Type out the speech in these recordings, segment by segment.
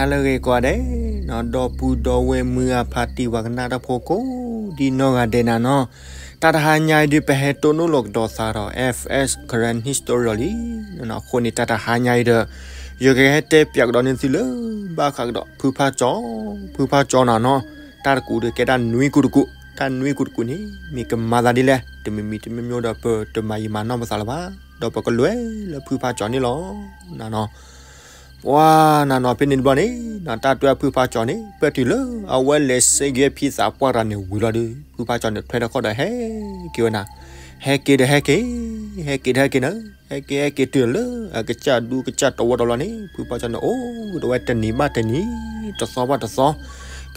ဟါလၢအဂ့ၤကိးဂၤဒဲး, ဒီပုၢ်ဒီဝဲၢ်မုၢ်ဂၤဖါတံၢ်ပှၤကနၣ်တၢ်ဖိကိးဒ်နီၢ်ဂၤဒဲးနၤနီၤ, တၢ်တဟါညါအံၤဒုး ပဟဲတိၢ်နီၣ်လိာ်ကဒီးသးဒီး F S Karen History လံ, အဃိန့ၣ် တၢ်တဟါညါအံၤဒီး ယကဟဲတဲပၠးကဒီးန့ၢ်သုလၢ ဘၣ်ဃးကဒီးဖုဖါကၠီ, ဖုဖါကၠီနၤနီၤ, တၢ်တကူးဒီးကဲတၢ်နွံကူးတကူး, တၢ်နွံကူးတကူးန့ၣ် မ့ၢ်ကမၤသးဒ်လဲၣ်, တမံၤမံၤတမံၤမံၤဒီး ပတမၤယံာ်မၤနီၢ်ပသးလၢၤဘၣ်, ဒီးပကလဲၤလၢဖုဖါကၠီန့ၣ်လီၤ, နၤနီၤ. ပှၤနၤနီၤဖဲန့ၣ်တဘျီန့ၣ် နတၢ်တဲဖုဖါကၠီန့ၣ် ပၢၢ်တုၤလၢအဝဲလဲၤစ့က့ၤဖံသးပှၢ်တဂၤန့ၣ်ဝံၤလီၤဒီး ဖုဖါကၠီန့ၣ်ထွဲထီၣ်ခီၣ်ဒီးဟဲက့ၤဝဲနၤ, ဟဲက့ၤဒီးဟဲက့ၤ, ဟဲက့ၤဒီးဟဲက့ၤနၤ, ဟဲက့ၤဟဲက့ၤတုၤလၢအကစၢ်ဒူကစၢ်တဝီတဘျီန့ၣ် ဖုဖါကၠီန့ၣ်အိၣ်ဒီးဝဲတနံၤဘၣ်တနံၤ, တသီဘၣ်တသီ,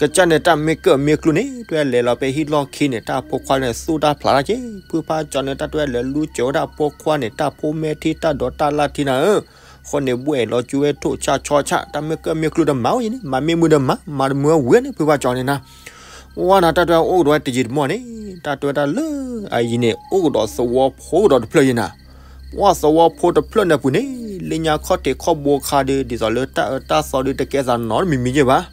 ကစၢ်န့ၣ်တၢ်မ့ၢ်ကၢၣ်မ့ၢ်ကျူန့ၣ် တွဲလဲၤလီၤဖဲဟံၣ်လီၢ်ခံန့ၣ် တၢ်ဖိခွါန့ၣ်သူၣ်တၢ်ဖျးတၢ်က့ၤ, ဖုဖါကၠီန့ၣ် တၢ်တွဲလဲၤလူစၢၤဝဲဒၣ်ဖိခွါန့ၣ် တၢ်ဖိမဲာ်ထံတၢ်ဒိးတၢ်လၢ်ထံနၤဧၢ အဃိန့ၣ် ဘှဲၣ်လီၤကၠူဝဲထိၣ်ဆၣ်ဆီဆၣ် တၢ်မ့ၢ်ကၢၣ်မ့ၢ်ကျူဒီးမၤအိၣ်ယံၤန့ၣ် မၤမ့ၢ်မုာ်ဒီးမၤ, မၤတမုာ်ဝဲဝံၤန့ၣ် ဖုဖါကၠီန့ၣ်နၤ, ပှၤနၤတၢ်တွဲအိၣ်ကဒီးဝဲတယံာ်တမီၢ်န့ၣ် တၢ်တွဲဒၣ်လၢအယံၤန့ၣ် အိၣ်ကဒီးသဝီဖိကဒီးတဖျၢၣ်ယံၤနၤ, ပှၤသဝီဖိတဖျၢၣ်န့ၣ်ပူၤန့ၣ် လၢညါခီၣ်ထံးခီၣ်ဘိခါဒီး ဒ်သိးလၢတၢ်အၢတၢ်သီဒီးတကဲသးနီတမံၤမံၤယဲၢ်ဘၣ်,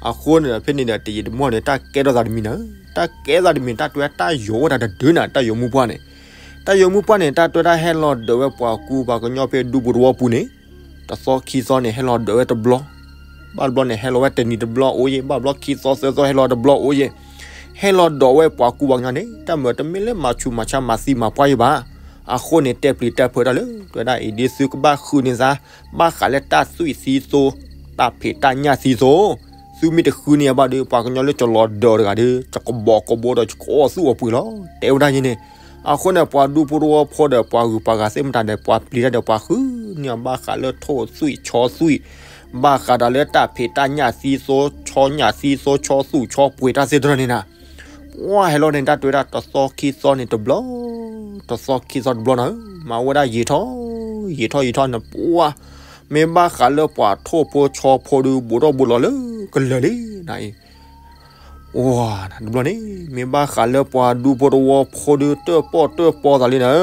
အဃိန့ၣ်ဒီး ဖဲန့ၣ်ဒီးတယံာ်တမီၢ်န့ၣ် တၢ်ကဲထီၣ်သးတမံၤနၤ, တၢ်ကဲထီၣ်သးတမံၤ တၢ်တွဲတၢ်ယိာ်ဝဲဒၣ်တဒုနၤ တၢ်ယိာ်မူပှၢ်န့ၣ် တၢ်ယိာ်မူပှၢ်န့ၣ် တၢ်တွဲဒၣ်ဟဲလီၤဒၢးဝဲပှၤကူပှၤကညီဖဲဒူပူၤတဝီပူၤန့ၣ်, တသီခံသီန့ၣ် ဟဲလီၤဒၢးဝဲတဘျီ, ဘၣ်တဘျီန့ၣ် ဟဲလီၤဝဲတနံၤတဘျီအိၣ်ယဲၢ်, ဘၣ်ဘျီခံသီသၢသီဟဲလီၤတဘျီအိၣ်ယဲၢ်, ဟဲလီၤဒၢးဝဲပှၤကူပှၤကညီန့ၣ် တၢ်မၤတမ့ၢ်လၢမၤဆူးမၤဆါမၤသံမၤပှၢ်ယဲၢ်ဘၣ်, အဃိန့ၣ် တဲပျံၤတဲဖုးတၢ်လၢ တွဲဒၣ်အံၤဒ်သုကဘၣ်ဃုန့ၢ်သး, ဘၣ်ဃးလၢတၢ်သွံၣ်သံသိ, တၢ်ဖံးတၢ်ညၣ်သံသိ, သုမ့ၢ်တဃုန့ၢ်အဘၣ်ဒီး ပှၤကညီလၢကလီၤဒၢးတဂၤဒီး ကဘီကဘီဒီး ကအီၣ်သူၣ်အီၣ်ပှ့ၤလီၤ တဲဝဲဒၣ်ယဲၢ်န့ၣ်, အဃိန့ၣ် ပှၤဒူဖိတဝီဖိဒီး ပှၤဂုၤပှၤဂၤသ့ၣ်မတၤဒီး ပှၤပျံၤတၢ်ဒီး ပှၤဃုန့ၢ်အီၤဘၣ်ဃးလၢထိၣ်သွံၣ်ဆီသွံၣ်, ဘၣ်ဃးဒီးလၢတၢ်ဖံးတၢ်ညၣ်သံသိ, ဆီညၣ်သံသိ, ဆီသူၣ်ဆီပှ့ၤတၢ်သ့ၣ်တဖၣ်န့ၣ်နၤ, ပှၤဟဲလီၤန့ၣ် တၢ်တွဲဒၣ်တသီခံသီန့ၣ်တဘျီ, တသီခံသီတဘျီနၤ, မၤဝဲဒၣ်ယံာ်ထီၣ်, ယံာ်ထီၣ်ယံာ်ထီၣ်န့ၣ် ပှၤ မ့ၢ်ဘၣ်ဃးလၢပှၤထိၣ်ဖိဆီဖိဒီး ဘူးထီၣ်ဘူးလီၤလၢကလၢာ်လံနၤအံၤ, အိ, တဘျီန့ၣ် မ့ၢ်ဘၣ်ဃးလၢပှၤဒူဖိတဝီဖိဒီး တၢၣ်ပီၣ်တၢၣ်ပီသးလံနၤ,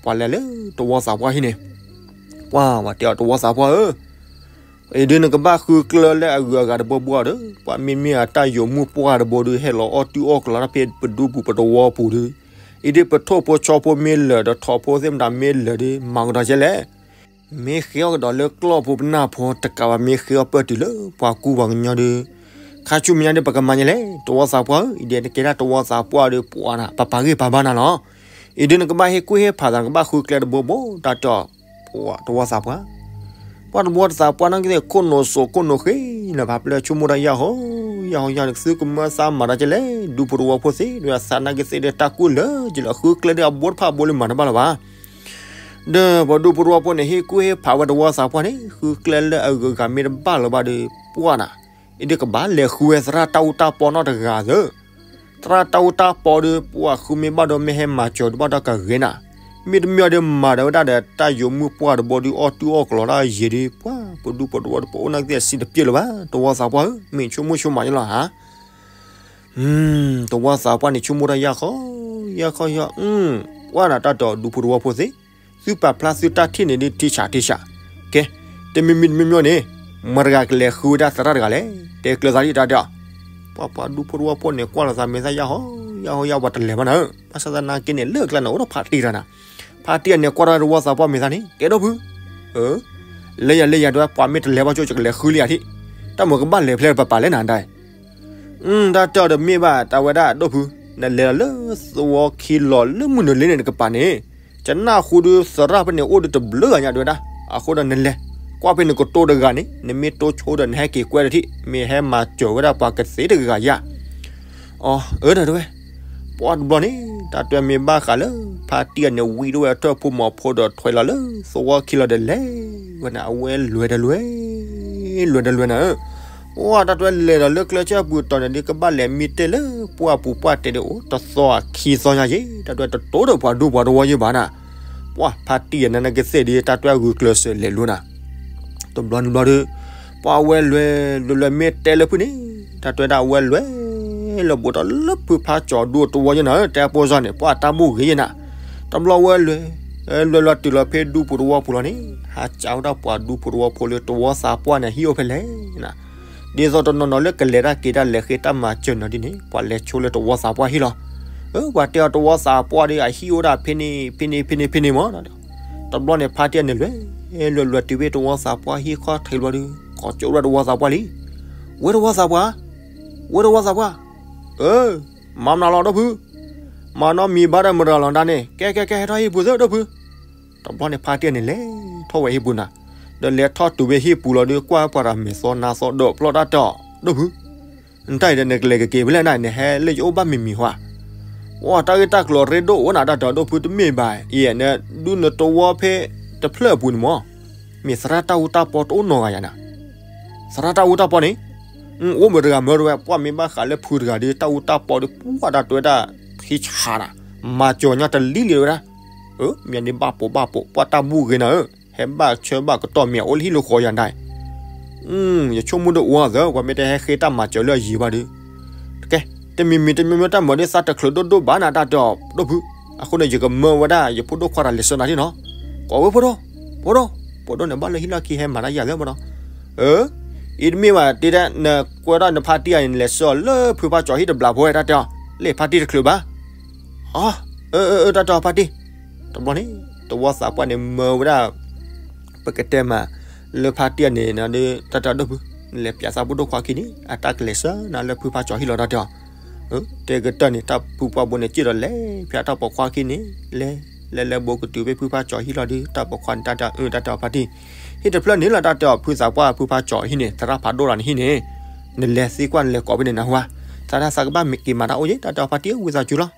ပှၤလဲၤလၢတဝီသးပှၢ်ဟံၣ်န့ၣ်, ပှၤ ပှၤတဲအီၤတဝီသးပှၢ်ဧၢ, အံၤဒုးနကဘၣ်ဃုကျၢၤလၢအဂုၤအဂၤတဘိဘိဒီး ပှၤမ့မ့ၢ်အတၢ်ယိာ်မူပှၢ်တဘိဒီး ဟဲလီၤအီၣ်တုၢ်အီၣ်ကလီတၢ်ဖဲပဒူပူၤပတဝီပူၤဒီး, အံၤဒုးပထိၣ်ဖိဆီဖိမ့ၢ်လၢာ်ဒီး ထိၣ်ဖိသ့ၣ်မတၤမ့ၢ်လၢာ်ဒီး မၤကဒီးကဲလဲၣ် မ့ၢ်ဃ့အီၣ်ကဒီးလၢကျီၢ်ဖိပနၢ်ဖိတကးဘၣ် မ့ၢ်ဃ့အီၣ်ပၢၢ်တုၤလၢပှၤကူပှၤကညီဒီး, ခါဆူမဲာ်ညါဒီး ပကမၤညါလဲၣ် တဝီသးပှၢ်ဧၢ, အံၤဒုးနကဲဒၣ်တဝီသးပှၢ်ဒီး ပှၤနၤ ပပာ်ဂံၢ်ပာ်ဘါနၤလီၤ. အံၤဒုးနကဘၣ်ဟ့ၣ်ကူၣ်ဟ့ၣ်ဖးသး နကဘၣ်ဃုကျဲတဘိဘိ တၢ်တဲအီၤ, ပှၤတဝီသးပှၢ်, ပှၤတဝီသးပှၢ်နာ်က့သ့ၣ် ခိၣ်နူာ်စိးခိၣ်နူာ်ဃ့လၢၤဘၣ် ပျဲဆိကမိၣ်တၢ်ယၢ်ဟီယၢ်ဟီယၢ် နကသုကမၢသးမၤတၢ်ကဲလဲၣ် ဒူဖိတဝီဖိသ့ၣ် ဒ်သးနာ်က့သ့ၣ်ဒီး တၢ်ကူၣ်လၢာ်က့ၤလီၤ ဃုကျဲဒီးအဘိတဖၣ်အဘိလၢမၤတဘၣ်လၢၤဘၣ် ဒီးပှၤဒူဖိတဝီဖိန့ၣ် ဟ့ၣ်ကူၣ်ဟ့ၣ်ဖးဝဲတဝီသးပှၢ်န့ၣ် ဃုကျဲလၢအဂုၤအဂၤမ့ၢ်တဘၣ်လၢၤဘၣ်ဒီး ပှၤနၤ, အံၤဒုးကဘၣ်လဲၤဃုဝဲသရၣ်တၢ်အူတၢ်ပီနီတဂၤသၢ, သရၣ်တၢ်အူတၢ်ပီဒီး ပှၤဃုမ့ၢ်ဘၣ်ဒီးမ့ၢ်ဟဲမၤစၢၤတဘၣ်ဒီးကဂ့ၤနၤ, မ့တမ့ၢ်ဒီးမၤဒီးဝဲဒၣ်ဒီး တၢ်ယိာ်မုၢ်ပှၢ်တဘိဒီး အီၣ်တုၢ်အီၣ်ကလီတၢ်ယံၤဒီး ပှၤပဒူဖိတဝီတပအိၣ်နာ်က့သ့ၣ် အဆံးတပျဲၢ်လၢၤဘၣ် တဝီသးပှၢ်ဧၢ, မ့ၢ်ဆိကမိၣ်ဆိကမးယလီၤဧါ တဝီသးပှၢ်န့ၣ် ဆိကမိၣ်တၢ်ယၢ်ဃီယၢ်ဃီယၢ်, ပှၤနၤ တၢ်တဲအီၤဒူဖိတဝီဖိသ့ၣ်, သုပာ်ဖျါသုတၢ်ထံၣ်န့ၣ်ဒ်ထံဆးထံဆး, ကဲ, တမံၤမံၤတမံၤမံၤန့ၣ်, မတၤတဂၤကလဲၤဃုဝဲဒၣ်သရၣ်တဂၤလဲၣ်, တဲကျၢၤသးဒ်တၢ်တဲအီၤ, ပှၤပှၤဒူဖိတဝီဖိန့ၣ် ကွၢ်လီၤသးမဲာ်သၣ်ယၢ်ဟီယၢ်ဟီယၢ် ပှၤတလဲၤဘၣ်နၤဧၢ, ဘၣ်ဆၣ်သနာ်က့န့ၣ် လၢကျါန့ၣ် အိၣ်ဒီးဖးတံၢ်တဂၤနၤ, ဖးတံၢ်အန့ၣ် ကွၢ်ထီၣ်တဝီသးပှၢ်မဲာ်သၣ်န့ၣ် ကဲဒိၣ်ဖု လၢယၤလၢယၤတဲဝဲ ပှၤမ့ၢ်တလဲၤဘၣ်ကၠိ ယကလဲၤဃုလံယၤထံၣ်, တၢ်မၤကဘၣ်လဲၤဖဲလဲၣ်ပပာ်လဲၣ်နၤဒၣ်, တၢ်တဲအီၤဒီးမ့ၢ်ဘၣ် တၢ်ဝဲဒၣ်ဒိၣ်ဖု, နလဲၤလီၤလၢသဝီခံလီၤလၢမုၢ်နုာ်လံန့ၣ် နကပၤန့ၣ်, ကနၣ်ဃုဒုးသရၣ်ဖဲန့ၣ်အိၣ်ဒုးတဘျုးဂၤညါတဲဝဲဒၣ်, အဃိဒီးနလဲၤ, ကွၢ်ဖဲနကတိၤတဂၤန့ၣ် နမ့ၢ်တိၤဆိဒီးနဟဲက့ၤကွဲတထံၣ် မ့ၢ်ဟဲမၤစၢၤဝဲဒၣ်ပှၤကသ့တဂၤဂၤယၤ အီၤ အၢ တၢ်တဲဝဲ, ပှၤတဘျီန့ၣ် တၢ်တဲမ့ၢ်ဘၣ်ဃးလၢ ဖါတံၢ်အန့ၣ်ဝံတဝဲအထၢၣ်ဖိမီၤဖိဒီးထွဲလီၤလၢ သဝီခံလီၤဒီးလဲၤဝဲန့ၣ် အဝဲလွဲၢ်တလွဲၢ်, လွဲၢ်တလွဲၢ်နၤဧၢ, ပှၤတၢ်တဲလဲၤဒီးလၢကျဲဆၢပူၤတီၤန့ၣ်ဒ်ကဘၣ်လဲၤမံတဲလၢပှၢ်ပူၤပှၢ်တဲဒီးအိၣ်တသီခံသီညါယ့ၣ်, တၢ်တဲတတိၤဒီးပှၤဒူပှၤတဝီယ့ၣ်ဘၣ်နၤ, ပှၤဖါတံၢ်အန့ၣ်နာ်က့သ့ၣ်ဒီး တၢ်တဲဂုာ်ကျဲးစၢးလဲၤလိၤနၤ တဘျီနဘျီဒီး ပှၤအဝဲလွဲၢ်လွဲၢ်လွဲၢ်မ့ၢ်တဲလၢဖုန့ၣ်, တၢ်တဲဒၣ်အဝဲလွဲၢ် လၢဘူးထီၣ်လၢဖုဖါကၠီဒူတဝီယ့ၣ်နၤဧၢ, တဲအပိၢ်စၢ်န့ၣ် ပှၤတၢ်ဘူၣ်ဂ့ၤယ့ၣ်နၤ, တဘျီဝဲလွဲၢ် လွဲၢ်လွဲၢ်တုၤလီၤဖဲဒူပူၤတဝီပူၤလီၤန့ၣ်, ဟးကးဝဲဒၣ်ပှၤဒူဖိတဝီဖိလၢတဝီသးပှၢ်န့ၣ် ဟံၣ်အိၣ်ဖဲလဲၣ်နၤ, ဒ်သိးတနီၤနီၤလၢကလဲၤတၢ်က့ၤတၢ်လဲၤဃ့တၢ်မၤစၢၤနီၤဒ်န့ၣ် ပှၤလဲၤဆိလၢတဝီသးပှၢ်ဟံၣ်လီၤ. အၢ ပှၤတဲအီၤတဝီသးပှၢ်ဒီး အဟံၣ်အိၣ်ဒၣ်ဖဲန့ၣ် ဖဲန့ၣ် ဖဲန့ၣ် ဖဲန့ၣ်မး. တဘျီန့ၣ် ဖါတံၢ်န့ၣ်လဲၤ လဲၤလဲၤတုၤဖဲတဝီသးပှၢ်ဟံၣ်ခီၣ်ထံးလီၤဒီး ကိးကၠိဝဲဒၣ်တဝီသးပှၢ်လံ. ဝဲတဝီသးပှၢ်, ဝဲတဝီသးပှၢ်, အၢ မၤမနုၤလီၤဒိၣ်ဖု, မၤနီတမံၤဘၣ်ဒီးမတၤလီၤဒၣ်န့ၣ် ကဲ ကဲ ကဲ ဟဲထီၣ်ဟံၣ်ပူၤသၢဒိၣ်ဖု. တဘျီန့ၣ် ဖါတံၢ်န့ၣ်လဲၤထီၣ်ဝဲဟံၣ်ပူၤနၤ, ဒီးလဲၤထီၣ်တုၤဝဲဟံၣ်ပူၤလီၤဒီး ကွၢ်ပှၤတၢ်မဲာ်သီနါသီဒီးဖျီၣ်တၢ်တဲအီၤ ဒိၣ်ဖု, နတၢ်အံၤဒီးနကလဲၤကက့ၤဖဲလဲၣ်နၤ နဟဲလၢယအိၣ်ဘၣ်မံၤမံၤဟါ, အိၣ်တၢ်ဂ့ၢ်တၢ်ကျိၤရ့ဒိၣ်အိၣ်နၤတၢ်တဲအီၤဒိၣ်ဖုတမ့ၢ်ဘၣ် အံၤနဒုးနတဝီဖဲ တဖျၢၣ်အပူၤန့ၣ်မး, မ့ၢ်သရၣ်တၢ်အူတၢ်ပီတအိၣ်နီတဂၤယၤနၤ သရၣ်တၢ်အူတၢ်ပီန့ၣ်, အိၣ်မုာ်တဂၤမၢတဝဲ ပှၢ်မ့ၢ်ဘၣ်ဃးလၢဖုတဂၤဒီး တၢ်အူတၢ်ပီဒီး ပှၢ်ဒၣ်တဲဝဲဒၣ် ဟံးဆါနၤ, မၤစၢၤညါတလံၤလံဝဲဒၣ်, မ့ၢ်န့ၣ်ဘၣ်ပိာ်ဘၣ်ပိာ် ပှၢ်တၢ်ဘူၣ်ဂ့ၤနၤဧၢ, ဟဲဘၣ်ဆၢဘၣ်ကတီၢ်မ့ၢ်အိၣ်လၢဟံၣ်လၢဃီယၤဒၣ် ယဆိကမိၣ်ဒိၣ်အူအီၤသၢ ပှၤမ့ၢ်တဟဲဃ့တၢ်မၤစၢၤလၢအယံၤဘၣ်ဒီး, တကဲ, တမံၤမံၤတမံၤမံၤတၢ်မၤဒီးသးတချုးဒိၣ်ဒိၣ်ဘၣ်နၤတၢ်တဲအီၤဒိၣ်ဖု, အဃိန့ၣ် ယကမၢဝဲဒၣ် ယဖိဒိၣ်ခွါတၢ်လဲၤဆၢနၤဒ်နီၤ, ကိးဝဲဖိဒိၣ်, ဖိဒိၣ်, ဖိဒိၣ်န့ၣ်ဘၣ်လၢဟံၣ်လီၢ်ခံဟဲမၤတၢ်ယၤလၢမနီၤ, အၢ, အံၤတမ့ၢ်ဘၣ်တ့ဒၣ် နကွဲထီၣ်နဖါတံၢ်အံၤန့ၣ် လဲၤဆှၢအီၤလၢဖုဖါကၠီၤဟံၣ်တဘျီဖိဝဲတၢ်တဲအီၤ, လၢဖါတံၢ်တချုးဘၣ် အၢ အၢ တၢ်တဲအီၤဖါတံၢ်, တဘျီန့ၣ် တဝီသးပှၢ်န့ၣ်မၢဝဲဒၣ် ပကတဲမး လၢဖါတံၢ်အံၤန့ၣ် တၢ်တဲအီၤဒိၣ်ဖု, နလဲၤပၠးသးဖိဒိၣ်ခွါခံန့ၣ် အတၢ်ကလဲၤဆှၢနၤလၢဖုဖါကၠီၤဟံၣ်လီၤတၢ်တဲအီၤ, တဲကတၢၢ်န့ၣ် တၢ်ဖုပှၢ်ဘိန့ၣ် စ့ၢ်ဒီးလဲၤဖၠးတၢ်ပိာ်ခွါခံန့ၣ် လဲၤ လဲၤလဲၤဘိကတုၤဖဲဖုဖါကၠီၤဟံၣ်လီၤဒီး တၢ်ပိာ်ခွါန့ၣ် တၢ်တဲအီၤ အၢ တၢ်တဲအီၤဖါတံၢ်, ဟံၣ်တဖျၢၣ်န့ၣ်လီၤတၢ်တဲအီၤ ဖုသးပှၢ်ဖုဖါကၠီၤဟံၣ်န့ၣ် သရၣ်ဖးဒိၣ်လီၤန့ၣ်ဟံၣ်န့ၣ်, နလဲၤသံကွၢ်နလဲၤကိးဖဲန့ၣ်နဟါ, သရၣ်သးကဘၣ်မ့ၢ်က့ၤမၤတၢ်အိၣ်ယဲ တၢ်တဲအီၤဖါတံၢ် ဝံသးစူၤလီၤ,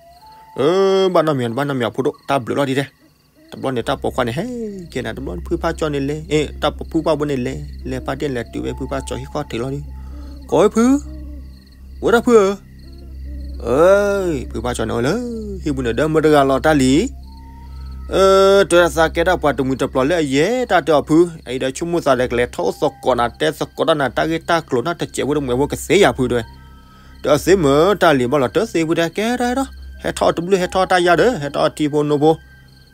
အၢ ဘၣ်နီတမံၤ ဘၣ်နီတမံၤအဖိဒိၣ် တၢ်ဘျုးလီၤဒ်တဲ တဘျီန့ၣ် တၢ်ပိာ်ခွါန့ၣ်ဟဲက့ၤနၤ တဘျီဖုဖါကၠီၤန့ၣ်လဲၤ အ့ တၢ်ဖုပှၢ်ဘိန့ၣ်လဲၤ လဲၤဖါတံၢ်လဲၤတုၤဝဲ ဖုဖါကၠီၤဟံၣ်ခီၣ်ထံးလီၤဒီး ကိးဝဲဖု, ဝဲဒၣ်ဖုဧၢ, အၢ ဖုဖါကၠီၤန့ၣ်အိၣ်လၢ ဟံၣ်ပူၤန့ၣ်ဒီးမတဂၤလီၤတၢ်လံ, အၢ တဲသးကဲတၢ်ပှၤတမှံၤတပျီၤလၢအယဲၢ်တၢ်တဲအီၤဖု, အအံၤဒီးဆိကမိၣ်သးဒီးကလဲၤထီၣ်အိၣ်သကိးနၤ တဲသကိးတၢ်နၤ တၢ်ဂ့ၢ်တၢ်ကျိၤနၢ်တစဲးဖိတမှဲၤဖိကသ့ယၤဖုတဲဝဲ, ဒီးသ့မ့ၢ်တၢ်လံၤဘၣ်လီၤ တၢ်သ့ဖုတဲ ကဲတၢ်ဒီး ဟဲထီၣ်တဘျုး ဟဲထီၣ်တၢ်ယါဒီး ဟဲထီၣ်ထံဖိနိဖိ,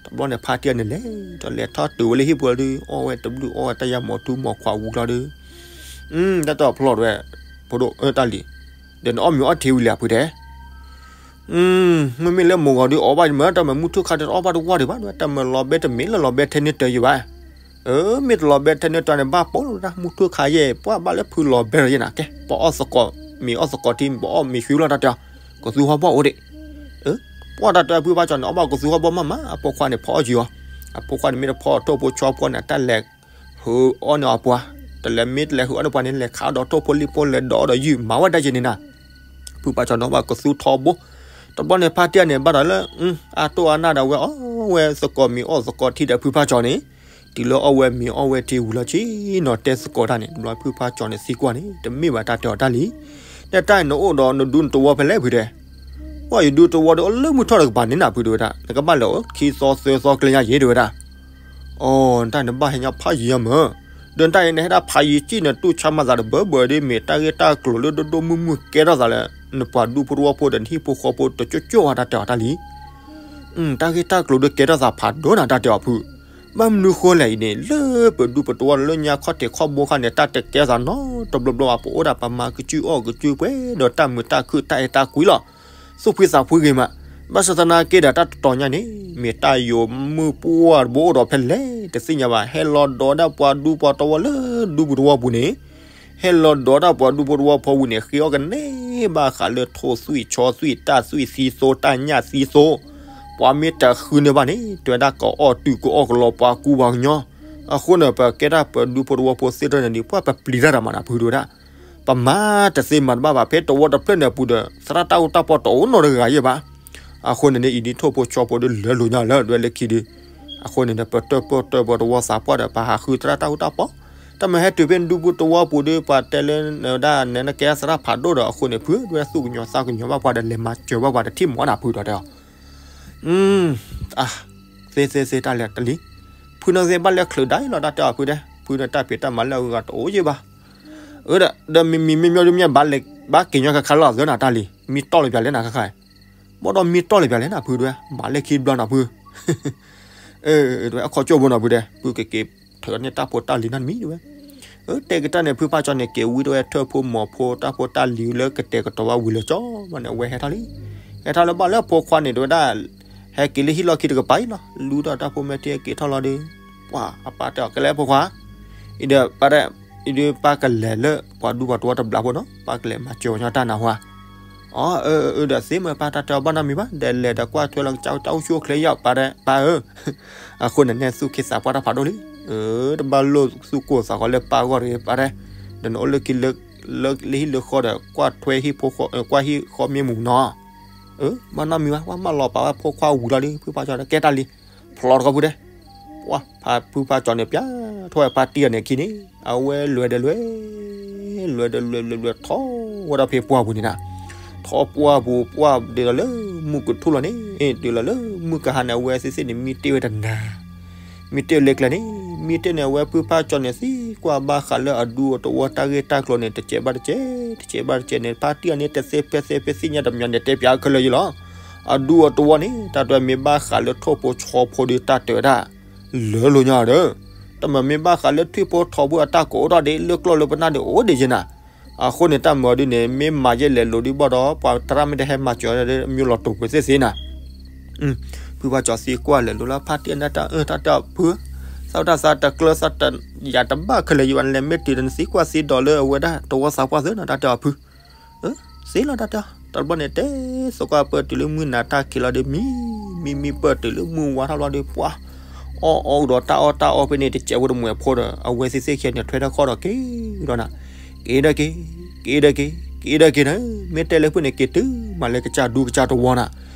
တဘျီန့ၣ် ဖါတံၢ်အံၤန့ၣ်လဲၤ ဒီးလဲၤထီၣ်တုၤဝဲလၢဟံၣ်ပူၤလီၤဒီး အီၣ်ဝဲတဘျုး အီၣ်ဝဲတၢ်ယါ မိာ်ထူမိာ်ခွါဝံၤလီၤဒီး တၢ်တဲအီၤဖျီၣ်တဲဝဲ, ဖိဒိၣ်ဧၢတၢ်လံၤ, ဒီးနအီၣ်မ့ၤအီထံဝံၤလံဧါဖုတဲ, မ့မ့ၢ်လၢမိၢ်ဂီၤဒီးအီၣ်ဘၣ်ယမ့ၢ်တၢ်မ့ၢ်မုၢ်ထူၣ်ခါဒီးတအီၣ်ဘၣ်တဝီဒံးဘၣ် တၢ်မ့ၢ်လီၤဘဲတမ့ၢ်လၢလီၤဘဲထဲန့ၢ်တၢ်ယံၤဘၣ်, အၢ မ့ၢ်တလီၤဘဲထဲန့ၢ်တၢ်န့ၣ် ဘၣ်ပိာ်လီၤဝဲဒၣ် မုၢ်ထူၣ်ခါယဲၢ် ပှၢ်ဘၣ်လၢဖုလီၤဘဲလီၤယဲၢ်နၤ ကဲ ပအီၣ်သကိး မ့ၤအီၣ်သကိးထံ ပအီၣ်မ့ၤဆှံလီၤတၢ်တဲအီၤ, ကသူဟီၣ်ဘီၣ်အိၣ်ဒံး ပှၢ်တၢ်တဲဖုဖါကၠီၤန့ၣ် အီၣ်ဘၣ်ကသူဟီၣ်ဘီၣ်မးမး အဖိခွါန့ၣ်ဖီအီၣ်ယံၤအီၤ, အဖိခွါန့ၣ်မ့ၢ်တဖီအီၣ်ထိၣ်ဖိဆီဖိန့ၣ် တၢ်လဲၤဟုးအီၣ်န့ၢ်အီၤပှၤ, တလဲၤမ့ၢ်တလဲၤဟုးအီၣ်န့ၢ်ပှၤန့ၣ် လဲၤခးဒီးထိၣ်ဖိလံၣ်ဖိလဲၤဒီးအီၣ်ဒီးယုၢ်မၤဝဲဒၣ်ယဲၢ်န့ၣ်နၤ, ဖုဖါကၠီၤန့ၣ်အီၣ်ဘၣ်ကသူထီဘိ, တဘျီန့ၣ်ဖါတံၢ်န့ၣ် ဘၣ်ဒီးလၢ အတိၢ်အနၢ်ဒီးဝဲအီၣ်ဝဲသကိးမ့ၤအီၣ်သကိးထံဒီး ဖုဖါကၠီၤန့ၣ် တုၤလၢအီၣ်ဝဲမ့ၤအီၣ်ဝဲထံဝံၤလီၤဆ့ၣ်နီၤတဲသကိးတၢ်န့ၣ် တဘျီဖုဖါကၠီၤန့ၣ်သံကွၢ်န့ၣ် တမ့ၢ်ဘၣ်တၢ်တဲအီၤတၢ်လံ, နတၢ်အံၤနအိၣ်ဒီးနဒူနတဝီဖဲလဲၣ်ဖုတဲ, ပှၢ်ယဒူတဝီဒီးအိၣ်လၢမုၢ်ထီၣ်တကပၤန့ၣ်နၤဖုတဲဝဲဒၣ် နကဘၣ်လဲၤအိၣ်ခံသီသၢသီကျဲညါယဲၢ်တဲဝဲဒၣ် အီ နတၢ်န့ၣ်ဘၣ်ဟဲညါဖးယံၤညါမၢ်, ဒီးနတၢ်အံၤနဟဲဒၣ်ဖးယံၤစံၣ်န့ၣ် တူၢ်ဆါမၤသးတဘၢဘၢဒီး မ့ၢ်တၢ်ဂ့ၢ်တၢ်ကျိၤလၢဒိၣ်ဒိၣ်မုၢ်မုၢ်ကဲထီၣ်သးလၢ နပှၤဒူဖိတဝီဖိဒီးနဟံၣ်ဖိဃီဖိတကၠိၣ်ကၠိၣ်ဧါတၢ်တဲအီၤတၢ်လံ, တၢ်ဂ့ၢ်တၢ်ကျိၤဒီးကဲထီၣ်သးဖးဒိၣ်နၤတၢ်တဲအီၤဖု, ဘၣ်မနုၤဃိလဲၣ်အံၤန့ၣ် လၢပဒူပတဝီလၢညါခီၣ်ထံးခီၣ်ဘိခါန့ၣ် တၢ်တကဲထီၣ်သးနီတဘျီဘျီဘၣ် ပအိၣ်ဒၣ်ပမၤကစုၢ်အီၣ်ကစုၢ်ပှဲၤဒီးတၢ်မုာ်တၢ်ခုၣ်တၢ်အဲၣ်တၢ်ကွံလီၤ သူၣ်ဖှံသးဖှံဂ့ၤမး, ဘၣ်ဆၣ်သနာ်က့ဒီးတၢ်တတီၤညါန့ၣ် မ့ၢ်တၢ်ယိာ်မုၢ်ပှၢ်တဘိအိၣ်ဒီးဖဲလဲၣ် တသ့ၣ်ညါဘၣ် ဟဲလီၤဒီးဒၣ်ပှၤဒူပှၤတဝီလၢဒူပူၤတဝီပူၤန့ၣ်, ဟဲလီၤဒီးဒၣ်ပှၤဒူဖိတဝီဖိဝံၤန့ၣ် ဃ့အီၣ်ကန့ၢ်ဘၣ်ဃးလၢထိၣ်သွံၣ်ဆီသွံၣ်တၢ်သွံၣ်သံသိ တၢ်ညၣ်သံသိ, ပှၤမ့ၢ်တဃုန့ၢ်ဘၣ်န့ၣ် တဲဝဲဒၣ်ကအီၣ်တုၤကအီၣ်ကလီပှၤကူပှၤကညီ, အဃိန့ၣ် ပကဲဒၣ်ပဒူဖိတဝီဖိသ့ၣ်တဖၣ်န့ၣ်ဒီး ပှၢ်ပပျံၤတၢ်တမးနၤဖုတဲဝဲဒၣ် ပမၤတသ့မၤတဘၣ်ဘၣ် ဖဲတဝီတဖျၢၣ်န့ၣ်အပူၤဒီး သရၣ်တၢ်အူတၢ်ပီတအိၣ်နီတဂၤယဲၢ်ဘၣ်. အဃိန့ၣ်န့ၣ် အံၤဒ်ထိၣ်ဖိဆီဖိဒီးလၢလိာ်ညါလၢဒွဲလၢခံဒီး, အဃိန့ၣ်ဒီး ပတၢၢ်ပၢၢ်တၢၢ်ပီတဝီသးပှၢ်ဒီး ပဟးဃုသရၣ်တၢ်အူတၢ်ပီ, တၢ်မ့ၢ်ဟဲတုၤဖဲဒူပူၤတဝီပူၤဒီး ပှၤတဲလၢနဝဲဒၣ်နဲနကဲသရၣ်ဖးဒိၣ်ဒီး အဃိန့ၣ် ဖုဒွဲသူၣ်ကညီၤသးကညီၤဘၣ်ပှၤဒီး လဲၤမၤစၢၤဘၣ်ပှၤဒီးထံၣ်မီၤနၤဖုတဲအီၤ အ သ့သ့သ့တၢ်လဲၤတလံ, ဖုနီၢ်သ့ၣ်ဘၣ်လဲၤချုးဒၣ်အံၤလီၤတၢ်တဲအီၤဖုတဲ, ဖုန့ၣ်တၢ်ဖံးတၢ်မၤလၢအဂၤတအိၣ်ယဲၢ်ဘၣ်. အၢ ဒီးမံၤမံၤမံၤမံၤဒုးမ့ၢ်ဘၣ်က့ၤညီခါခါလီၤသၢနၤတၢ်လံ, မံတီၢ်လၢပျၢၤလဲၣ်နၤခါခါ, ဘၣ်ဒီးမံတီၢ်လၢပျၢၤလဲၣ်နၤဖုတဲ, မၤလၢခံဘျီနၤဖု အခီၣ်ကၠိၣ်ဘိနီၤဖုတဲ, ဖုကက့ၤထုးန့ၢ်တၢ်ဖိတၢ်လံၤနီတမံၤတဲဝဲ, အတဲက့ၤတၢ်န့ၣ် ဖုဖါကၠီန့ၣ် က့ၤဝံတဝဲထၢၣ်ဖိမီၤဖိတၢ်ဖိတၢ်လံၤလၢကတဲာ်ကတီၤဘၣ်ဝံၤလၢာ်ကၠီမးန့ၣ် အဝဲဟဲထီၣ်လံ. ဟဲထီၣ်လၢဘၣ်လၢအဖိခွါန့ၣ် တဲဝဲဒၣ်, ဟဲက့ၤလၢဟံၣ်လီၢ်ခံတကပၤအံၤလီၤ. လူဒီးတၢ်ဖိမဲာ်ထံက့ၤထီၣ်လီၤဒီး, ပှၤအပၢ်တဲအီၤ ကလဲၣ်ဖိခွါ, အံၤဒီးပၢ်တဲ, အံၤဒီးပၢ်ကလဲၤလၢပှၤဒူပှၤတဝီတဘျီဖိနီၤ, ပၢ်ကလဲၤမၤစၢၤဝဲညီတၢ်နၢ်ဟူဧါ. အီ အၢ အၢ ဒီးသ့မ့ၢ်ပၢ်တၢ်တဲအီၤဘၣ်နီတမံၤဘၣ်, ဒီးလဲၤဒီးကွၢ်ထွဲလီၤကစၢ်တၢ်အိၣ်ဆူၣ်အိၣ်ချ့ယီၤ ပၢ်တဲ, ပၢ်ဧၢ, အဃိန့ၣ်နဲၣ်သူၣ်က့သးပှၢ်တၢ်ဖးဒိၣ်လံ. တဘၣ်လိၣ်သူၣ်ကိၢ်သးဂီၤလၢပၢ်အဂီၢ်တဂ့ၤ ပၢ်တဲ, ဒီးနအိၣ်လၢခံ လၢဟံၣ်လၢဃီဒီး ကွၢ်ထွဲဟံၣ်ဖိ, ကွၢ်ဟံၣ်ဃီမ့ၢ်မူနီၤ. အၢ ဘၣ်နီတမံၤဘၣ်, ပှၤမၢလီၤပာ်ဝဲဖိခွါဝံၤလီၤဒီး ဖုဖါကၠီဒီး ကဲတၢ်လံ, ဖျီတခီဖုတဲ, ပှၤဖုဖါကၠီန့ၣ် ပျဲထီၣ်ဝဲဖါတံၢ်အန့ၣ်အခံန့ၣ် အဝဲလဲၤဒီးလဲၤ, လဲၤဒီးလဲၤလဲၤလဲၤထီၣ်ဝဲဒၣ်ဖဲပှၢ်ပူၤန့ၣ်နၤ, ထီၣ်ပှၢ်ပူၤ ပှၢ်ဒုးလီၤလၢမုၢ်ကထူၣ်လီၤန့ၣ်, ဒုးလီၤလၢမုၢ်ကဟါန့ၣ် အဝဲသ့ၣ်သ့ၣ်န့ၣ် မံတ့ၢ်ဝဲတနၤ မံတ့ၢ်လၢကျဲန့ၣ်, မံတ့ၢ်န့ၣ် အဝဲဖုဖါကၠီန့ၣ် သံကွၢ်ဘၣ်ဃးလၢအဒူအတဝီတၢ်ဂ့ၢ်တၢ်ကျိၤန့ၣ် တစဲးဘၣ်တစဲး, တစဲးဘၣ်တစဲးန့ၣ် ဖါတံၢ်အန့ၣ် တသ့ဖဲသ့ဖဲသ့ၣ်ညါတမံၤန့ၣ် တဲပၠးခဲလၢာ်ယံလီၤ. အဒူအတဝီန့ၣ် တၢ်တမ့ၢ်ဘၣ်ဃးလၢထိၣ်ဖိဆီဖိဒီးတၢ်တၢၤဒၣ် လၢလိာ်ညါဒီး, တမ့ၢ်မ့ၢ်ဘၣ်ဃးလၢထွံၣ်ဖိထိးဖိအတၢ်ကအိၣ်ထီၣ်ဒံး လၢကျီၢ်လၢပနၢ်ဒံးအိၣ်ဒံးယဲနၤ. အဃိန့ၣ် တၢ်မၤဒ်န့ၣ် မ့ၢ်မၤယဲလဲၤလိာ်ဒံးဘၣ်ဒီး ပှၤသရၣ်မ့ၢ်တဟဲမၤစၢၤဒီး မ့ၢ်လီၤတိာ်ပှဲၤသ့ၣ်သ့ၣ်နၤ. ဖုဖါကၠီသံကွၢ်လဲၤလိာ်လၢဖါတံၢ်အန့ၣ်တၢ်အၢ တၢ်တဲအီၤဖု, သးတၢ်သးတကျၢသးတ ယၤတဘၣ်ခဲလၢာ်ယံဘၣ် နလဲၤမ့ၢ်တုၤဒီးနသံကွၢ်သံဒိးလၢအဝဲဒၣ်တဝီသးပှၢ်သ့နီၤ တၢ်တဲအီၤဖု. သ့လီၤတၢ်တဲအီၤ တဘျီန့ၣ် တဲသကိးပၢၢ်တုၤလၢမုၢ်နၤတၢ်ခံးလီၤဒီး မံ, မံမံပၢၢ်တုၤလၢ မုၢ်ဝါထီၣ်လီၤဒီး ပှၤ အီၣ်အီၣ်ဒီးတၢ်အီၣ်တၢ်အီဖဲန့ၣ် တစဲးဖိတမှဲၤဖိဒီး အဝဲသ့ၣ်သ့ၣ်ခံဂၤန့ၣ် ထွဲထီၣ်ခီၣ်ဒီးက့ၤဒီးနၤ, က့ၤဒီးက့ၤ, က့ၤဒီးက့ၤ, က့ၤဒီးက့ၤနၤ, မ့ၢ်တဲလၢဖုန့ၣ် က့ၤတုၤမးလၢကစၢ်ဒူကစၢ်တဝီနၤ,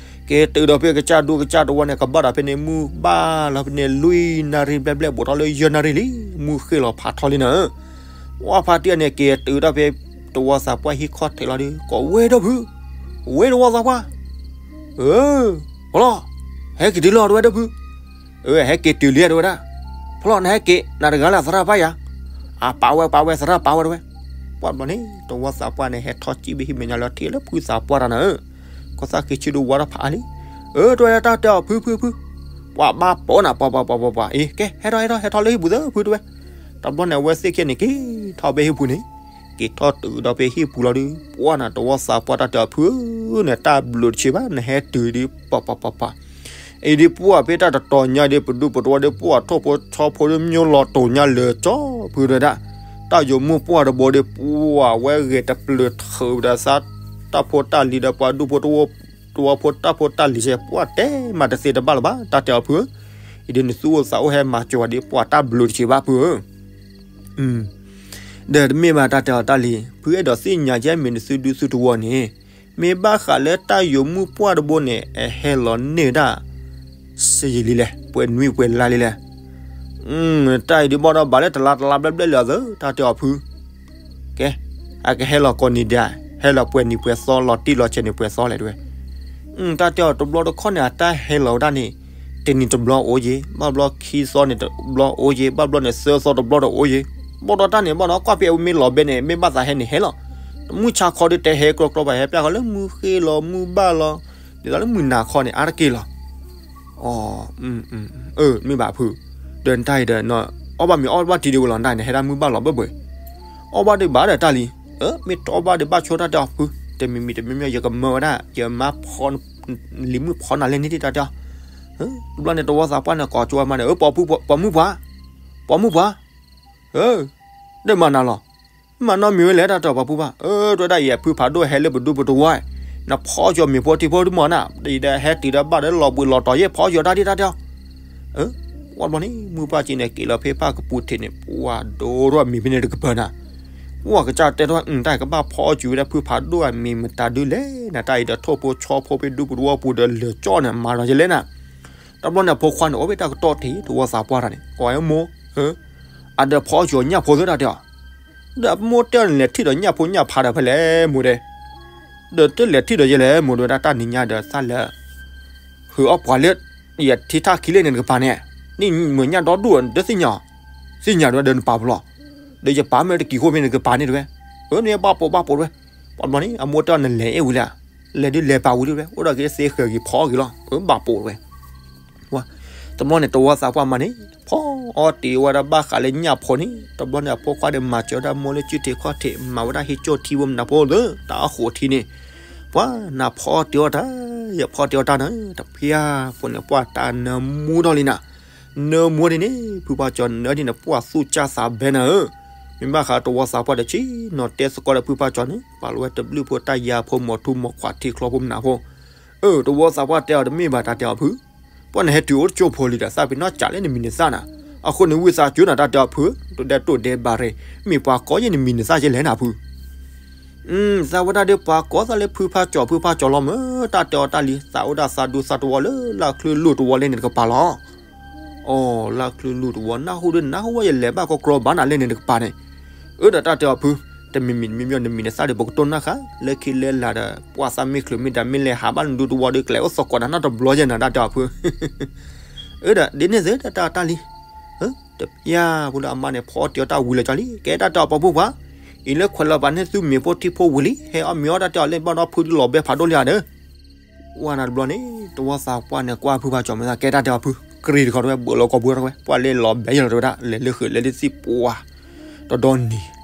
က့ၤတုၤဒီးဖဲကစၢ်ဒူကစၢ်တဝီန့ၣ် ကဘၣ်ဒီးဖဲန့ၣ် မုၢ်ဘၣ်လီၤဖဲန့ၣ် လွံၢ်နၣ်ရံၣ်ဘျဲၣ်ဘျဲၣ် ဘူးထီၣ်လၢယဲၢ်နၣ်ရံၣ်လံ, မုၢ်ဃ့ၢ်လီၤဖးထီလံနၤ. ဝဲဖါတံၢ်အန့ၣ် က့ၤတုၤဒီးဖဲတဝီသးပှၢ်ဟံၣ်ခီၣ်ထံးလီၤဒီး ကိးဝဲဒီးဖု, ဝဲတဝီသးပှၢ်, အၢ, ဖီလီၤ, ဟဲက့ၤတုၤလီၤတဝဲဒီးဖု, အၢ ဟဲက့ၤတုၤလံတဝဲဒၣ်, ဖီလီၤ နဟဲက့ၤ နတဂၤလၢသရၣ်ဘၣ်ယၤ, အပာ်ဝဲ ပာ်ဝဲသရၣ်ပာ်ဝဲတဝဲ, ပှၤဘျီန့ၣ် တဝီသးပှၢ်န့ၣ် ဟဲထီၣ်စံၣ်ဘ့ၣ်ဟံၣ်မဲာ်ညါလၢထံၣ်လၢဖုသးပှၢ်တၢ်နၤဧၢ, ကီၢ်သၣ်ခံဆံဒုးဝါထီၣ်ဖးအါလံ, အၢ တဝဲဒၣ်တၢ်တဲအီၤဖုဖုဖု, ပှၤဘၣ်ပိာ်နၤ ပှၤပှၤပှၤပှၤပှၤ အ့ ကဲ ဟဲထီၣ်ဟဲထီၣ် ဟဲထီၣ်လၢဟံၣ်ပူၤသၢဖုတဝဲ, တဘျီန့ၣ် အဝဲသ့ၣ်ခံဂၤန့ၣ် က့ၤထီၣ်ဖဲဟံၣ်ပူၤန့ၣ်, က့ၤထီၣ်တုၤဒီးဖဲဟံၣ်ပူၤလီၤဒီး ပှၤနၤတဝီသးပှၢ်တၢ်တဲအီၤဖုဧၢ နတၢ်ဘျုးတဆံးဘၣ် နဟဲတုၤဒီး ပှၤပှၤပှၤပှၤ အံၤဒ်ပှၤဖဲတၢ်တတီၤညါဒီး ပဒူပတဝီဒီး ပှၤထိၣ်ဖိဆီဖိဒီး မၠိလီၤတိာ်ညါလၢာ်ကၠီဖုတဝဲဒၣ်, တၢ်ယိာ်မုၢ်ပှၢ်တဘိဒီး ပှၤဝဲဂဲၤတပျၢၤထုးဒီးသး တၢ်ဖိတၢ်လံၤဒီး ပှၤဒူဖိတဝီဖိတၢ်ဖိတၢ်လံၤစဲး ပှၤတဲမၤတသ့တဘၣ်လၢၤဘၣ် တၢ်တဲအီၤဖုဧၢ, အံၤဒ်နသူၣ်အိၣ်သးအိၣ်ဟဲမၤစၢၤဝဲဒီး ပှၤတၢ်ဘျုးတဆံးဘၣ်ဖုဧၢ ဒီးတမ့ၢ်ဘၣ်တၢ်တဲအီၤတၢ်လံၤ ဖုအဲၣ်ဒိးသ့ၣ်ညါကဲမ့ၢ်နသုဒူသုတဝီန့ၣ်, မ့ၢ်ဘၣ်ဃးလၢတၢ်ယိာ်မုၢ်ပှၢ်တဘိန့ၣ် အဟဲလီၤန့ၢ်ဒၣ် စယံၤလံလဲၣ် ပှဲၤနွံပှဲၤလါလံလဲၣ်. တၢ်အံၤဒ်ဘၣ်ဒီးဘၣ်လၢတလါတလါဘျဲၣ်ဘျဲၣ်လံအသး တၢ်တဲအီၤဖု, ကဲ, အကဟဲလီၤကိးနံၤဒဲး, ဟဲလီၤပှဲၤနံၤပှဲၤသီ လီၤတံၢ်လီၤဆဲးန့ၣ်ပှဲၤသီလဲၣ်တဝဲ တၢ်တဲအီၤတဘျီတခီၣ်န့ၣ် အတၢ်ဟဲလီၤဝဲဒၣ်န့ၣ်, တနံၤတဘျီအိၣ်ယ့ၤ, ဘၣ်ဘျီခံသီန့ၣ်တဘျီအိၣ်ယ့ၤ, ဘၣ်ဘျီန့ၣ်သၢသီတဘျီဒီးအိၣ်ယ့ၤ, ဘၣ်ဒီးတၢ်န့ၣ် ဘၣ်ဒီးကွၢ်ဖဲအမ့ၢ်လီၤဘဲန့ၣ် မ့ၢ်ဘၣ်သးဟဲန့ၣ်ဟဲလီၤ, မုၢ်ဆါခီဒီးတဲဟဲကျီကျီဘၣ် ဟဲပျၢ်ဃီလၢမုၢ်ဃ့ၢ်လီၤမုၢ်ဘၣ်လီၤ, ဒ်သိးလၢမုၢ်နၤခီန့ၣ် အါတက့ၢ်လီၤ. အ မ့ၢ်ဘၣ်ဖု, ဒီးနတၢ်အံၤဒီး အီၣ်ဘၣ်မ့ၤအီၣ်ဘၣ်တံၤဒံးဝဲလီၤ နတၢ်အံၤန့ၣ် ဟဲဒၣ်မုၢ်ဘၣ်လီၤဘၢၣ်ဘၢၣ်, အီၣ်ဘၣ်ဒံးဘၣ်ဒီးတၢ်လံ, မ့ၢ်တအီၣ်ဘၣ်ဒံးဘၣ်ဆိတၢ်တဲအီၤဖု, တမံၤမံၤတမံၤမံၤ ယကမၢဝဲဒၣ် ယမါဖီ, လံၤမုၣ်ဖီနၤလဲၣ်န့ၣ်တၢ်တဲအီၤ, တဘျီန့ၣ် တဝီသးပှၢ်န့ၣ် ကိးကၠိဝဲမးန့ၣ် ပိာ်မုၣ်ပှၤ, ပိာ်မုၣ်ပှၤ, ဒ်မၤနၤလီၤ, မၤနီတမံၤဝဲလဲၣ် တၢ်တဲအီၤပိာ်မုၣ်ပှၤ, တဝဲဒၣ်အံၤ ဖုဖးဒိၣ်ဟဲလၢပဒူပတဝီ, နဖီကၠီၤမ့ၤဖိတံၤဖိတမီၤနၤ, ဒီးဟဲတုၤဒီးဘၣ်ဒီးလီၤဘှံးလီၤတီၤယဲၢ် ဖီကၠီၤတၢ်ဒ်တၢ်တဲအီၤ, ဝဲဘျီန့ၣ် မုၢ်ပှၢ်က့န့ၣ် က့ၤလီၤဖဲဖၣ်ကပူၤထံးန့ၣ် ပှၤဒိၣ်ထီၣ်မ့ၤဖဲန့ၣ်တကပၤနၤ, ပှၤကစၢ်တဲထီၣ် တၢ်ကဘၣ်ဖီကၠီၤဝဲဒၣ်ဖုဖးဒိၣ်အမ့ၤမတၤဒုလဲၣ် နတၢ်အံၤဒီးထိၣ်ဖိဆီဖိဖဲဒူပတဝီပူၤဒီးလၢာ်ကၠီန့ၣ် မၤဒီးယဲၢ်လဲၣ်နၤ, တဘျီန့ၣ် အဖိခွါန့ၣ် အိၣ်ဖဲတၢ်ကတီၢ်ထံး တဝီသးပှၢ်တၢ်န့ၣ် ကိးဝဲမိၢ်, အဒီးဖီကၠီၤညၣ်ဖိသၢတၢ်တဲအီၤ, ဒီးမိၢ်တဲအီၤန့ၣ် လဲၤထံၣ်ဒီးညၣ်ဖိညၣ်ဖးဒီးဖဲလဲၣ်မိၢ်တဲ, ဒီးတလဲၤထံၣ်ဒီးယဲၢ်လဲၣ်မိၢ်တဲဝဲဒၣ် တၢ်နံၤညါဒီးသးလၢ ဟုးအီၣ်ပှၤလၢ ယထံထၣ်ခံလၢန့ၣ်နကပၤန့ၣ်, န့ၣ်မ့ၢ်ညၣ်ဒီဒူၣ်ဒီးသ့ၣ်ညါ, သ့ၣ်ညါတဝဲဒီးနပာ်ပလီၢ်, ဒီးယပာ်မ့ၢ်တကံၤဃိမ့ၢ်နကပၤန့ၣ်တဝဲ, အၢ န့ၣ်ဘၣ်ပိာ်ဘၣ်ပိာ်တဝဲ, ပှၤဘျီန့ၣ် အမိၢ်တဲအီၤနလဲၤအဲၣ်ဝံၤလၢ်, လဲၤဒုးလဲၤပာ်ဝံၤတဝဲ အိၣ်ဒီးက့ၤသ့ဃဲၤဂ့ၤဖီအီၣ်ဂ့ၤလီၤ, အၢ ဘၣ်ပိာ်တဝဲ တဘျီန့ၣ် တဝီသးပှၢ်မးန့ၣ် ဖီအီၣ်တ့ၢ်ဝဲဒၣ်ဘၣ်ဃးလၢညၣ်ဖိန့ၣ် တဘျီန့ၣ် အဖိခွါဒီးမၤစၢၤဝဲဒၣ်မိၢ်လၢစုထံးခီၣ်ထံး မၤဝဲဒၣ်ဟံၣ်ကၠိၣ်ထံဖိမနၤဖိလၢ တၢ်အဃိးထံန့ၣ်, ပှၤနဖီအီၣ်တ့ၢ်အီၣ်တၢ်, ယဖီအီၣ်တ့ၢ်အီၣ်တၢ်နၤ တဖျၢၣ်ဖိန့ၣ် ပှၤတၢ်နၢမူထီၣ်လံနၤ, နၢမူဒ်န့ၣ် ဖုဖါကၠီနၢဒ်န့ၣ် ပှၤသူၣ်ကၢ်သးဘဲနၤဧၢ, မ့ၢ်ဘၣ်ဃးတဝီသးပှၢ်ဒီးဆ့ၣ်နီၤတဲသကိးဒီးဖုဖါကၠီန့ၣ် ပာ်လီၤဝဲတဘျုးဖိတၢ်ယါဖိ မိၢ်ထူမိၢ်ခွါထံချီဖိမနၤဖိ အၢ တဝီသးပှၢ်တဲအီၤတမ့ၢ်ဘၣ် တၢ်တဲအီၤဖု, ပှၤနဟဲတုၤအိၣ်တကၠိၢ်ဖိလံဒီး သးပ့ၤနီၣ်ကးလၢနမံၤနသၣ်နၤ, အဃိန့ၣ်ဝံသးစူၤနၤ တၢ်တဲအီၤဖု, ဒိးဒဲးတိၢ်ဒဲးဘၣ်ရ့ၣ်, မ့ၢ်ပှၤကိးယဲၢ်နမံၤနသၣ်ကဲလဲၣ်နၤဖု, သးဝဲဒၣ်ဒီးပှၤကိးသးလၢဖုဖါကၠီ ဖုဖါကၠီလီၤမၢ်, တၢ်တဲအီၤတၢ်လံ သးအိၣ်ဒၣ်သးဒူသးတဝီလၢလၢ်ချၢလူၢ်တဝီလၢန့ၣ်တကပၤလီၤ အိ လၢ်ချၢလူၢ်တဝီ နၢ်ဟူဒီးနၢ်ဟူဝဲ ယလဲၤဘၣ်ကီကီဘၣ်နၤလၢန့ၣ်တကပၤန့ၣ်, အၢ ဒီးတၢ်တဲအီၤဖု, တမံၤမံၤတမံၤမံၤ နမံၤနသၣ်ဒီး ပကတိၢ်နီၣ်ဃာ် လၢခံလၢလာ်ဒီး ပှၤသးမ့ၢ်ချုးမ့ၢ်ဒၣ် မ့ၢ်လဲၤဟးဘၣ်နဒူတဝီဒီး ကျဲအိၣ်သကိးနၤနီတဘျီယဲၢ်နၤ တၢ်တဲအီၤဖု, အၢ ဒီးဒ်န့ၣ်သ့ၣ် တၢ်တဲအီၤတၢ်လံ တပျၢ်ဖိလၢအမါန့ၣ် ဖီအီၣ်တ့ၢ်အီၣ်တၢ်ဝံၤလၢာ်ကၠီလံ ကဲတၢ်တဲအီၤပိာ်မုၣ်ပှၤ, အံၤလၢခွဲးလီၤပာ်န့ၢ်သုမ့ၤဖိထံဖိဝံၤလံ ဟဲအီၣ်မ့ၤအီၣ်တၢ်တဲအီၤလၢဘၣ်ဒီဖုဒုလီၤဘဲဖးဒိၣ်လံဧါဒီး ကွၢ်နၤတဘျီန့ၣ် တဝီသးပှၢ်န့ၣ် ကွၢ်ဖုဖါကၠီမ့ၢ်သး ကဲတၢ်တဲအီၤဖု ကြံတခီတဝဲ ဘၣ်လီၤကီဘှံးထီၣ်ဝဲ ပှၤလဲၤလီၤဘဲယလီၤတဝဲဒၣ် လဲၤလၢဃုာ်လဲၤလၢသံၣ်ပှၤ တဒီနံၤ,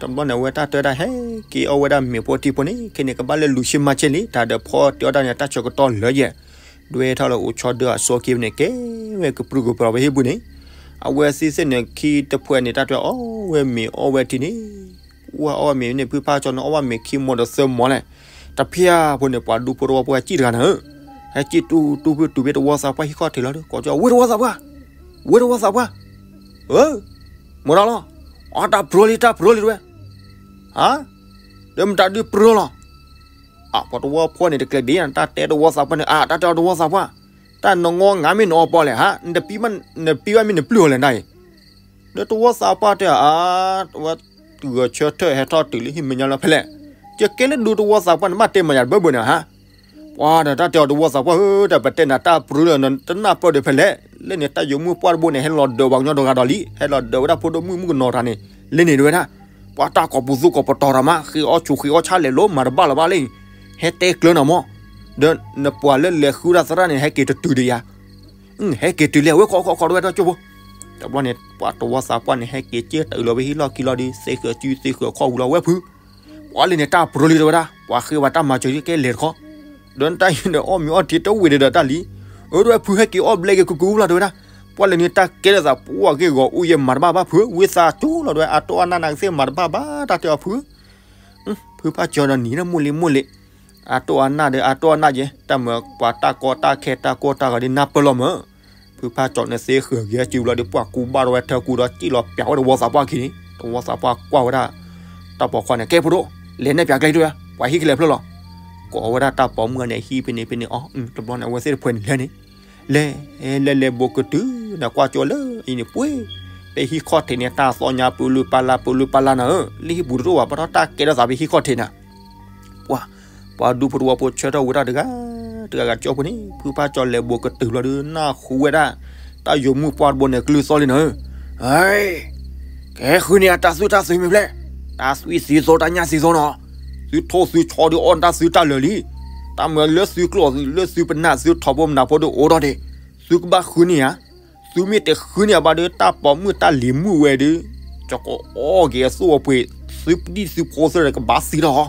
တဘျီန့ၣ် အဝဲတၢ်တဲဝဲဒၣ် ဟဲက့ၤအီၣ်ဝဲဒၣ်မ့ၤဖိထံဖိန့ၣ် ခဲန့ၣ် ကဘၣ်လၢလူၤဆ့မၤဆ့လံ တၢ်ဒီးဖီအီၣ်တ့ၢ်အီၣ်တၢ်န့ၣ် တၢ်ဆၢကတီၢ်လၢယဲၢ် ဒွဲထီၣ်လၢအိၣ်ဆီဒၢအစီခံဖဲန့ၣ် ကဲဝဲကပြုၢ်ကပြီၤဝဲဟံၣ်ပူၤန့ၣ်, အဝဲသ့ၣ်သ့ၣ်န့ၣ် ခံတဖုန့ၣ် တၢ်တဲအီၤ အီၣ်ဝဲမ့ၤအီၣ်ဝဲထံန့ၣ် ဝဲအီၣ်ဝဲမ့ၤန့ၣ် ဖုဖါကၠီန့ၣ် အီၣ်ဝဲမ့ၤခံမီဒီးသၢမီလဲၣ်, တဖျၢၣ်ဖိန့ၣ် ပှၤဒူဖိတဝီဖိဟဲကံၣ်တဂၤနၤဧၢ, ဟဲကံၣ်တူၢ်တူၢ်ဖုတူၢ်ဖဲတဝီသးပှၢ်ဟံၣ်ခီၣ်ထံးလီၤဒီး ကိးကၠီ ဝ့ၢ်တဝီသးပှၢ်, ဝ့ၢ်တဝီသးပှၢ်, အၢ မတၤလီၤ, အတၢ်ပြၢလံ တၢ်ပြၢလံတဝဲ, ဟါ, ဒီးမတၤဒုးပြၢလီၤ အပှၤတဝီဖိန့ၣ် တကျဲၤဘၣ်နၤ တၢ်တဲတဝီသးပှၢ်န့ၣ် အတၢ်တဲအီၤတဝီသးပှၢ်, တၢ်နငီငါမ့ၢ်နအီပီလဲၣ်ဟါ, နပံဘၣ်မ့ၢ်နပျုၢ်အီၤလဲၣ်နၤအံၤ, ဒီးတဝီသးပှၢ်တဲအီၤ အါ, ဝဲတုၤဂီၤဆၢထၢၣ်ဟဲထီၣ်တုၤလၢဟံၣ်မဲာ်ညါလီၤဖဲလဲၣ်, ယကဲလၢဒူတဝီသးပှၢ်န့ၣ် ဘၣ်တဲမၤယၤတဘၢဘၢန့ၣ်ဟါ, ပှၤဒီးတၢ်တဲအီၤတဝီသးပှၢ်ဧၢ, တၢ်ပတဲနၤတၢ်ပြၢလၢနတနၢ်ပၢၢ်ဒီးဖဲလဲၣ်, လၢန့ၣ်တၢ်ယိၤမုၢ်ပှၢ်တဘိန့ၣ် ဟဲလီၤဒၢးပှၤကညီတဂၤဒီးလံ, ဟဲလီၤဒၢးဝဲဒၣ်ဖိဒိၣ်မုၣ်မုၣ်ကနီၤတဂၤန့ၣ်, လၢန့ၣ်တဝဲဒၣ် ပှၤတၢ်ကိးပူၤသူကိးပတီၤတၢ်မး ဃ့အီၣ်ဆူးဃ့အီၣ်ဆၣ်လဲၤလိာ်မၤတဘၣ်လၢၤဘၣ်လၢ ဟဲတဲကျၢၤနၤမး, ဒီးနပှၤလၢလဲၤဃုတၢ်သရၣ်န့ၣ် ဟဲက့ၤတတုၤဒီးယၤ, ဟဲက့ၤတုၤလံအဝဲခီခီခီတဝဲတၢ်ကၠိဖိ, တဘျီန့ၣ် ပှၤတဝီသးပှၢ်န့ၣ် ဟဲက့ၤက့ၤတုၤလီၤဝဲဟံၣ်လီၢ်ခံလီၤဒီး သ့ဃုာ်စုသ့ဃုာ်ခီၣ်ဝံၤလီၤဝဲဖု ပှၤလၢန့ၣ်တၢ်ပြၢလံတဝဲဒၣ် ပှၤဃ့ဝဲတၢ်မၤစၢၤလံကဲလဲၤတခီ, ဒီးတၢ်ဟံၣ်ဒီးအီၣ်မ့ၤအီၣ်ထံတဝံၤဒီးတၢ်လံ, အၢ တဝဲဖုဟဲက့ၤအီၣ်ဘျဲက့ၤကူကူလီၤတဝဲဒၣ်, ပှၤလၢန့ၣ်တၢ်ကဲထီၣ်သးပှၢ်ဂ့ၢ်ဂီၤအူယဲၢ်မၤတဘၣ်ဘၣ်ဖု ဝံသးစူၤလီၤတဝဲ အတိၢ်အနၢ်နကသ့ၣ်မၤတဘၣ်ဘၣ် တၢ်တဲအီၤဖု ဖုဖါကၠီဒီးနံၤဒီးမိၢ်လံမိၢ်လံ, အတိၢ်အနၢ်ဒီးအတိၢ်အနၢ်ယဲ တၢ်မၤပှၤတၢ်ကီတၢ်ခဲတၢ်ကိၢ်တၢ်ဂီၤဒီးနၢ်ပၢၢ်လီၤမး, ဖုဖါကၠီန့ၣ်သ့ဃုာ်ဂ့ၤစုလီၤဒီး ပှၤကူဘၣ်ထီၣ်ဝဲထၢကူဒီးစံၣ်လီၤပျးဝဲတဝီသးပှၢ်ခံန့ၣ် တဝီသးပှၢ်ကွၢ်ဝဲဒၣ် တၢ်ပိာ်ခွါန့ၣ် ကဲဖိဒိၣ်, လဲၤနဲၣ်ပၠးကျဲတဝဲ ပှၤဟံၣ်ကလဲၤဖျၢၣ်လီၤ, ကိးဝဲဒၣ်တၢ်ပိာ်မုၣ်န့ၣ်ဟံၣ်ဖဲန့ၣ်ဖဲန့ၣ်အီၤ, တဘျီန့ၣ် အဝဲသ့ၣ်တဖုန့ၣ်လဲၤန့ၣ် လဲၤ လဲၤလဲၤဘိးကတုၤ နကွၢ်ကၠိလၢအံၤန့ၣ်ပှ့ၤ, ဖဲဟံၣ်ခီၣ်ထံးန့ၣ် တၢ်သီညါပလူပလၢ်ပလူပလၢ်နၤဧၢ, လၢဟံၣ်ပူၤတအိၣ်ဘၣ် ဘၣ်ထီၣ်တၢ်ကဲထီၣ်သးဖဲဟံၣ်ခီၣ်ထံးနၤ ပှၤ ပှၤဒူဖိတဝီဖိဆၢထၢၣ်ဝဲဒၣ်တဂၤ တဂၤဂၤကၠိဖိန့ၣ် ဖုဖါကၠီလဲၤဘိးကတုၤလီၤဒီး နၢ်ဟူဝဲဒၣ် တၢ်ယိၤမုၢ်ပှၢ်တဘိန့ၣ် ကလုၢ်သီလံနၤဧၢ, ကဲဃုန့ၢ်အတၢ်သွံၣ်တၢ်သးမ့ၢ်ဖျဲၣ်, တၢ်သွံၣ်သံသိ တၢ်ညၣ်သံသိနီၤ, သုထိၣ်သုဆီဒီးအီၣ်တၢ်သုတၢ်လၢာ်လံ, တၢ်မၤလၢသုကျိၣ်လၢသုပနၢ်သုထီဘိမနၤဖိဒီးအိၣ်ထီၣ်ဒံး, သုကဘၣ်ဃုန့ၢ်ဧါ သုမ့ၢ်တဃုန့ၢ်အဘၣ်ဒီး တၢ်ပိာ်မုၣ်တၢ်လံၤမုၣ်ဝဲဒီး ကၠီကအီၣ်က့ၤအသူၣ်အပှ့ၤ သုပဒံၣ်သုဖိသ့ၣ်ဒီးကဘၣ်သံလီၤ,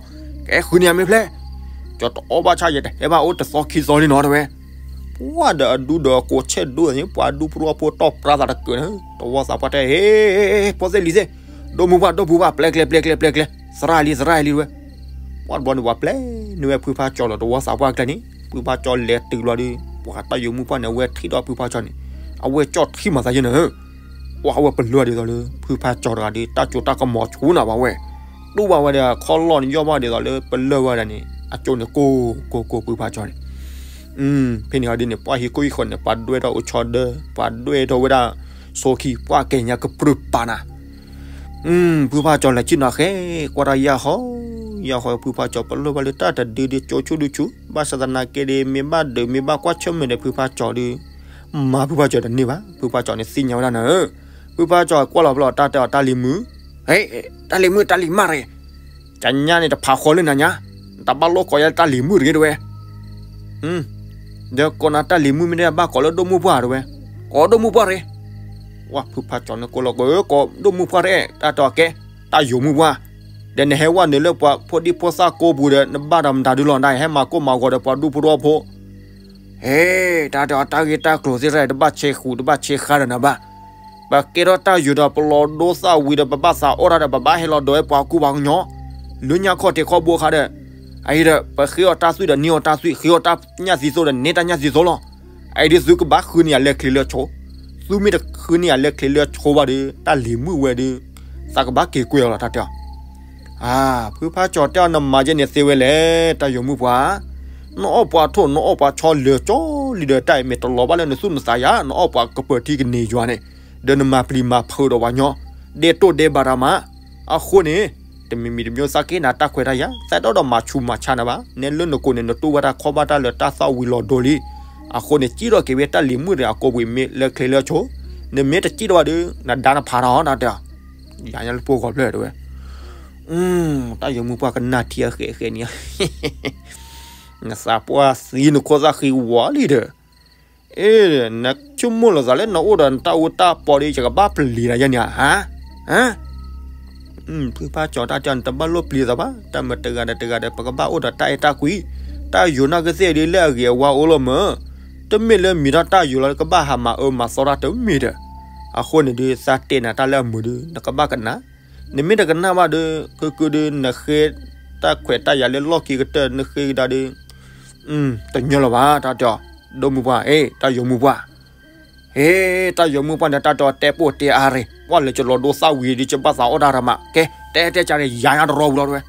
ကဲဃုန့ၢ်ဧါမ့ၢ်ဖျဲၣ်, ကၠီတအီၣ်ဘၣ်ဆၣ်ယဲ တဟဲဘၣ်အိၣ်တသီခံသီလံနီၤတဝဲ, ပှၤဒီးအဒူဒီးအကိးဆဲးဒိၣ်န့ၣ် ပှၤဒူဖိတဝီဖိတီၢ်ပြါသးတကၢၢ်န့ၣ် တဝီသးပှၢ်တဲ ဟ့ ဖိသ့ၣ်လံၤသ့ၣ်, ဒိၣ်မုၢ်ပှၢ် ဒိၣ်ပူၤပှၢ် ပျဲကျဲ ပျဲကျဲ ပျဲကျဲ, သရၣ်လံ သရၣ်လံတဝဲ ပှၤတဘျီန့ၣ် ပှၤပျဲန့ၢ်ဝဲဖုဖါကၠီလီၤ တဝီသးပှၢ်ကျဲန့ၣ် ဖုဖါကၠီလဲၤတုၤဘျီဒီး ပှၤတၢ်ယိၤမုၢ်ပှၢ်န့ၣ် အဝဲထံၣ်ဒီးဖုဖါကၠီန့ၣ် အဝဲကၠီၣ်ထံမၤသးယဲၢ်နၤဧၢ, ပှၤအဝဲပလၢၢ်ဒ်သိးလၢ ဖုဖါကၠီတဂၤဒီး တၢ်စိတၢ်ကမီၤဆူၣ်နၤဘၣ်ဝဲ, တူၢ်ဘၣ်ဝဲဒီးခီၣ်လီၢ်န့ၣ် ယီၢ်ဘၣ်ဒ်သိးလၢပလၢၢ်ဝဲဒၣ်န့ၣ် အကၠိန့ၣ်ကိၢ်ကိၢ်ကိၢ်ဖုဖါကၠီန့ၣ် ဖဲန့ၣ်အီၤဒ်န့ၣ် ပှၤဟံၣ်ခိၣ်ဟံၣ်ဃီန့ၣ် ပှၤဒွဲၣ်ထီၣ်အိၣ်ဆီဒၢ ပှၤဒွဲၣ်ထီၣ်ဝဲဒၣ် ဆိခံ ပှၤကဲညါကပြုၢ်ပာ်နၤ ဖုဖါကၠီလဲၤဆ့ၣ်နီၤဃဲ ကွၢ်တၢ်ယၢ်ဟီ, ယၢ်ဟီ ဖုဖါကၠီပလၢၢ်ဘၣ်လၢတၢ်တဒုဒုကၠိဆူၣ်ဒုဆူၣ် ဘၣ်ဆၣ်သနာ်က့ဒီး မ့ၢ်ဘၣ်ဒုးမ့ၢ်ဘၣ်ကွၢ်ဆၢၣ်မဲာ်ဒီးဖုဖါကၠီဒီး မၤဖုဖါကၠီတန့ၢ်ဘၣ်, ဖုဖါကၠီန့ၣ်သ့ၣ်ညါဝဲဒၣ်နၤဧၢ, ဖုဖါကၠီကွၢ်လီၤဖဲလီၤတၢ်တဲအီၤတၢ်လံၤမုၣ်, ဟဲ, တၢ်လံၤမုၣ် တၢ်လံၤမးရ့ၣ် ကညါန့ၣ်တဖးဃီလၢနၤညါ, နတဘၣ်လိၣ်ကိးယၤလၢတၢ်လံၤမုၣ်တဂ့ၤတဝဲ, ဒီးကိးနၤတၢ်လံၤမုၣ်မ့ၢ်တဘၣ်ကိးလၢဒိၣ်မုၢ်ပှၢ်တဝဲ, ကိးဒိၣ်မုၢ်ပှၢ်ရ့ၣ်, ဝဲဖုဖးကၠီန့ၣ်ကိးလီၤကီး ဒိၣ်မုၢ်ပှၢ်တအဲၣ် တၢ်တဲအီၤကဲ, တၢ်ယိၤမုၢ်ပှၢ်, ဒီးနဟဲဝဲနုာ်လၢပှၤဖိဒံဖိသၣ်ကိးပူၤဒီး နဘၣ်ဒီးမတၤဒုလီၤ နဟဲမၤကိၢ်မၤဂီၤဒီးပှၤဒူဖိထီဖိ ဟဲ, တၢ်တဲအီၤ တၢ်ဂ့ၢ်တၢ်ကျိၤသ့ၣ်တဖၣ် တဘၣ်ဆဲးဃုာ် တဘၣ်ဆဲးဃါဒီးနၤဘၣ်. ပကဲထီၣ်တၢ်ယိၤဒီး ပလီၤဒိသၣ်ဝံၤဒီး ပဘၣ်သးအီၣ်တၢ်ဒီး ပဘၣ်ဟဲလီၤဒိဝဲပှၤကူပှၤကညီ လၢညါခီၣ်ထံးခီၣ်ဘိအခါဒီး, အအံၤဒီး ပဃ့အီၣ်တၢ်သွံၣ်ဒီးန့ၢ်အီၣ်တၢ်သွံၣ်, ဃ့အီၣ်တၢ်ညၣ်သံသိဒီးန့ၢ်တၢ်ညၣ်သံသိလီၤ. အအံၤဒ်သုကဘၣ်ဃုန့ၢ်ယၤလၢချံလၢဆီ, သုမ့ၢ်တဃုန့ၢ်ယၤလၢချံလၢဆီဘၣ်ဒီး တၢ်လံၤမုၣ်ဝဲဒီး သးကဘၣ်က့ၤကွံာ်အီၤလီၤ တၢ်တဲအီၤ. ဖုဖးကၠီတဲအီၤ နမၤယဲန့ၣ်သ့ဝဲလဲၣ် တၢ်ယိၤမုၢ်ပှၢ်, နအီၣ်ပှၤထိၣ် နအီၣ်ပှၤဆီလၢာ်ကၠီလံဒီး တၢ်အံၤမ့ၢ်တလီၤဘၣ်လၢနသူၣ်နသးယၤ, နအီၣ်ပှၤကပၢၤထံကန့ၢ်ယွၤန့ၣ်, ဒီးနမၤပျံၤမၤဖုးဒီးပှၤကညီ, ဒဲတိၢ်ဒဲဘးတၢ်မး, အဃိန့ၣ် တမံၤမံၤတမံၤသးက့ၤနၤတၢ်ခွဲးတၢ်ယာ်, သးဒီးမၤဆူးမၤဆါနၤဘၣ်, နဲလၢနကိးန့ၣ် နတူၢ်ဘၣ်တၢ်ခီဘၣ်တၢ်လၢတၢ်သၣ်ဝံၤလီၤဒိလံ. အဃိန့ၣ် စံၣ်ထီၣ်က့ၤဝဲတၢ်လံၤမုၣ်တဂၤအကိာ်ပူၤ မ့ၢ်လၢချံလၢဆီ, နမ့ၢ်တစံၣ်ထီၣ်ဘၣ်ဒီး နဒါနဖးထီၣ်တၢ်တဲအီၤ, ယၤညါလၢပှိၢ်ဂီၤဖျၢၣ်တဲဝဲ, တၢ်ယိၤမုၢ်ပှၢ်ကနၣ်ထံအဃဲးဃဲးန့ၣ် နသးပှၢ်သံနခိၣ်သၣ်ဃံဝီၤလံဒီး, အ့ နဆိကမိၣ်လီၤသးလၢနအိၣ်ဒီးနတၢ်အူတၢ်ပီဒီး ယကဘၣ်ပျံၤတၢ်ယဲန့ၣ်ဧါ, ဟါ ဖုဖးကၠီတၢ်တဲအီၤ နတဘၣ်လိၣ်ပျံၤသးဘၣ်, တၢ်မၤတဂၤဒီးတဂၤဒီး ပကဘၣ်အိၣ်ဒီးတၢ်အဲၣ်တၢ်ကွံ, တၢ်ယိၤနာ်ကသ့ၣ်ဒ်လၢအဂ့ၤအဝါအိၣ်လီၤမး, တမ့ၢ်လၢမံၤထီၣ်တၢ်ယိၤလီၤ ကဘၣ်ဟးမၤအၢမၤသီတၢ်တမ့ၢ်ဒီး, အဃိန့ၣ်ဒီး သးတဲနၤတၢ်လၢအမုာ်ဒီး နကဘၣ်ကနၣ်, နမ့ၢ်တကနၣ်ဘၣ်ဒီး ကုကုဒီး နဃ့တၢ်ခွဲးတၢ်ယာ်လၢလီၢ်ခံကတၢၢ် နဃ့ကဒါဒီး တညီလၢၤဘၣ် တၢ်တဲအီၤ, ဒိၣ်မုၢ်ပှၢ် အ့ တၢ်ယိၤမုၢ်ပှၢ်, အ့ တၢ်ယိၤမုၢ်ပှၢ်န့ၣ် တၢ်တဲအီၤ တဲပိာ်တဲအါရ့ၣ်, ပှၢ်လၢကလီၤဒိသၣ်ဝံၤဒီး ကဘၣ်သးအီၣ်တၢ်တၢ်မး, ကဲ တဲတဲကန့ၣ် ယၤညါတရီဝံၤလီၤတဲဝဲ,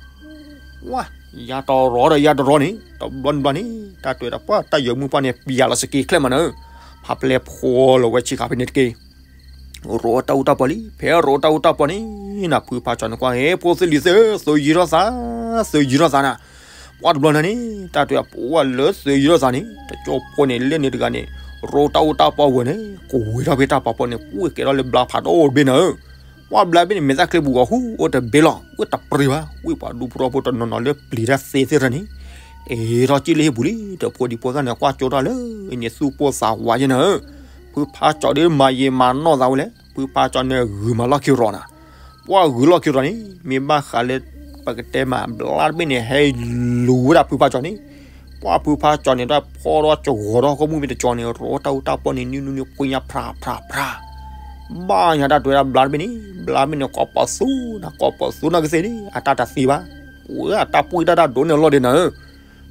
ဝါ ယၤတရီဒီးယၤတရီန့ၣ် တဘျီန့ၣ်ဘျီန့ၣ် တၢ်တဲဝဲဒၣ်ပှၢ် တၢ်ယိၤမုၢ်ပှၢ်န့ၣ် ပျံၤလီၤစက့ၤချဲမးနၢၤ, ဖးပျဲဖိလီၤဝဲဆံးခါဖဲန့ၣ်တက့ၢ် ရိအတၢ်အူတၢ်ပီလံ, ဖဲရိအတၢ်အူတၢ်ပီန့ၣ် နဖုဖးကၠီန့ၣ်ကွၢ် ဟ့ ဖိသ့ၣ်လံၤသ့ၣ် သုးယံၤထီၣ်သး, သုးယံၤထီၣ်သးနၤ, ပှၢ်တဘျီန့ၣ်န့ၣ် တၢ်တဲဝဲဒၣ်ပှၢ်လၢ သုးယံၤထီၣ်သးန့ၣ် တကၠိဖိန့ၣ် လၢန့ၣ်တဂၤန့ၣ် ရိတၢ်အူတၢ်ပီဝဲန့ၣ် ကဝ့ၤထီၣ်ဖဲတၢ်ပာ်ဖီန့ၣ် ပှၢ်ကဲထီၣ်လၢဘျါဖးဒိၣ်တဘ့ၣ်နၤဧၢ, ပှၢ်ဘျါဘ့ၣ်န့ၣ် မဲာ်သၣ်ချ့ပူၤဂီၤဟူအိၣ်တဘ့ၣ်လီၤ, ဝ့ၢ်တပြံၤဘၣ်, ဝ့ၢ်ပှၤဒူဖိထီဖိတနီၤနီၤလၢပျံၤတၢ်သ့သ့ၣ်တဖၣ်န့ၣ် အ့ၣ်ထီၣ်ကံၣ်လၢဟံၣ်ပူၤလံ, ဒီးဖိဒံဖိသၣ်န့ၣ် ကွၢ်ကၠိတၢ်လၢန့ၣ် သူၣ်ပိၢ်သးဝးယဲနၤဧၢ, ဖုဖးကၠီဒီးမၤယံာ်မၤနီၢ်သးဝဲလဲၣ်, ဖုဖးကၠီန့ၣ်ဂုာ်မးလီၢ်ခံရီၤနၤ, ပှၢ်ဂုာ်လီၢ်ခံရီၤန့ၣ် မ့ၢ်ဘၣ်ဃးလၢ ပကတဲမး ဘျါတဘ့ၣ်န့ၣ် ဟဲလူၤဝဲဒၣ်ဖုဖးကၠီန့ၣ်, ပှၢ်ဖုဖးကၠီန့ၣ် တၢ်ဖီထီၣ်ကဝီၤထီၣ်ကမူၣ်မ့ၢ်တကၠီန့ၣ် ရိတၢ်အူတၢ်ပီန့ၣ် နံၣ်နူနံၣ်ဖှံညါဖြးဖြးဖြး ဘၣ်ညါတၢ်တဲဝဲဒၣ်ဘျါတဘ့ၣ်န့ၣ်, ဘျါတဘ့ၣ်န့ၣ် ကိးပသူနၤ ကိးပသူနီၢ်ကသ့ၣ်န့ၣ် အတၢ်တသ့ဘၣ်, ဝဲအတၢ်ပှံၢ်တၢ်တၢ်ဒိးန့ၢ်အလီၢ်ဒ့နၤဧၢ,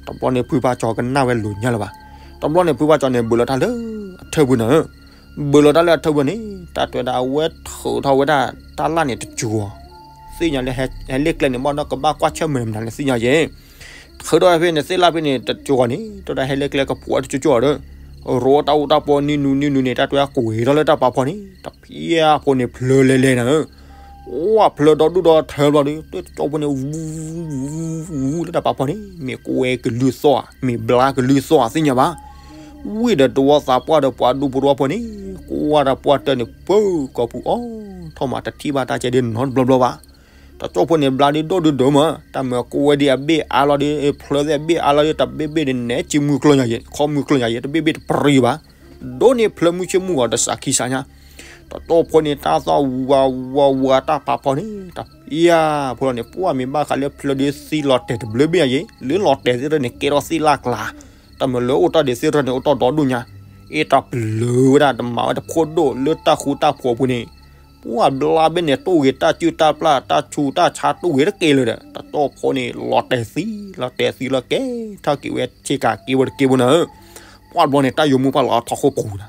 တဘျီန့ၣ်ဖုဖးကၠီကနၣ်ဝဲလိာ်ညါလၢၤဘၣ်, တဘျီန့ၣ်ဖုဖးကၠီန့ၣ် ဘုးလီၤတၢ်လၢအထၢပူၤနၤဧၢ, ဘုးလီၤတၢ်လၢအထၢပူၤန့ၣ် တၢ်တဲဝဲဒၣ်အဝဲထုးထီၣ်ဝဲဒၣ်တၢ်လၢ်န့ၣ်တကၠိၤ, သ့ၣ်ညါလၢ ဟဲလ့ၣ်ကျဲန့ၣ် ဘၣ်ဒီးကဘၣ်ကွၢ်ဆၢၣ်မဲာ်မနုၤလဲၣ်သ့ၣ်ညါယဲ ထုးထီၣ်ဖဲန့ၣ် သ့ၣ်လၢ်ဖဲန့ၣ် တကၠိၤန့ၣ် တၢ်ဟဲလ့ၣ်ကျဲကဖှီၣ်တကၠိၤကၠိၤဒီး ရိတၢ်အူတၢ်ပီနံၣ်နူနံၣ်နူန့ၣ် တၢ်တဲဝဲကွံာ်ထီၣ်လၢတၢ်ပာ်ဖီန့ၣ် တဖၣ်ဖိန့ၣ်ဖျၢလီၤလဲၤလဲၤနၤဧၢ, ဝဲဖျၢဒီဒူၣ်ဒီထၢဘျီဒီး တကၠိဖိန့ၣ် ဝူ ဝူ ဝူလၢတၢ်ပာ်ဖီန့ၣ် မ့ၢ်ကွဲကလုၢ်သီၣ်ဧါ မ့ၢ်ဘျါကလုၢ်သီၣ်ဧါသ့ၣ်ညါဘၣ်, ဝံၤဒီးတဝီသးပှၢ်ဒီးပှၤဒူဖိထီဖိန့ၣ် ကွၢ်တၢ်ပှၢ်တၢၢ်န့ၣ် ပၢကီၢ်ပူၤအီၣ်ထီၣ်မး တထံၣ်ဘၣ်တၢ်ကဲဒ်နီတဘျီဘျီဘၣ်, တကၠိဖိန့ၣ် ဘျါဒ်ဒိၣ်ဒ်ဒိၣ်မး တၢ်မၤကွဲဒ်အဘ့ၣ်အါလီၤဒီး ဖျၢသ့ၣ်အဘ့ၣ်အါလီၤဒီး တဘ့ၣ်ဘ့ၣ်န့ၣ် နဲဆံမုၢ်ကျိၤညါယဲ ခီမုၢ်ကျိၤညါယဲ တဘ့ၣ်ဘ့ၣ်တပြံၤဘၣ်, ဒိၣ်န့ၢ်ဖျၢမုၢ်ဆ့ၣ်မုၢ်ဂီၤတစးခံစးညါ, တကၠိဖိန့ၣ် တၢ်သီၣ်ဝးဝးဝးတၢ်ပာ်ဖီန့ၣ် တဖၣ်ဖိလီၤန့ၣ် ပှၢ်မ့ၢ်ဘၣ်ဃးလၢဖျၢဒ်သံလီၤတဲာ်တဘျၢဘ့ၣ်ညါယဲ လၢလီၤတဲာ်သ့ၣ်တဖၣ်န့ၣ် ကဲထီၣ်သ့ၣ်လၢ်ကျါ, တၢ်မၤလၢအိၣ်တ့ၢ်ဒံးသ့ၣ်တဖၣ်န့ၣ် အိၣ်တ့ၢ်ဒီဒူၣ်ညါ, အ့ၣ်တၢ်ပျၢၤဝဲဒၣ် တမၤဝဲတဖိဒိၣ်လၢတၢ်ဃူတၢ်ဖိးပူၤန့ၣ် ပှၢ်ဘျါဘ့ၣ်န့ၣ် တိၢ်ဂ့ၤတၢ်စုၣ်တၢ်ပျၢ် တၢ်ဆူးတၢ်ဆါတိၢ်ဂ့ၤတက့ၢ်လၢၤဒီး တကၠိဖိန့ၣ် လီၤတဲာ်သံ လီၤတဲာ်သံလီၤ ကဲထီၣ်က့ၤဝဲဆ့ကၤက့ၤဝဲတက့ၢ်ဖိနၤဧၢ, ပှၢ်တဘျီန့ၣ် တၢ်ယိၤမုၢ်ပှၢ်လီၤထီၣ်ခိၣ်ပူၤနၤ,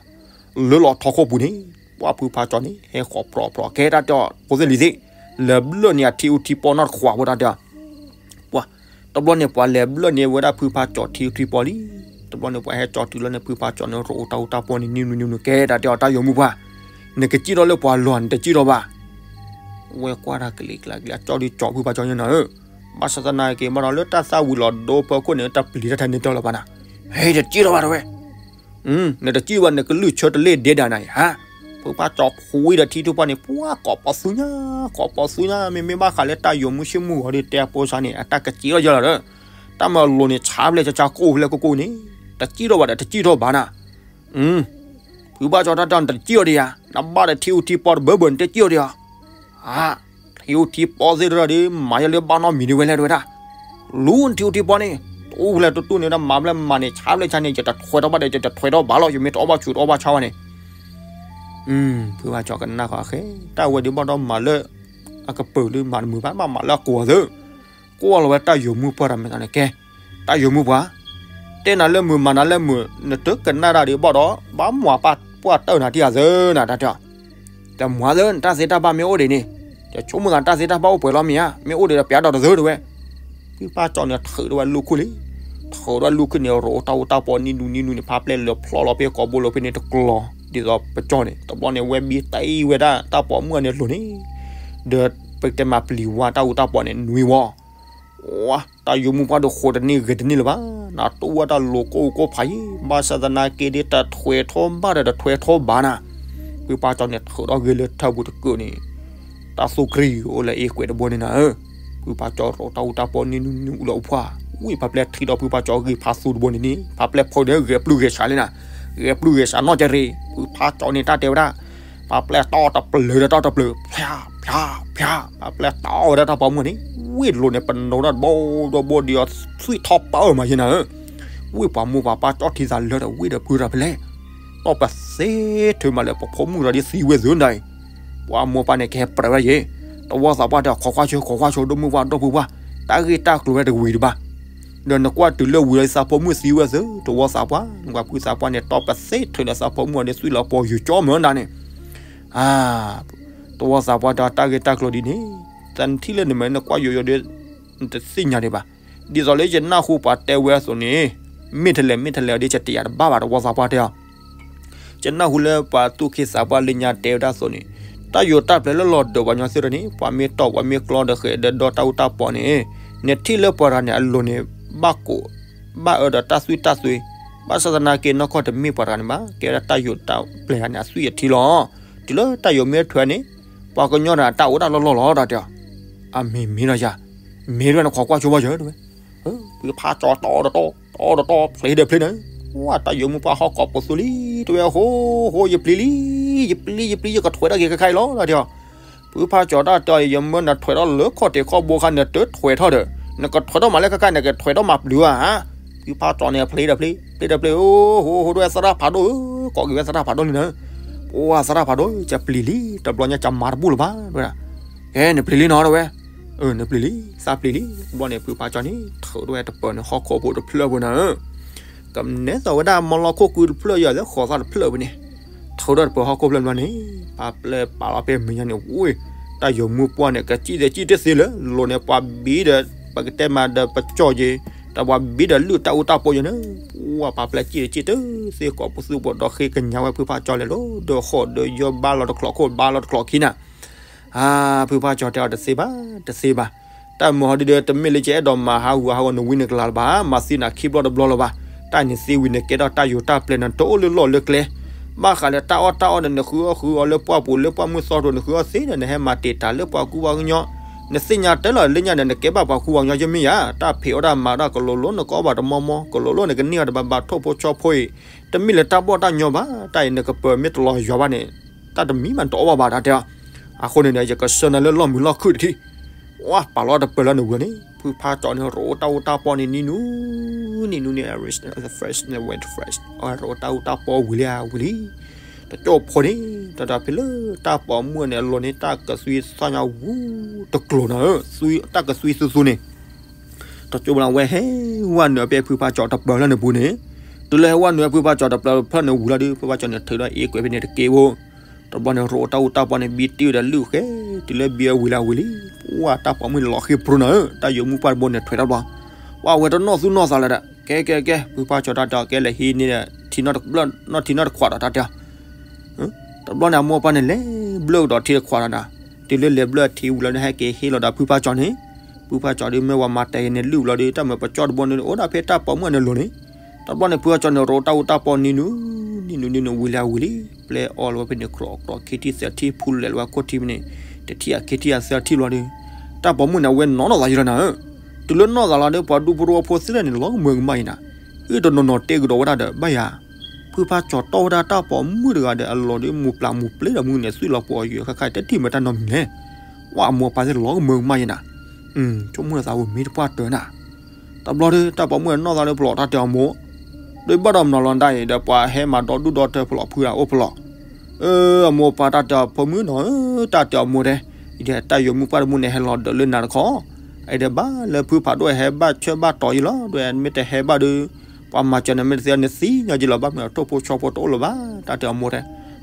လၢလီၤထီၣ်ခိၣ်ပူၤန့ၣ် ပှၢ်ဖုဖးကၠီန့ၣ် ဟဲဃီၤပြီၤပြီၤကဲတၢ်တဲအီၤ ဖိသ့ၣ်လံၤသ့ၣ်, လဲၤဘျၢၣ်န့ၢ်အထံအူထံပီနီတခွးဖိတၢ်တဲအီၤ ပှၢ်, တဘျီန့ၣ် ပှၤလဲၤဘျၢၣ်န့ၢ်ဝဲဒၣ်ဖုဖးကၠီထံထံပီလံ. တဘျီန့ၣ် ပှၤဟဲကၠီတုၤလီၤန့ၣ် ဖုဖးကၠီန့ၣ် ရိအူတၢ်အူတၢ်ပီန့ၣ် နံၤနူၤနံၤနူၤ ကဲတၢ်တဲအီၤ တၢ်ယိၤမုၢ်ပှၢ်, နကစံၣ်ထီၣ်လၢပှၤလီၢ် နတစံၣ်ထီၣ်ဘၣ်. ဝဲကွၢ်တၢ်ကလံၤကျါကလံၤ အကၠီဒုးကၠီဖုဖးကၠီညါနၤဧၢ, ဘၣ်ဆၣ်သနာ်က့ ဘၣ်ဒီးလၢတၢ်သၣ်ဝံၤလီၤဒိဖၢခိၣ်န့ၣ် တပျံၤတၢ်ထဲန့ၣ်တၢ်လၢၤဘၣ်နၤ, ဟဲတစံၣ်ထီၣ်ဘၣ်တဝဲ နတစံၣ်ဘၣ် နကလုၢ်ဆၢတလ့ၣ်ဒဲးဒၣ်နၤအံၤဧါ. ဖုဖးကၠီဖှံဒီးထံထူၣ်ပှၢ်န့ၣ် ပှၢ်ကိးပသူညါ ကိးပသူညါ မ့မ့ၢ်ဘၣ်ဃးလၢတၢ်ယိၤမုၢ်ဆ့ၣ်မုၢ်ဂီၤဒီး တဲအဖိစါန့ၣ် အတၢ်ကစံၣ်ထီၣ်ယဲလီၤဒီး တၢ်မၤလိၤန့ၣ် ဆါဖျဲၣ်ဆါဆါကိၢ်ဖျဲၣ်ကိၢ်ကိၢ်န့ၣ် တစံၣ်ထီၣ်ဘၣ်ဒီး တစံၣ်ထီၣ်ဘၣ်နၤ. ဖုဖါကၠီတၢ်တဲအီၤ နတစံၣ်အီၤဒံးဧါ, နဘၣ်ဒီးထံအူထံပီတဘၢဘၢ နတစံၣ်အီၤဒံးဧါ. အါ, ထံအူထံပီသ့ၣ်တဖၣ်ဒီး မၤယဲလၢဘၣ်နီတမံၤဒံးဝဲလဲၣ်တဝဲဒၣ်. လူထံအူထံပီန့ၣ်, တူၢ်ဖျဲးတူၢ်တူၢ်န့ၣ် တၢ်မၤဖျဲးမၤန့ၣ် ဆါဖျဲးဆါန့ၣ် ယတထွဲထီၣ်ဘၣ်ဒီး ယတထွဲထီၣ်ဘၣ်လီၤ, ယမ့ၢ်တအီၣ်ဘၣ်ဆူးတအီၣ်ဘၣ်ဆါဝဲန့ၣ် ဖုဖါကၠီကနၣ်ဃီအဃဲ, တၢ်ဝဲဒုးဘၣ်ဒီးမၤလၢ အကပၤဒုးမၤတမုာ်ဘၣ်, ဘၣ်မၤလၢအကိးသၢ, ကွၢ်လီၤဝဲတၢ်ယိၤမုၣ်ပှၢ်ဒီးမ့ၢ်သးန့ၣ်ကဲ, တၢ်ယိၤမုၣ်ပှၢ်, တဲနၤလၢမုာ်မၤနၤလၢမုာ် နတကနၣ်တၢ်ဒုးဘၣ်ဒီး ဘၣ်မၤပှၢ်တၢၢ်နၤတံၢ်အသၢနၤတၢ်တဲအီၤ တမၤသၢ နတၢ်သ့တၢ်ဘၣ်မ့ၢ်အိၣ်ဒံးန့ၣ်, ယဆိကမိၣ်သးနတၢ်သ့တၢ်ဘၣ်အိၣ်ပှဲၤလီၤမ့ၢ်ဧါ, မ့ၢ်အိၣ်ဒံးဒီးပျးဒီးတသၢတဝဲ. ဖုဖါကၠီန့ၣ် ထုးထီၣ်ဝဲလူၢ်ခူၣ်လံ, ထုးထီၣ်ဝဲလူၢ်ခူၣ်န့ၣ် ရိးတၢ်အူတၢ်ပီနံၤနူနံၤနူန့ၣ် ဖးပျဲၢ်လၢဖျီလီၤဖဲကိာ်ဘိလိၤဖဲန့ၣ်တကျီၤ, ဒ်သိးပကၠီန့ၣ် တဘျီန့ၣ် ဝဲဘံတၢ်အံၤဝဲဒၣ် တၢ်ပိာ်မုၣ်အန့ၣ်လိၤန့ၣ်, ဒီးပကတဲမၤပျံၤဝါတၢ်အူတၢ်ပီန့ၣ် နွံဝီ ဝါ, တၢ်ယိၤမုၣ်ပှၢ်ဒီးဃိးတန့ၢ်ဂဲၤတန့ၢ်လၢၤဘၣ်, နတူၢ်ဝဲတၢ်လိၤကိၢ်ကိၢ်ဖးယံၤ, ဘၣ်ဆၣ်သနာ်က့ဒီး တထွဲထီၣ်ဘၣ်ဒီးတထွဲထီၣ်ဘၣ်နၤ. ဖုဖါကၠီန့ၣ် ထုးထီၣ်ဂဲၤလၢထၢပူၤတကုာ်န့ၣ်, တၢ်သူၣ်ကရံၣ်အိၣ်လၢအ့ကွဲးတဘိန့ၣ်နၤဧၢ, ဖုဖါကၠီရိးတၢ်အူတၢ်ပီနံၤနူနံၤနူအူလီၤအူဖှၣ်, ဝံၣ်ဖးပျဲၢ်ထံဒီးဖုဖါကၠီဂံၢ်ဖးသူတဘိန့ၣ်န့ၣ် ဖးပျဲၢ်ဖိဒီးဂဲၤပျုၢ်ဂဲၤဆှးလံနၤ, ဂဲၤပျုၢ်ဂဲၤဆှးနီၢ်ကရံၣ်, ဖုဖါကၠီန့ၣ်တၢ်တဲဝဲဒၣ် ဖးပျဲၢ်တီတပျၢၤဒီးတီတပျၢၤ ဖၠး ဖၠး ဖၠး, ဖးပျဲၢ်တီဝဲဒၣ်တၢ်ပိာ်မုၣ်န့ၣ်, ဝံၣ်လိၤန့ၣ် ပနိးတၢ်တဘိဒီးဘိဒီးအီၤ သွံၣ်ထီၣ်ပာ်အၢၣ်မးယဲနၤဧၢ, ဝံၣ်ပှၤမိၢ်ပှၤပၢ်ကၠီထံသးလၢဒီးဝံၣ်ဒီးဖုတၢ်ဖဲလဲၣ်, တီၢ်ပသ့ထုးမးလၢပဖိမုၣ်ဒီးဒ်သံဝဲသၢနၤအံၤ, ပှၤမိၢ်ပၢ်န့ၣ်ကဟဲပြၢဝဲယဲ, တဝီသးပှၢ်တဲ ခိးကွၢ်ဆိ ခိးကွၢ်ဆိ ဒိၣ်မုၢ်ပှၢ်ဒီပုၢ်ပှၢ်, တၢ်ဂ့ၢ်တၢ်ကျိၤဝဲတဝံၤတဘၣ် ဒီးနကွၢ်တုၤလၢဝံၤလီၤ သးဖိမုၣ်သံဝဲသၢ, တဝီသးပှၢ်, နကွၢ်ဖုသးပှၢ်န့ၣ် တီၢ်ပသ့ထုးလၢသးဖိမုၣ်အီၤန့ၣ် သွံၣ်လီၤပီၤယူၤကၠီမၢနၤန့ၣ်, အါ, တဝီသးပှၢ်ဒီးတၢ်ဂ့ၢ်တၢ်ကျိၤဒ်န့ၣ်, တနထံၣ်လၢနမဲာ်နကွၢ်ယိယိဒီး နတသ့ၣ်ညါဒံးဘၣ်, ဒ်သိးလၢယနၢ်ဟူပှၤတဲဝဲအသိးန့ၣ်, မ့ၢ်ထဲလဲၣ် မ့ၢ်ထဲလဲၣ်အီၤဒီး ယတယာ်တဘၣ်ဘၣ် တဝီသးပှၢ်တဲအီၤ ယနၢ်ဟူလၢပှၤသူၣ်က့သးပှၢ်လၢညါတဲဝဲဒၣ်အသိးန့ၣ်, တၢ်ယိၤတၢ်ပျဲလၢလီၢ်ဒိးပှၤကညီသ့ၣ်တဖၣ်န့ၣ် ပှၤမ့ၢ်တီၢ်ပှၤမ့ၢ်ကျီဒီးဃဲၤဒီးဒီတၢ်အူတၢ်ပီန့ၣ်, နထံၣ်လၢပှၤတဂၤန့ၣ် အလိၤန့ၣ် ဘၣ်ကိး, ဘၣ်အၢဒီးတၢ်သွံၣ်တၢ်သွံ, ဘၣ်ဆၣ်သနာ်က့နီၢ်ကီၢ်တမ့ၢ်ပှၤတဂၤန့ၣ်ဘၣ်, ကဲဝဲဒၣ်တၢ်ယိၤတၢ်ပျဲတဂၤန့ၣ် အသွံၣ်အထံလီၤ. တုၤလၢတၢ်ယိၤမ့ၢ်ထွဲန့ၣ်, ပှၤကညီတဂၤတၢ်အိၣ်ဒၣ်လီၢ်လီၢ်လီၤတၢ်တဲအီၤ, အမ့ၢ်မ့ၢ်လီၤယၤ, မ့ၢ်တဝဲနခိးကွၢ်ဆိဘၣ်ယၤတဝဲ ဖုဖါကၠီတီဒီးတီ, တီဒီးတီ ဖျ့ဒီးဖျ့န့ၣ်, ဝါ တၢ်ယိၤမုၣ်ပှၢ်ဟီၣ်ကိးပသူလံ, တဝဲ ဟိဟိ ယပျံၤလံ, ယပျံၤ ယပျံၤ ယကထွဲထီၣ်က့ၤခဲခါအံၤလီၤ တၢ်တဲအီၤ. ဖုဖါကၠီတၢ်တဲအီၤ ယမၢနထွဲထီၣ်လၢခီၣ်ထံးခီၣ်ဘိခါ နတထွဲထီၣ်ဒီး, နကထွဲထီၣ်မးလၢခဲခါ နကထွဲထီၣ်မးပျုၤဧါ. ဖုဖါကၠီန့ၣ် ဖျ့ဒီးဖျ့, ဖျ့ဒီးဖျ့, အိ ဟိဟိ တဝဲသရၣ်ဖးဒိၣ်ဧၢ, ကိးက့ၤဝဲသရၣ်ဖးဒိၣ်လံနၤ, ပှၤသရၣ်ဖးဒိၣ် ကပျံၤလံ, တဘျီညါကမၤတဘူၣ်လၢၤဘၣ် တဝဲဒၣ်, ကဲ နပျံၤလံနီၤ တဝဲ နပျံၤလံ, သးပျံၤလံ. တဘျီန့ၣ် ဖုဖါကၠီန့ၣ် ထုးထီၣ်ဝဲတပၢၤန့ၣ် ဟီၣ်ခိၣ်ဖိတဖျၢၣ်ဖိနၤဧၢ, ကနဲသိးဝဲဒၣ် မီလီၢ်ခိၣ်ကုတဖျၢၣ်ယၤ လၢဃိးသၣ်တဖျၢၣ်ဖိန့ၣ်, ထုးထီၣ်တပၢၤဟီၣ်ခိၣ်ဖျၢၣ်တဘျီန့ၣ်, ပှၤပျဲၢ်ပာ်လီၤဖဲမဲာ်ညါန့ၣ် ဝ့ၢ်, တၢ်ယိၤမုၣ်ပှၢ်န့ၣ် ကစံၣ်ဒီးစံၣ်တသ့လၢၤ, လိၤန့ၣ် ပှၤဘံဒီး ပကတဲမးဒီးပကၠီၣ်က့ၤ, ဒီးပှၤဘံဒီးလုၢ်တၢ်အူတၢ်ပီယၤန့ၣ်, ပှၤပှၤပျဲၢ်စံၣ်ဒီးစံၣ်တသ့ ကိးပသူပဒီးဃ့ကညးဝဲဖုဖါကၠီလဲၤလီၤ, ဒီးဃီၣ်ဒီးယီၢ်ဘါလီၤတချီးခိၣ် ဘါလီၤတချီးခံနၤ အါ, ဖုဖါကၠီတဲအီၤ တသ့ဘၣ်, တသ့ဘၣ်, တၢ်မုာ်ဟီဒုဒီး တမ့ၢ်လၢယအဲၣ်ဒိးမၤဟးဂူာ်ဟးဂီၤနဝံနကလၤလၢၤဘၣ်, မၤသံနၤခံဘျီတဘျီလၢၤဘၣ်, တၢ်န့ၣ်သ့ဝံၤန့ၣ် ကဲထီၣ်တၢ်ယိၤတၢ်ပျဲနၤ တအိၣ်လၢလီၢ်လၢကျဲ, ဘၣ်ဃးလၢတၢ်အီၣ်တၢ်အီဒီး နဃုအီၣ်ဃုအီလၢပှၢ်ပူၤ လၢပှၢ်မုၢ်သီတြိၤ နဃုအီၣ်သ့ဒီး နဟဲမၤတံာ်တာ်လၢပှၤကူပှၤကညီ, နသ့ၣ်ညါတၢ်လီၤလၢညါဒီး နကဲဘၣ်ပှၤကူပှၤကညီယမ့ၢ်ယၤ, တၢ်ဖံးအီၣ်တၢ်မၤတၢ် ကလိၤလိၤနကအီၣ်ဘၣ်တမီမီ, ကလိၤလိၤနကန့ၢ်အီၣ်တဘၣ်ဘၣ် ထိၣ်ဖိဆီဖိအံၤ, တမ့ၢ်လၢတၢ်ဘီၣ်တၢ်ညီဘၣ်, တၢ်အံၤနကပၢၤမ့ၢ်တလီၤယွၤဘၣ်န့ၣ် တၢ်တမံၤမးနတအီၣ်ဘၣ်ဘၣ် တၢ်တဲအီၤ. အဃိန့ၣ်ဒီး ယကဆှၢနၤလၢလီၢ်မုာ်လီၢ်ခုၣ်တထံၣ်, ဝါ ပာ်လီၤတပၢၤလၢနဝံၤန့ၣ်, ဖုဖါကၠီန့ၣ် ရိးတၢ်အူတၢ်ပီန့ၣ် နံၤနူ, နံၤနူန့ၣ် fresh, fresh, ရိးတၢ်အူတၢ်ပီဝံၤလံဧါ ဝံၤလံ, တကၠိဖိန့ၣ်, တၢ်ဖဲလၢတၢ်ပိာ်မုၣ်န့ၣ် အလိၤန့ၣ် တၢ်ကသွံသၣ်ညါဝူတကျိၤနၤဧၢ, တၢ်ကသွံသူသူန့ၣ် တကၠိဝဲဟဲဝဲနုာ်ဖဲဖုဖါကၠီတပၢၤလၢနပူၤန့ၣ်, တုၤလၢဟဲဝဲနုာ်ဖုဖါကၠီတပၢၤဖျၢၣ်န့ၣ်ဝံၤလီၤဒီး ဖုဖါကၠီန့ၣ်ထုးဒီးအ့ကွဲးဖဲန့ၣ်တက့ၢ်ဖိ, တဘျီန့ၣ် ရိးတၢ်အူတၢ်ပီန့ၣ် ဘံတံၢ်ဒီးလုၢ်ဃဲ, တုၤလၢဘံအဝံၤလၢဝံၤလံ, ပှၤတၢ်ပိာ်မုၣ်န့ၣ်လီၤဃ့ၤပြူနၤဧၢ, တၢ်ယိၤမုၣ်ပှၢ်တဘိန့ၣ်ထွဲးထီၣ်ဘျီ, ပှၤဝဲတနီၢ်သူၣ်နီၢ်သးလၢၤဒီး ကဲကဲကဲ ဖုဖါကၠီတၢ်တဲအီၤ ကဲလဲၤဟံးန့ၢ်ဒီး ထံနီၢ်တဘျၢၣ် နီၢ်ထံနီၢ်တခွးဒီး တၢ်တဲအီၤ တဘျီန့ၣ် အမိၢ်ပၢ်န့ၣ်လဲၤဘျၢၣ်ကဒီးထံတခွးဒီးနၤ, တုၤလၢလဲၤဘျၢၣ်ထံဝံၤလီၤဒီး ဟဲက့ၤဟ့ၣ်လီၤဒီးဖုဖါကၠီန့ၣ်, ဖုဖါကၠီဒီးမ့ၢ်ဝဲမၤတဲာ်အံၤန့ၣ် လုၢ်ဝံၤလီၤဒီး တၢ်မ့ၢ်ပကၠီတဘိန့ၣ် အိၣ်ဒၣ်ဖဲတၢ်ပိာ်မုၣ်အန့ၣ်လိၤန့ၣ်, တဘျီန့ၣ် ဖုဖါကၠီန့ၣ် ရိးတၢ်အူတၢ်ပီနံၤနူ, နံၤနူနံၤနူ ဝံၤလံဝံၤလံ, ပျဲအီၤလီၤဝဲဖဲန့ၣ် ခြိးခြိးခံထံၣ်သၢထံၣ် ဖူလဲၤလီၤဝဲခိၣ်ထံးဖဲန့ၣ်, တထံၣ်အခံထံၣ်အသၢထံၣ်လီၤဒီး, တၢ်ပိာ်မုၣ်န့ၣ် အဝဲနီၢ်နီၢ်သးယံၤလီၤနၤဧၢ, တုၤလၢနီၢ်သးလီၤဒီး ပှၤဒူဖိတဝီဖိသ့ၣ်တဖၣ်န့ၣ် လီၤကမၢကမၣ်အံၤနၤ, အုၣ်တနီၤနီၤတဲကဒီးဝဲဒၣ်ဒီး ဘၣ်ယၤ ဖု ဖုဖါကၠီၤတီၢ်ဝဲဒၣ်တၢ်ပိာ်မုၣ်တဂၤဒီးအလီၢ်ဒီး မူၤပျၢ်မူၤပျ့ဒီးမုၢ်န့ၣ် သွံၣ်လီၤပှီၤယွၤခါခါ တထံၣ်မ့ၢ်တၢ်နီတမံၤလဲၣ်. ဝဲအမိၢ်အပၢ်သ့ၣ်လီၤကမၢကမၣ်ယဲနၤ, ဆိကမိၣ်သးဝဲမ့ၢ်တပှၢ်တၢၢ်နၤ. တဘျီဒီး တၢ်ပိာ်မုၣ်နီၢ်သးလၢဖျိး တၢ်တဲအီၤမိၢ်, ဒီးဘၣ်ဒီးမနီၤလီၤဒၣ်အံၤဒီး ပှၤဟဲမၤဒီဒူၣ်ဒီထၢဖျိးဖုဒၣ်အိၣ်ဖျိး. အမိၢ်ပၢ်တၢ်တဲအီၤ ဖိမုၣ်နီၤဧၢ, တၢ်တဲအီၤမိၢ်တဲ, အံၤဒီးတၢ်ယိၤမုၣ်ပှၢ်တမုၣ်န့ၣ် ဟဲလီၤဒၢးလၢနၤတခီ, အံၤဒီးဘၣ်လၢဖုဖးဒိၣ်ဟဲဘၣ်ဆၢဘၣ်တီၤယံၤလီၤ, ဒီးမ့ၢ်တဟဲဘၣ်ဒီး ပှၤမၤစၢၤနၤမ့ၢ်တသ့ နသံညီယံၤလီၤ, ဘၣ်မနုၤထိၣ်ဖိဆီဖိတအိၣ်လၢၤဘၣ်, တၢ်တဲအီၤမိၢ်တဲ.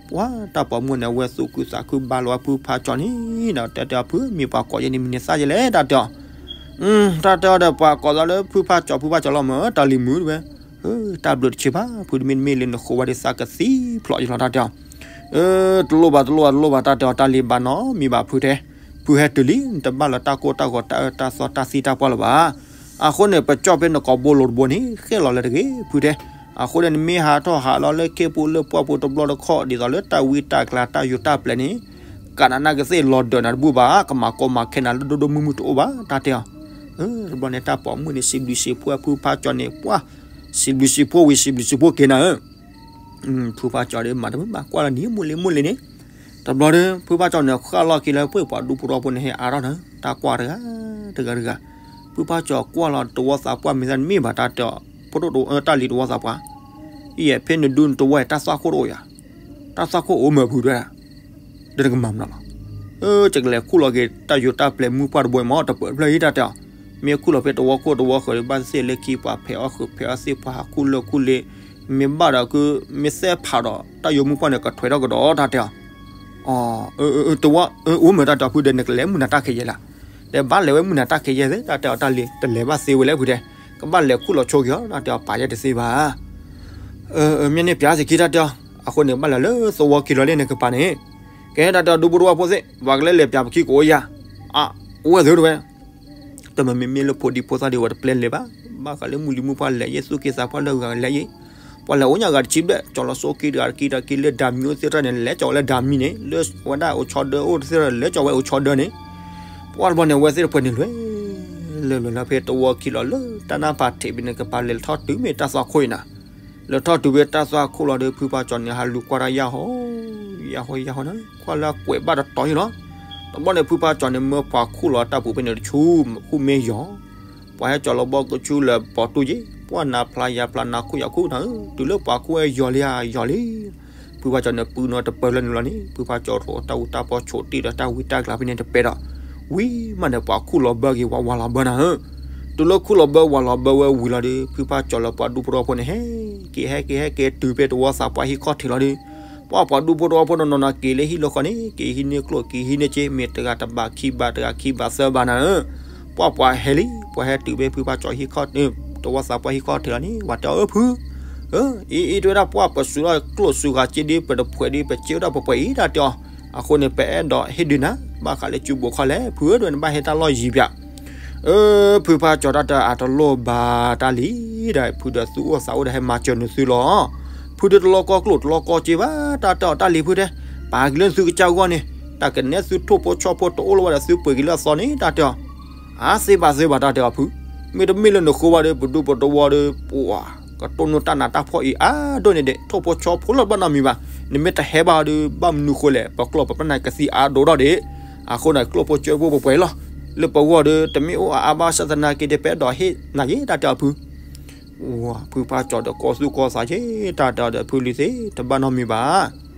ပှၤတၢ်ပိာ်မုၣ်န့ၣ် အဝဲသူၣ်ခုသးခုဘါလီၤဝဲဖုဖါကၠီၤန့ၣ်ဒီး တၢ်တဲအီၤဖု မ့ၢ်ပှၤကိးယဲန့ၣ် မံၤန့ၣ်သၣ်ယဲလဲၣ် တၢ်တဲအီၤ. တၢ်တဲအီၤဒီး ပှၤကိးသးလၢဖုဖါကၠီၤ ဖုဖါကၠီၤလီၤမၢ် တၢ်လံၤမုၣ်တဲဝဲ, တၢ်ဘျုးတဆံးဘၣ် ဖုတမ့ၢ်တမ့ၢ်လၢနဃိဝဲဒ်သးကသံဖျိးယံၤလီၤ တၢ်တဲအီၤ. တလိၣ်ဘၣ်တလိၣ်ဘၣ်တလိၣ်ဘၣ် တၢ်တဲအီၤ တၢ်လံၤဘၣ်နီတမံၤဘၣ်ဖုတဲ, ဖုဟဲတုၤလံ နတဘၣ်လၢတၢ်ကိၢ်တၢ်ဂီၤတၢ်အၢတၢ်သီတၢ်သံတၢ်ပှၢ်လၢၤဘၣ်. အဃိန့ၣ် ပကၠီၣ်ဖဲနကိာ်ဘိလိၤတဘိန့ၣ် ဃဲၣ်လီၤလၢၤတဂ့ၤ ဖုတဲ. အဃိန့ၣ် နမ့ၢ်ဟးထီၣ်ဟးလီၤလၢခ့ပူၤလၢပှၢ်ပူၤတဘျီတခီၣ် ဒ်သိးလၢတၢ်ဝံတၢ်ကျါတၢ်ယိၤတၢ်ပျဲၤန့ၣ် ကးနးနးကသ့ၣ်လီၤဒၢးနၤတဘူၣ်ဘၣ်, ကမၤကိးမၤခဲနၤလၢဒိၣ်ဒိၣ်မုၢ်မုၢ်တအိၣ်ဘၣ် တၢ်တဲအီၤ. တဘျီန့ၣ် တၢ်ပိာ်မုၣ်န့ၣ် စံးဘျုးစံးဖှိၣ်ဖုဖါကၠီၤန့ၣ် ပှၤ စံးဘျုးစံးဖှိၣ်ဝံၤ စံးဘျုးစံးဖှိၣ်က့ၤနၤဧၢ ဖုဖါကၠီၤဒီး မၤတမုာ်ဘၣ် ကွၢ်လီၤနံၤမုၢ်လံမုၢ်လံန့ၣ်. တဘျီဒီး ဖုဖါကၠီၤန့ၣ် ဃၣ်လီၤက့ၤလၢပှ့ၤပှၤဒူဖိတဝီဖိန့ၣ် ဟဲအါထီၣ်နၤ တၢ်ကွၢ်တဂၤတဂၤတဂၤ. ဖုဖါကၠီၤကွၢ်လီၤတဝီသးပှၢ်မ့ၢ်သၣ်န့ၣ်မ့ၢ်ဘၣ် တၢ်တဲအီၤ ဖိဒိၣ်တဝီ တၢ်လံၤတဝီသးပှၢ်, ယဲဖဲနဒူနတဝီအံၤ တၢ်သွၣ်ခိၣ်တအိၣ်ယၤ, တၢ်သွၣ်ခိၣ်အိၣ်မၢဖုတဲဒၣ် ဒီးနကမၤမနုၤလီၤ. အၢ ယကလဲၤခူၣ်လီၤက့ၤတၢ်ယိၤတၢ်ပျဲၤမုၢ်ပှၢ်တဘိအံၤမ့ၢ် တပၢၢ်တဖျၢၣ်အံၤ တၢ်တဲအီၤ. မ့ၢ်ခူၣ်လီၤဖဲတဝီခိၣ်တဝီဃၢၤဒီး ဘၣ်သ့ၣ်လၢခံပှၤဖဲးအီၣ်ဃုာ်ဖဲးအီၣ်သ့ၣ် ပှၤဟးခူၣ်လၢၢ်ခူၣ်လ့ၤ, မ့ၢ်ဘၣ်ဒီးက မ့ၢ်သဲဖးဒီး တၢ်ယိၤမုၢ်ပှၢ်န့ၣ် ကထွဲထီၣ်ကဒီး တၢ်တဲအီၤ. အၢ တဝီ အိၣ်မၢတၢ်တဲအီၤ ဖုဒီးနကလဲၤမုၢ်နၤတၢ်ခဲယဲလၢ်, ဒီးဘၣ်လဲၤဝဲမုၢ်နၤတၢ်ခဲယဲသ့ တၢ်တဲအီၤ တၢ်လံၤ တလဲၤဘၣ်သ့ဝဲလဲၣ်ဖုတဲ, ကဘၣ်လဲၤခူၣ်လီၤဆိက့ၤအီၤ တၢ်တဲအီၤ ပာ်ယဲတသ့ဘၣ်. မ့ၢ်န့ၣ်ပျးစ့ၢ်ကီး တၢ်တဲအီၤ. အဃိန့ၣ် ဘၣ်လဲၤလၢသဝီခံလီၤလၢနကပၤန့ၣ်, ကဲ တၢ်တဲအီၤ ဒူဖိတဝီဖိသ့ၣ် ပှၤကလဲၤလဲၤပျးပခံကအိၣ်ယၤ, အဝဲသ့ၣ်တဲဝဲ တမ့မ့ၢ်လၢဖိဒံဖိသၣ်ဒီး ဝဲတပျဲလဲၤဘၣ်, ဘၣ်ဃးလၢမုၢ်လံၤမုၢ်ပှၢ်လဲၤယဲ သူၣ်က့သးပှၢ်လၢအဂၤလဲၤယဲ, ပှၤလဲၤအိၣ်ညါဂၤတဆံဘျဲၣ် ကၠီၤလီၤစိက့တဂၤတက့တဂၤက့ လၢဒၤမံၤအိၣ်သ့ၣ်တဖၣ်န့ၣ် လဲၤကၠီၤဝဲလၢဒၤမံၤန့ၣ် လၢဝဲဒၣ်အိၣ်ဆီဒၢအိၣ်သ့ၣ်တဖၣ်လဲၤကၠီၤဝဲအိၣ်ဆီဒၢန့ၣ်, ပှၤတဘျီန့ၣ် အဝဲသ့ၣ်တဖၣ်န့ၣ်လဲၤ လဲၤလဲၤလၢဖဲတဝီခံလီၤလၢတၢ်နၢ်ပၢၢ်ထံးဘၣ်န့ၣ် ကပၤလဲၤထီၣ်တုၤမ့ၢ်တၢ်သွၣ်ခိၣ်အံၤနၤ, လဲၤထီၣ်တုၤဖဲတၢ်သွၣ်ခိၣ်လီၤဒီး ဖုဖါကၠီၤန့ၣ် ဟးလူၤကွၢ်တၢ်ယၢ်ဟီ ယၢ်ဟီယၢ်ဟီန့ၣ် ကွၢ်လၢအကွဲးဘၣ်တတီၤယံၤလီၤ. တဘျီန့ၣ် ဖုဖါကၠီၤန့ၣ် မၢပှၤခူၣ်လီၤတၢ်ပူၤဖဲန့ၣ်တဆူ ခူၣ်မ့ၢ်ယီၤ, ပှၤဟဲကၠီၤလီၤဘီကဆူလၢပီၤတူၢ်ယံၤ ပှၤနၤဖျါယၤဖျါနၤခူၣ်ယၤခူၣ်နၤဧၢ တုၤလၢပှၤခူၣ်ဝဲယီၤလံဧါယီၤလံ. ဖုဖါကၠီၤန့ၣ် ပုၢ်နီတပၢၢ်လၢနုာ်လီၤန့ၣ် ဖုဖါကၠီၤထိးတၢ်အူတၢ်ပီဆိးတ့ၢ်ဒီးတၢ်ဝံတၢ်ကျါဖဲန့ၣ်တပဲဒီး, ဝံၤမးန့ၣ် ပှၤခူၣ်လီၤဘၢက့ၤဝးဝးလီၤဘၢနၤဧၢ. တုၤလၢခူၣ်လီၤဘၢဝးလီၤဘၢဝဲဝံၤလီၤဒီး ဖုဖါကၠီၤလၢပှၤဒူဖိတဝီဖိန့ၣ် ဟဲက့ၤဟဲက့ၤဟဲက့ၤတုၤဖဲတဝီသးပှၢ်ဟံၣ်ခီၣ်ထံးလီၤဒီး, ပှၤပှၤဒူဖိတဝီဖိနီၢ်နီၢ်က့ၤလၢဟံၣ်လၢဃီန့ၣ် က့ၤဟံးန့ၢ်ကျိၣ်က့ၤဟံးန့ၢ်စ့ မ့ၢ်တဂၤတဘးခံဘးတဂၤခံဘးသၢဘးနၤဧၢ. ပှၤပှၤဟဲလံ ပှၤဟဲတုၤဖဲဖုဖါကၠီၤဟံၣ်ခီၣ် တဝီသးပှၢ်ဟံၣ်ခီၣ်ထံးလီၤန့ၣ် ပှၤတဲအီၤ အၢ ဖု အံၤ အံၤ တဲဝဲဒၣ် ပှၤပစူးထီၣ်ကျိၣ်စူးဂၤစ့ဒီး ပတဖှဲးဒီး ပစ့ဝဲဒၣ်ပပှဲၤအံၤ တၢ်တဲအီၤ. အဃိန့ၣ် ပအဲၣ်ဒိးဟ့ၣ်ဒုးနၤ ဘၣ်ဃးလၢစုဘိးခီၣ်လဲၣ် ဖုဧၢ တဲဝဲ နဘၣ်ဟ့ၣ်တၢ်လီၢ်ယံၤပၠး. အၢ ဖုဖါကၠီၤ တၢ်တဲအီၤ အတလိၣ်ဘၣ်တၢ်လံၤဒီး ဖုဒီးသူၣ်အိၣ်သးအိၣ်ဒီး ဟဲမၤစၢၤနုာ်သုလီၤ. ဖုဒီးတလီၢ်ကီၢ်ကျိၣ်တလီၢ်ကီၢ်စ့ဘၣ် တၢ်တဲအီၤ တၢ်လံၤဖုတဲ, ပာ်က့ၤလၢသုကစၢ်ဂီၢ်န့ၣ် တၢ်ကနဲသုထိၣ်ဖိဆီဖိတအိၣ်လၢၤဘၣ်ဒီး သုပှ့ၤက့ၤလၢအသီန့ၣ် တၢ်တဲအီၤ. အါ သ့ဘၣ်သ့ဘၣ် တၢ်တဲအီၤ ဖု, မ့တမ့ၢ်လၢနဃိဘၣ်ဒီး ပဒူပတဝီဒီး ပှၤကတိၢ်နီၣ်တၢ်နးတၢ်ဖှီၣ်အံၤအါဒိၣ်န့ၣ်ဒီး ထိၣ်ဖိဆီဖိလၢဘၣ်နီတမံၤဘၣ်. နမ့ၢ်တဟဲဘၣ်ဒီး ဘၣ်မနုၤဃိလဲၣ် ပကျီၢ်ပပနၢ်ကသံအါဒိၣ်ထီၣ်ဒီး, အဃိန့ၣ် ကျိၣ်ဖိစ့ဖိပပှဲၤလီၤ. လၢပဂီၢ်ဒီး တမ့ၢ်အိၣ်အါအါဘၣ်ဆၣ်သနာ်က့ဒီး ပအဲၣ်ဒိးဟ့ၣ်နၤယဲ တၢ်တဲအီၤ ဖု ဝၤ ဖုဖါကၠီၤဒီးကီၢ်သူၣ်ကီၢ်သးက့ၤ တၢ်တဲအီၤဒီး ဖုလံၤသ့ၣ် တဘၣ်နီတမံၤဘၣ်.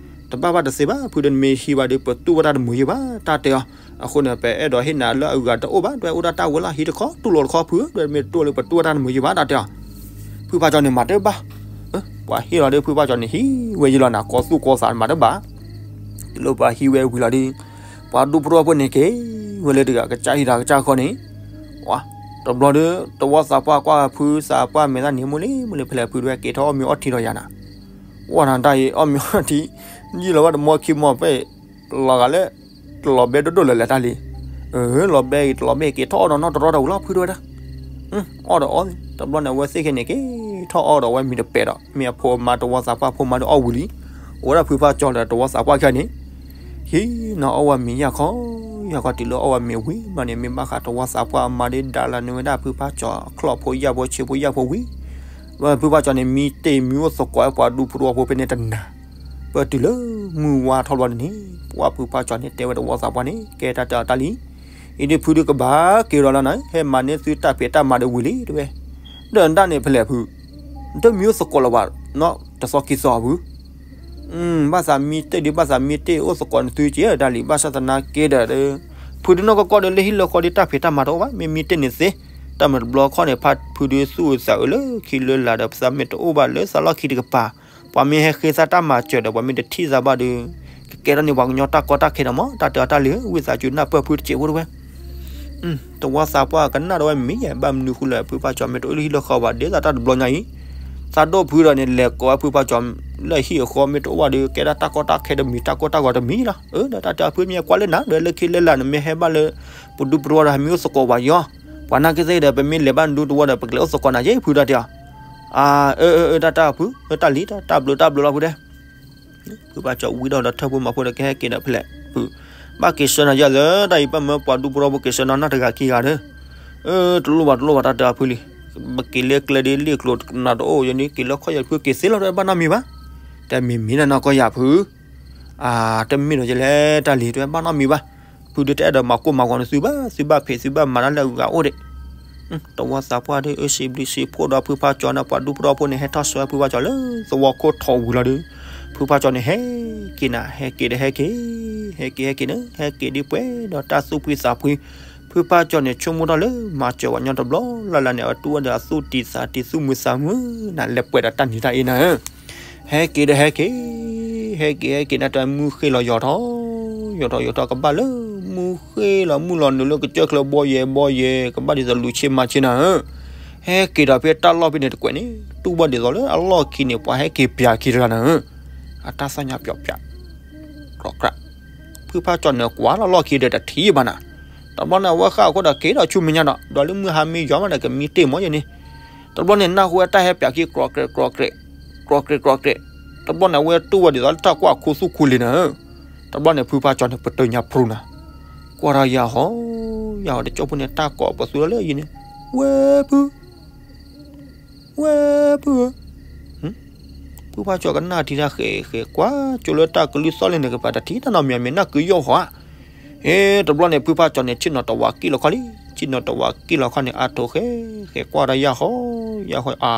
တဘၣ်ဘၣ်တသ့ဘၣ် ဖုဒီး နမ့ၢ်ဟံးဘၣ်ဒီး ပတူၢ်ဘၣ်တၢ်တမုာ်ယဲဘၣ် တၢ်တဲအီၤ. အဃိန့ၣ် ပအဲၣ်ဒိးဟ့ၣ်နၤလၢအဂၤတအိၣ်ဘၣ် ဒွဲအိၣ်ဒၣ်တၢ်ဝဲလီၤ ဟံးတခီတူၢ်လိာ်တခီ ဖု ဒွဲမ့ၢ်တူၢ်လၢပတူၢ်ဘၣ်တၢ်တမုာ်ယဲဘၣ် တၢ်တဲအီၤ. ဖုဖါကၠီၤန့ၣ် မၤတဘၣ် ပှၤဟ့ၣ်လီၤဒီး ဖုဖါကၠီၤန့ၣ် ဟံးဝဲယံၤလီၤနၤ ကီၢ်သူၣ်ကီၢ်သးမၤတဘၣ်. တုၤလၢပှၤဟံးဝဲဝံၤလီၤဒီး ပှၤဒူဖိတဝီဖိန့ၣ်က့ၤဝဲလၢတဂၤ ကစၢ်ဟံးတၢ်ကစၢ်ခီန့ၣ်, ဝၤ တဘျီဒီး တဝီသးပှၢ်ကွၢ်ဖုသးပှၢ်မဲာ်သၣ်န့ၣ် မုၢ်လံမုၢ်လံ ဖဲလဲၣ်ဖုဒွဲက့ၤထီၣ်အီၣ်မ့ၤအီထံဒီးယၤနၤ. ဝဲနၤတၢ်အံၤ အီၣ်မ့ၤအီထံ ယံာ်လီၤဘၣ်တမီခံမီဖဲ လီၤဂာ်လၢ တလီၤဘဲဒိၣ်ဒိၣ်လၢလဲၤတၢ်လံ. လီၤဘဲအံၤ တလီၤဘဲက့ၤထီၣ်အီၣ်ဒီးနီတရီတဝံၤလီၤ ဖုဒွဲဒၣ်. အီၣ်ဒီးအီၣ် တဘျီန့ၣ် အဝဲသ့ၣ်ခဲန့ၣ် က့ၤထီၣ်အီၣ်ဒီးဝဲမ့ၤတပဲာ်ဒီး မ့ၢ်အဖိအမါတဝီသးပှၢ်ဖိမါဒီးအီၣ်ဝံၤလံ. အိၣ်ဝဲဒၣ်ဖုဖါကၠီၤဒီးတဝီသးပှၢ်ခဲန့ၣ် ဟံးနီၤအီၣ်ဝဲမ့ၤယၢ်ခီ ယၢ်ခီတုၤလၢအီၣ်ဝဲမ့ၤဝံၤမးန့ၣ် မ့ၢ်ဘၣ်ဃးတဝီသးပှၢ်အမါဒီး ဒၣ်လၢနုာ်ဝဲဒၣ်ဖုဖါကၠီၤ ချီၣ်ဖိယာ်ဖိဆံးဖိယာ်ဖိဝံၤ ဖုဖါကၠီန့ၣ် မံတ့ၢ်မံအိၣ်သကိးဝဲပှၤဒူဖိတဝီဖိဖဲန့ၣ်တနၤ, ပၢၢ်တုၤလၢမုၢ်ဝါထီၣ်ဘျီန့ၣ်န့ၣ် ပှၤဖုဖါကၠီန့ၣ်တဲဝဲတဝီသးပှၢ်န့ၣ် ကဲတၢ်တဲအီၤတၢ်လံ, အံၤဒုးဖုဒုးကဘၣ်က့ၤဒီးလီၤနၤ ဟဲမၤန့ၢ်သုတၢ်ဖံးတၢ်မၤဒီးဝံၤလံတဲဝဲ, ဒီးနဒၣ်န့ၣ်ဖဲလဲၣ်ဖု, နတမံအိၣ်သကိးလၢၤဘၣ်, တသီခံသီအဖု ဘၣ်သးမံတ့ၢ်ဒုး ဘၣ်သးမံတ့ၢ်အိၣ်သကိးနသုက့ၤဒၣ်လံ ဘၣ်ဆၣ်သနာ်က့ဒီး ဖုဒုးနီၢ်ကီၢ်ကီၢ်ဒီး လၢဟံၣ်လၢဃီဒီး တၢ်ဖံးတၢ်မၤတအိၣ်ဘၣ် မ့ၢ်မံတ့ၢ်န့ၣ်သ့, တၢ်မၤတဘျီခီန့ၣ် ဖုဒုးသူၣ်အုးသးအုးလၢခံလၢလာ်ဒီး သးမ့ၢ်တအိၣ်ဘၣ်လၢသးလီၢ်ခံတကပၤ, ပှၤမ့ၢ်ဟဲဃ့သးတၢ်မၤစၢၤဒီး ပှၤမ့ၢ်တထံၣ်သးဘၣ်ဒီး ကကဲထီၣ်န့ၢ်ပှၤကညီတၢ်ကီတၢ်ခဲဒီးမး တၢ်တဲအီၤတၢ်လံၤဧၢ ဝံသးစူၤနၢ်ပၢၢ်ဖုတစဲးဖိတဝဲ တဝီသးပှၢ်ကနၣ်တဝဲမံၤယဲ ဘၣ်မနုၤဃိလဲၣ် ဖုဖါကၠီမ့ၢ်တအိၣ်လၢဟံၣ်လၢဃီဘၣ် ဒ်သိးတၢ်တဘျီညါအံၤ, သးဒိၣ်ဖုဒီးန့ၣ် လဲၤကိးဝဲဖုဖါကၠီလၢဟံၣ်အဃီ မ့ၢ်တအိၣ်ဘၣ်ဒီး ကဲဒၣ်တၢ်ကီတၢ်ခဲတမံၤ တၢ်ကိၢ်တၢ်ဂီၤတမံၤလီၤ. အၢ ဒီးတၢ်တဲအီၤဖုမ့ၢ်ကွၢ်လၢနၤ ဒီးလၢခံလၢလာ်န့ၣ် မ့ၢ်ဟဲဘၣ်လၢ ပဒူပတဝီဒီး ဟးမံအိၣ်သကိးပှၤယီၤ, ပှၤနာ်က့သ့ၣ်ဒီး ပမ့ၢ်လဲၤဘၣ်နဒူတဝီဒီး ပကလဲၤအိၣ်သကိးနၤယဲ ဖုတၢ်တဲအီၤ အၢ အၢ အၢ တၢ်တဲအီၤဖု တၢ်လံ တၢ်ဘျုးတၢ်ဘျုးလီၤဖုတဲ ဖုဖါကၠီဝံဒီး ဒီးထၢၣ်ဖိမၤဖိဒီး ကဟဲက့ၤဒီးဖဲလဲၣ် ဖု, ဘၣ်က့ၤဆှၢနၤယဲလၢ တၢ်အံၤဘၣ်မၢပှၤဒူဖိထီဖိ က့ၤဆှၢနၤနီၢ်တဂၤခံဂၤဒီး, အၢ တလိၣ်ဘၣ်တလိၣ်ဘၣ် တၢ်တဲအီၤဖုလံ, ပက့ၤလၢကျဲဒ်လ့ၣ်ကျိၤနၤတအိၣ်ယဲန့ၣ် က့ၤလၢခီၣ်ယဲၢ်ဖုက့ၤသ့လီၤ တဘၣ်နီတမံၤဘၣ်, တမံၤမံၤလၢနီၢ်ကီၢ်ယၤဖု, အၢ တမ့ၢ်ဒီးယလဲၣ် တၢ်လံၤ တဘၣ်နီတမံၤဘၣ်, ဖုဒုးတအဲၣ်ဒိးမၤကိၢ်မၤဂီၤနသုဘၣ် သုဘၣ်ဖံးသုဘၣ်မၤတၢ်လၢအဂၤအိၣ်ဒံး တဝီသးပှၢ်ဒီး အၢ စံးဘျုးစံးဖှိၣ်ဒီး ဖုဖါကၠီန့ၣ် ပှၤဒူဖိထီဖိန့ၣ် ဟဲထီၣ်ဆှၢဖုဖါကၠီလၢသဝီခိၣ်ထီၣ်ဝံၤလီၤဒီး, ဖုဖါကၠီန့ၣ် ဟဲက့ၤနၤ ဟဲက့ၤဒီးဟဲက့ၤ, ဟဲက့ၤဟဲက့ၤန့ၣ် ဟဲက့ၤဒ်ပှဲၤဒီးတၢ်သူၣ်ဖှံသးဖှံ, ဖုဖါကၠီန့ၣ် ဆိကမိၣ်ထီၣ်လၢ မၤစၢၤပှၤညီတဘျီလၢ်လၢ်န့ၣ် အဝဲတူၢ်ဝဲဒီးအသူၣ်တံၢ်သးတံၢ်သူၣ်မုာ်သးမုာ်နၤ လဲၤပှဲၤဒီးတၢ်နံၤတၢ်အ့နၤဧၢ ဟဲက့ၤဒီးဟဲက့ၤ, ဟဲက့ၤဟဲက့ၤန့ၣ် တၢ်မုၢ်ဃ့ၢ်လီၤယီၤထီၣ်, ယီၤထီၣ်ယီၤထီၣ်ကဘၣ်လၢ မုၢ်ဃ့ၢ်လီၤမုၢ်လီၤနုာ်လၢကစၢၢ်ချၢဘီယဲၢ်ဘီယဲၢ် ကဘၣ်ဒ်သိးလူၤဆ့မၤဆ့နၤဧၢ, ဟဲက့ၤဒီးဖဲတၢ်လီၢ်ဖဲန့ၣ်တကွဲးန့ၣ် တူၢ်ဘၣ်ဒ်သိးလၢအလီၢ်ခံန့ၣ် ပှၤဟဲက့ၤပၠးခံတဂၤနၤဧၢ, အတၢ်သၣ်ညါပၠီးပၠး ကြၢးကြၢး, ဖုဖါကၠီန့ၣ်ကွၢ်လီၤလီၢ်ခံဒီးတထံၣ်ဘၣ်နၤ, တဘျီန့ၣ် အဝဲဃၣ်အဃိဒီးက့ၤဒီးဆူမဲာ်ညါဒီး ဒီးလၢမုၢ်ဟါမ့ၢ်ယီၤမးဒီးကမံတ့ၢ်မီၤယဲန့ၣ်, တဘျီန့ၣ် နၢ်ဟူဝဲတၢ်ဟဲပၠးခံ ကြၢးကြၢးကြၢးကြၢး, ကြၢးကြၢးကြၢးကြၢး, တဘျီန့ၣ်အဝဲတူၢ်ဝဲဒ်သိးလၢတၢ်ကွၢ်ခိသူၣ်ခိလံၤနၤဧၢ, တဘျီန့ၣ် ဖုဖါကၠီန့ၣ် ပတုာ်ညါဖျိနၤ, ကွၢ်ထီၣ်ယၤဟီ, ယၤဟီတကၠိဖိန့ၣ် တၢ်ကိးပသူလၢလၢယံၤန့ၣ်, ဝဲဖု ဝဲဖုဧၢ, ဖုဖါကၠီကနၣ်ထံတၢ်ဃဲးဃဲးကွၢ်ကၠိလၢတၢ်ကလုၢ်သီၣ်လံန့ၣ် ကပၤတထံၣ်တၢ်နီတမံၤ မ့ၢ်နၢ်ကုယီၢ်ဟီဧါ, ဟ့ တဘျီန့ၣ် ဖုဖါကၠီန့ၣ် ဆ့ၣ်နီၤတဝးက့ၣ်လီၤခီလံ, ဆ့ၣ်နီၤတဝးက့ၣ်လီၤခီန့ၣ် အါထိၣ်ဃဲးဃဲးကွၢ်ဒီးယၤဟီ, ယၤဟီအါ,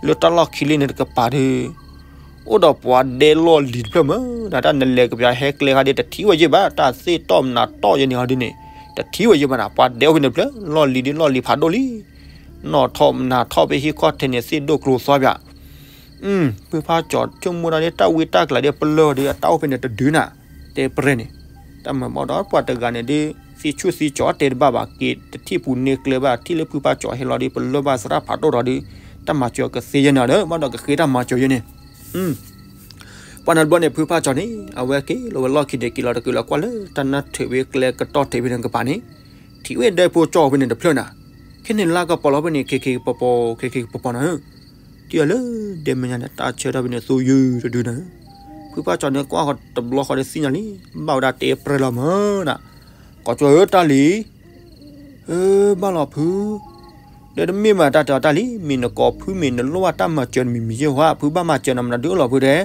လၢတၢ်လီၢ်ခံလံန့ၣ်တကပၤဒီး အိၣ်ဒီးပှၤဒဲလီၢ်လံၤတဖျၢၣ်မး, နတၢ်နလဲၤကပၤဟဲကျဲခါဒီး တထံၣ်ဝဲယဲၢ်ဘၣ်, တၢ်သ့ၣ်တီၢ်မနၤတီၢ်ယဲၢ်န့ၣ်ဟီဒ်န့ၣ်, တထံၣ်ဝဲယဲၢ်ဘၣ်နၤ, ပှၤဒဲအိၣ်ဖဲန့ၣ်တဖျၢၣ်, လီၢ်လံၤဒ်လီၢ်လံၤဖးဒိၣ်လံ, နီၣ်ထီၣ်မနၤထီၣ်ဖဲဟံၣ်ခီၣ်ထံးန့ၣ် သ့ၣ်ဒိၣ်ကျိၤသွါပၠး ဖုဖါကၠီဆိကမိၣ်ဒၣ်ဒ်တၢ်ဝံတၢ်ကလၤဒ်ပလၢၢ်ဒီး အတၢ်အိၣ်ဖဲန့ၣ်တဒုနၤ, တဲပြဲန့ၣ်, တၢ်မၤဘၣ်ဒီးပှၤတဂၤန့ၣ်ဒ် သ့ၣ်ဆူၣ်သ့ၣ်ကၠီတဲတဘၣ်ဘၣ်က့ၤ တထံၣ်ပူၤန့ၢ်ကျဲဘၣ် ထံၣ်လၢဖုဖါကၠီဟဲလီၤဒီး ပလၢၢ်ဘၣ်သရၣ်ဖးဒိၣ်ဒီးဒ် တၢ်မၤစၢၤကသ့ယဲၢ်န့ၣ်ဒီး ဘၣ်ဒီးကဃ့တၢ်မၤစၢၤယဲၢ်န့ၣ် ပှၤန့ၣ်တဘျီန့ၣ် ဖုဖါကၠီန့ၣ် အဝဲက့ၤလီၤဝဲလီၢ်ခံန့ၣ် က့ၤလီၤတကုာ်လီၤကွၢ်လၢတၢ်နၢ်ထုးဝဲကျဲကတီၢ်ထံးဖဲန့ၣ်ကပၤန့ၣ်, ထံၣ်ဝဲဒဲဖိကၠီဖဲန့ၣ်တဖျၢၣ်နၤ, ခဲန့ၣ်လါကပီၤလီၤဖဲန့ၣ် ခ့ခ့ကပီၤပီၤ ခ့ခ့ကပီၤပီၤနၤ, ထံၣ်အီၤလၢဒဲမဲာ်ညါန့ၣ် တၢ်ဆၢထၢၣ်ဖဲန့ၣ် သူယုၢ်တဒုနၤ, ဖုဖါကၠီန့ၣ်ကွၢ်ဃီတဘျီဃီဒီးသ့ၣ်ညါလံ, ဘၣ်ဝဲဒၣ်တဲပြဲလီၤမၢ်နၤ, ကီၢ်ကၠီဧၢတၢ်လံၤ အၢ ဘၣ်လီၤဖု, ဒီးတမ့ၢ်ဘၣ်တၢ်တဲအီၤတၢ်လံၤ မ့ၢ်နကိးဖုမ့ၢ်နလိၣ်ဘၣ်တၢ်မၤစၢၤတမံၤမံၤယဲၢ်ဟီ ဖုဘၣ်မၤစၢၤနၤမနုၤဒုးအိၣ်လီၤဖုတဲ,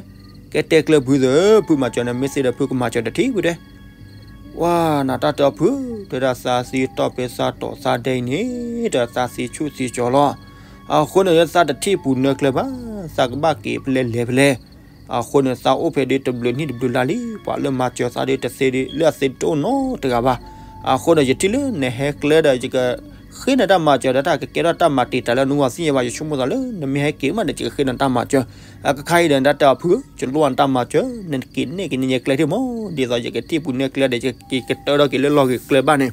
ကဲတဲကျၢၤဖုသ့ၣ် ဖုမၤစၢၤနၤမ့ၢ်သ့ဒီး ဖုကမၤစၢၤတထံၣ်ဖုတဲ, ဝါ နတၢ်တဲအီၤဖု, တဲဒၣ်သးသံတီၢ်ဖဲသးတီၢ်သးဒဲအံၤန့ၣ် ဒီးသးသံဆူၣ်သံကၠီလီၤ, အဃိန့ၣ် သးတထံၣ်ပူၤနၢကျဲဘၣ်, သးကဘၣ်က့ၤဖဲလဲၣ်လဲၤဖဲလဲၣ် အဃိန့ၣ် သးအိၣ်ဖဲဒၣ်တဘျုးနံၣ်တဘျုးလါလံ, ပှၤလၢမၤစၢၤသးဒၣ်တသ့ဒၣ် လၢအသ့တအိၣ်နီတဂၤဘၣ်. အဃိန့ၣ် ယထံၣ်လၢနဟဲကျဲဒီး ယကဃ့နတၢ်မၤစၢၤဒီး တၢ်ကကဲထီၣ်တၢ်မၤတံာ်တာ်လၢနဂီၢ်သ့ၣ်ညါဘၣ်. ယဆိကမိၣ်သးလၢ နမ့ၢ်ဟဲက့ၤမးဒီး ယကဃ့နတၢ်မၤစၢၤ. အခါအံၤဒီး နတၢ်တဲအီၤဖုဧၢ, ယလိၣ်နတၢ်မၤစၢၤ, နက့ၤနဲၣ်က့ၤန့ၢ်ယကျဲတ့ၢ်မး, ဒ်သိးယကထံၣ်ပူၤနဲၣ်ကျဲဒီး ယကကတၢၢ်ထီၣ်က့ၤလၢလီၢ်ဂ့ၤကျဲဘၣ်န့ၣ်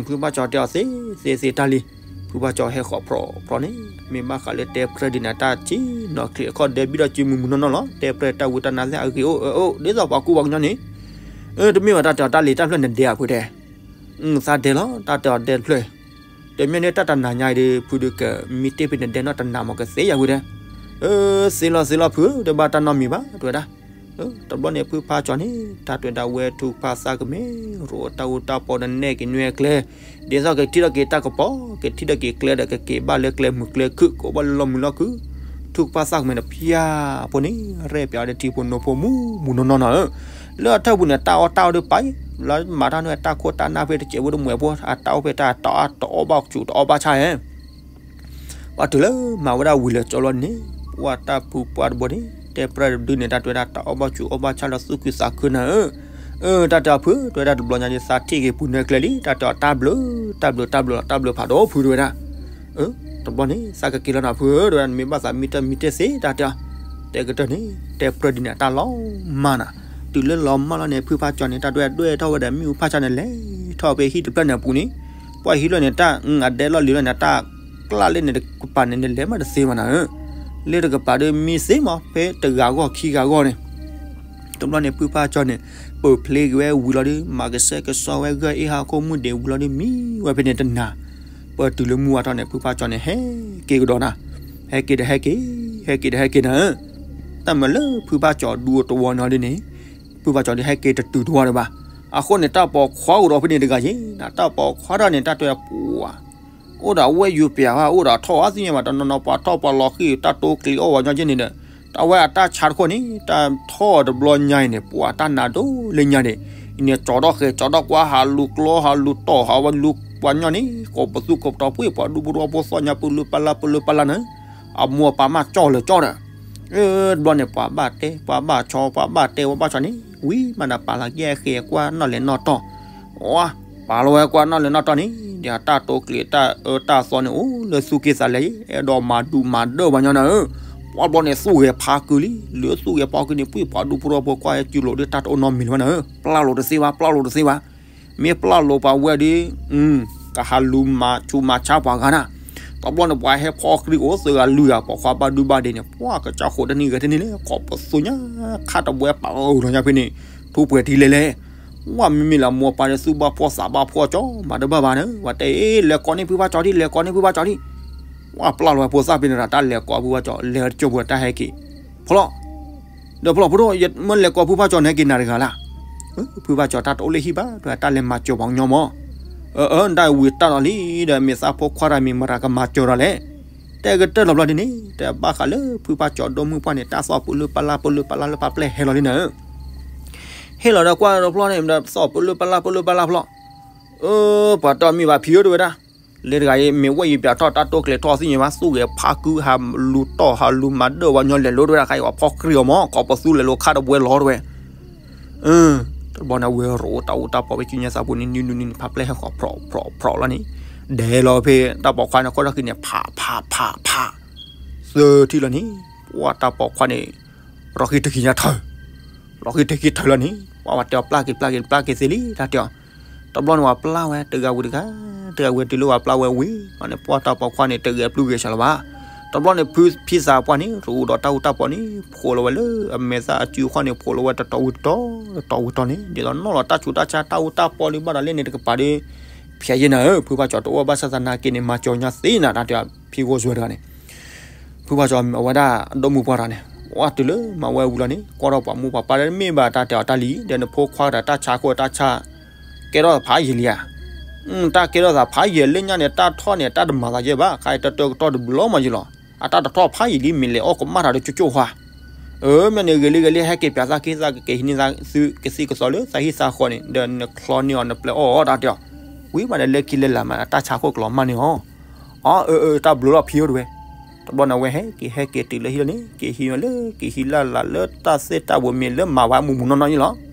ဖုဘၣ်ကၠီတဲအီၤသ့သ့သ့တၢ်လံ. ဖုဘၣ်ကၠီဟဲဃီၤဖြီဖြီန့ၣ် မ့ၢ်ဘၣ်ဃးလၢတဲပြဲဒ်န့ၣ် တၢ်စံၣ်နီၤချံးအခီၣ်ဒဲးဘံၣ်ဒီးစုမုၢ်မုၢ်နီၢ်နီၢ်လီၤ. တဲပြဲတၢ်ဝံတၢ်နါသ့ၣ်အဂ့ၤအိၣ်အၢအိၣ် ဒ်သိးပှၤကူပှၤကညီန့ၣ်, တမ့ၢ်ဘၣ်တၢ်တဲအီၤတၢ်လံၤတၢ်ဖျၢၣ်နဒဲအဖုတဲ, သးဒဲလီၤ တၢ်တဲအီၤဒဲတဖျၢၣ်, တမ့ၢ်န့ၣ်တၢ်တနၤညါအံၤဒီး ဖုဒုးကမံတ့ၢ်ဖဲန့ၣ်ဒဲနီၢ်တနၤမးကသ့ယၤဝံတဲ, သ့လီၤသ့လီၤဖုဧၢ တဘၣ်တၢ်နီတမံၤဘၣ် တဲဝဲဒၣ်. တဘျီန့ၣ်ဖုဖါကၠီန့ၣ် တၢ်တဲဝဲဒၣ်ဝဲထုကဖၣ်သၣ်ကမဲ ရိးတၢ်အူတၢ်ပီဒီးနဲၣ်က့ၤနွဲၢ်ကျဲ, ဒ်သိးကထံၣ်ထီၣ်က့ၤတၢ်ကပီၤ ကထံၣ်ထီၣ်က့ၤကျဲဒီးကက့ၤဘၣ်လၢကျဲမုာ်ကျဲခုၣ် ကအိၣ်ဘၣ်လၢလီၢ်မုာ်လီၢ်ခုၣ်, ထုကဖၣ်သၣ်ကမဲန့ၣ် ဖၠၣ်ဖိန့ၣ် ရဲၣ်ပၠးအီၤဒီးထံဖိနိဖိမူမူနီၢ်နီၢ်နီၤဧၢ, လၢအထၢၣ်ပူၤန့ၣ် တၢ်အီၣ်တၢ်အီဒီးပာ်အံၤ လၢမၤတၢ်န့ၣ်တၢ်ခိၣ်တၢ်နၢ်ဖဲတစဲးဖိတမှဲးဖိ အတၢ်အီၣ်ဖဲတၢ်တၢ်အီၣ်တအီၣ်ဘၣ်စူၤတအီၣ်ဘၣ်ဆၣ်ဧဲ ပှၤတုၤလၢမၤဝဲဒၣ်ဝံၤလၢာ်ကၠီလီၤန့ၣ် ပှၤတၢ်ဖုပှၢ်တဘိန့ၣ် တဲပြၢတဒုန့ၣ် တၢ်တဲဝဲဒၣ်တၢ်အီၣ်ဘၣ်စူၤအီၣ်ဘၣ်ဆၣ်လၢသူၣ်ခုသးခုနၤဧၢ, အၢ တၢ်တဲအီၤဖု တဲဝဲဒၣ်တဘျီညါဒ်သးထံၣ်က့ၤပူၤနွဲၢ်ကျဲလံ တၢ်တဲအီၤတၢ်ဘျုး တၢ်ဘျုး တၢ်ဘျုးလီၤ တၢ်ဘျုးဖးဒိၣ်ဖုတဲဝဲဒၣ်, အၢ တဘျီန့ၣ် သးကက့ၤလီၤနၤဖုဧၢ တဲဝဲဒၣ် နမ့ၢ်ဘၣ်သးမံတၢ်မံတၢ်သ့ တၢ်တဲအီၤ, တဲကတၢၢ်န့ၣ် တဲပြၢဒုန့ၣ် အတၢ်လီၤမၢ်နၤ, တုၤလၢလီၤမၢ်လီၤန့ၣ် ဖုဖါကၠီန့ၣ် တၢ်ဒွဲၣ်ဒွဲၣ်ထီၣ်ဝဲဒီးမ့ၣ်အူဖးဆါန့ၣ် လဲၤထီၣ်ဖဲဟံၣ်တဖျၢၣ်န့ၣ်အပူၤန့ၣ်, ပှၤဟံၣ်လၢန့ၣ် တၢ်အဒဲလီၢ်လံၤလီၤန့ၣ် တၢ်ကျၣ်လၢန့ၣ်တကပၤန့ၣ် နလဲၤမးတသ့ဘၣ်နၤဧၢ, လၢတကပၤဒီးမ့ၢ်သ့မး ဖဲတဂၤဂီၢ်ခံဂၤဂီၢ်န့ၣ် တဘျီန့ၣ် ဖုဖါကၠီန့ၣ် ပၢၢ်ဖျ့က့ၤဝဲဝံၤလီၤဒီး မၤကဆှဲကဆှီဝဲဂၢၢ်အ့ၣ်ဟးခိၣ်မုၢ်ဒံးဝံၤလီၤဒီး မံဝဲဖဲန့ၣ်တနၤ, ပတုၤလၢမုၢ်ဝါထီၣ်န့ၣ် ဖုဖါကၠီန့ၣ် ဟဲက့ၤကဒီးနၤ, ဟဲက့ၤဒီးဟဲက့ၤ, ဟဲက့ၤဒီးဟဲက့ၤနၤဧၢ, တၢ်မၤလၢဖုဖါကၠီဒူတဝီန့ၣ်ဒ်န့ၣ်, ဖုဖါကၠီဒ်ဟဲက့ၤတတုၤတဝီဒံးဘၣ်, အဃိန့ၣ် တၢ်ပိာ်ခွါအိၣ်ဒီးဖဲန့ၣ်တဂၤယ့ၣ်နၤ, တၢ်ပိာ်ခွါတၢ်န့ၣ် တၢ်တဲပှၤ အိၣ်ဒီးအဝဲယူၤပျးဝဲ အိၣ်ဒီးထီၣ်အါသ့ၣ်ညါဘၣ် တနီၤနီၤပှၤထီၣ်ပှၤလီၤဃံၢ် တၢ်တိကျံးအီၣ်ဝဲညီက့န့ၣ်ဒီး တၢ်ဝဲအတၢ်ဆါတခိၣ်န့ၣ် တၢ်ထီၣ်တဘျီညါအံၤန့ၣ် ပှၤတၢ်နးဒိၣ်လၢညါန့ၣ်, အံၤန့ၣ် ကၠီထီၣ်ဃဲၤ ကၠီထီၣ်ကွၢ် ဟးလူၤကျီ ဟးလူၤတီၢ် ဟးဝဲလူၤပှၤညီန့ၣ် ကိးပသူကိးပတီၤပှ့ၤ ပှၤဒူပရီဖိသီၣ်ညါ ပလူပလၢပလူပလၢန့ၣ်, အမိၢ်အပၢ်မးကၠီလၢာ်ကၠီဒီး တဘျီန့ၣ် ပှၤဘၣ်တဲ ပှၤဘၣ်ဆီ ပှၤဘၣ်တဲ ပှၤဘၣ်ဆီန့ၣ် ဝံၤမးဒီး ပာ်လီၤက့ၤအဃဲၤကွၢ်နီၣ်လဲၣ်နီၣ်တီၢ်, ပာ်လီၤဝဲကွၢ်နီၣ်လဲၣ်နီၣ်တီၢ်န့ၣ် ဒီးတၢ်တိကျံးတၢ်အၢတၢ်သီန့ၣ် အိၣ်လၢသူၣ်က့သးလဲ အဲၣ်ဒိးမၤဒူၣ်မၤဒၢပှၤညီနၤဧၢ, ပှၤဘျီန့ၣ် သူၣ်ဂဲၤဖးကုလံ လၢသူၣ်ဂဲၤဖးကုန့ၣ် ပှၤဒူပရီဖိကွၢ်ဟဲစုလိာ်ဒီး တၢ်တအိၣ်နီတမံၤလၢၤဘၣ်နၤဧၢ, ပျၢ်လိာ်တသ့ဘၣ် ပျၢ်လိာ်တသ့ဘၣ် မ့ၢ်ပျၢ်လိာ်ပှၤဝဲဒီး ကဟးလူၤမၤဆူးမၤဆါပှၤဂၤနၤ, တဘျီန့ၣ် ပှၤဟဲဖီၣ်ကြံအိၣ်သၢဂၤလွံၢ်ဂၤ ပိာ်ခွါဘၣ်ဒူဘၣ်ဒ့န့ၣ် ပှၤကစၢ်ဃိးတနံၣ်ဂဲၤတနံၣ်လဲၣ် ကိးပသူညါ ခါတဘှဲပာ်အီၤလီၤညါဖဲန့ၣ် ထူးပှဲၤထံလဲၣ်လဲၣ်, ဝဲမ့မ့ၢ်လၢမိၢ်ပၢ်ဒီး သူၣ်ဘၣ်ဖှီၣ်သးဘၣ်ဖှီၣ်ကၠီ မၤတဘၣ်ဘၣ်န့ၣ် ဝဲတဲအ့ၣ် လဲၤကိးန့ၢ်ဖုဖါကၠီဒံး လဲၤကိးန့ၢ်ဖုဖါကၠီဒံး, ဝဲပျၢ်လီၤဝဲဖိသၣ်ဖဲန့ၣ်ဒီး တၢ်လဲၤကိးဖုဖါကၠီ လဲၤတကၠိၢ်ပှဲၤတၢ်ဟဲက့ၤ, ဖီလီၤ ဒီးဖီလီၤဖိဒိၣ် မ့ၢ်လဲၤကိးဖုဖါကၠီန့ၣ်က့ၤနၤတဂၤလၢ်, ဖုဖါကၠီတၢ်တအိၣ်လၢဟံၣ်ဘၣ် တၢ်လဲၤမၤစၢၤပှၤကညီမး, အၢ အၢ တၢ်ဝံၤတၢ်လီၤလံ ဒီးမ့ၢ်သးဖိခွါတၢ်မ့ၢ်မတၤကမၤစၢၤဒီးလဲၣ်, တဲကတၢၢ်လီၤဘျီဒ်န့ၣ် တဘၣ်ဃးလၢဖုဖါကၠီဒိၣ်မုၢ်ပှၢ်န့ၣ် တၢ်သီၣ်ပလၢပလၢပလၢပလၢလၢဖးပျဲၢ်ဟဲလီၤလံနၤဧၢ ဟ့ၣ်လီၤဒီးကွၢ်ဒီးဖျီန့ၣ် ဒီးသီၣ်ပလၢပလၢပလၢပလၢဖျီ, အၢ ပှၤတီမ့ၢ်ဘၣ်ဖံဧၢတဝဲဒၣ်, လၢတဂၤအံၤ မ့ၢ်ဝဲယံၤပၠးထီၣ်တၢ်တိကျဲၤထီၣ်သ့ၣ်ညါဘၣ် သူၣ်ဂဲၤဖးကု ဟးလူၤတီၢ်ဟးလူၤမၤဒၢပှၤညီလဲၤလိၤတဝဲဒၣ် ခါအံၤပှၤဖီၣ်ကြံအီၤမး ကိးပသူလဲၤလိၤခါတဝဲလီၤတဝဲ တဘျီန့ၣ် ဝဲရိးတၢ်အူတၢ်ပီးဝဲကညါသးပူၤန့ၣ် နံၤနံၤနံၤနံၤ ဖးပျဲၢ်ဟဲဃီၤ ဖြီးဖြီးဖြီးလီၤန့ၣ်, ဒဲးလီၤဖဲတၢ်ပိာ်ခွါန့ၣ် ဃီၣ်ထီၣ်ခံန့ၣ်ဖးဖးဖးဖး, သၢထံၣ်လီၤန့ၣ်, ပှၤတၢ်ပိာ်ခွါန့ၣ် လီၤဃံတကံညါထၢၣ်, လီၤဃံတကံထၢၣ်လီၤန့ၣ် ပှၤဝဲတဲအီၤပျၢ်က့ၤပျၢ်က့ၤပျၢ်က့ၤသ့လံ တၢ်တဲအီၤ, တဘျီန့ၣ် ပှၤပျၢ်ဝဲတဂၤဝံၤတဂၤ, တဂၤဝံၤတုၤလၢပှၤပျၢ်ဝဲဝံၤ မ့ၢ်န့ၣ် ပှၤတၢ်ပိာ်ခွါန့ၣ် တဂဲၤပျုၢ်ဂဲၤဆှးလၢၤဘၣ်, တဘျီန့ၣ် ဖုဖံသးပှၢ်န့ၣ် ရူးဒီးတၢ်အူတၢ်ပီးန့ၣ် ဖိးလီၤဝဲလၢအမဲာ်သၣ်အစုအဃီန့ၣ် ဖိးလီၤဝဲတတီၤဝံၤတတီၤ တတီၤဝံၤတတီၤန့ၣ် ဒ်သိးနီၣ်လီၤတၢ်ဆူးတၢ်ဆါတၢ်အူတၢ်ပီးလံဘၣ်ဒီးလဲၣ်န့ၣ်တကပၤဒီး ဖျဲးယဲၢ်နၤဧၢ ဖုဖါကၠီတအိၣ်ဘၣ်ဆၣ်သနာ်က့န့ၣ် မၤစၢၤညါသ့နၤ တၢ်တဲဖံဂီၢ်စွဲတဂၤန့ၣ် ဖုဖါကၠီမၤဝဲဒၣ်အဒိၣ်မုၢ်ပှၢ်တဂၤန့ၣ် ဝဲတုၤလၢမၤဝဲဝံၤလီၤန့ၣ် ကွၢ်ထီၣ်ပှၤမိၢ်ပှၤပၢ်လၢမ့ၢ်ဘၣ်တၢ်တဲအီၤတၢ်လံ ဒီးနဖိခွါဒီးတၢ်ဆါခိၣ်တၢ်ဆါ ကဲထီၣ်ဖးယံာ်လံဧါ, တၢ်ကဲထီၣ်သးဖးယံာ်လၢညါန့ၣ် တၢ်ထီၣ်န့ၣ် တၢ်တမၤသးယဲၢ်ဘၣ် ခါအံၤတၢ်တၢၢ်ကတီၢ်တဘျီမးယံာ်လီၤ, အတၢ်တထီၣ်ဖးယံာ်လံ မ့ၢ်လဲၤအီၣ်ကမၣ်တၢ်ဒီးကၠိကၠိၣ်ဟါ အၢ မ့ၢ်န့ၣ် ဂ့ၤလံဂ့ၤလံ ဟဲက့ၤပၠးသးက့ၤသးကက့ၤဟံးန့ၢ်သးသုကသံၣ်ကသီလၢသးဟံၣ်သးဃီန့ၣ် ဒီးနချီန့ၢ်အီၤနပျဲအီၣ်အီၤတၢ်တဲအီၤ, ဝံၤမးန့ၣ် လၢခံလၢလာ်မး တၢ်ဆါခိၣ်ကလီၤမၢ်န့ၢ်အီၤ, အၢ အၢ အၢ တၢ်ဘျုးလီၤဖံဧၢတဝဲ, တဘျီန့ၣ် အဝဲဟဲက့ၤဟဲက့ၤတုၤလၢဟံၣ်လီၤန့ၣ် က့ၤဟံးဝဲလၢက့ၤဟံးလၢ်လၢ်လၢတၢ်သ့ၣ်တၢ်ဘိးမ့ၢ်လၢမၤဝဲမူးမူးနီၢ်နီၢ်ယံၤလီၤ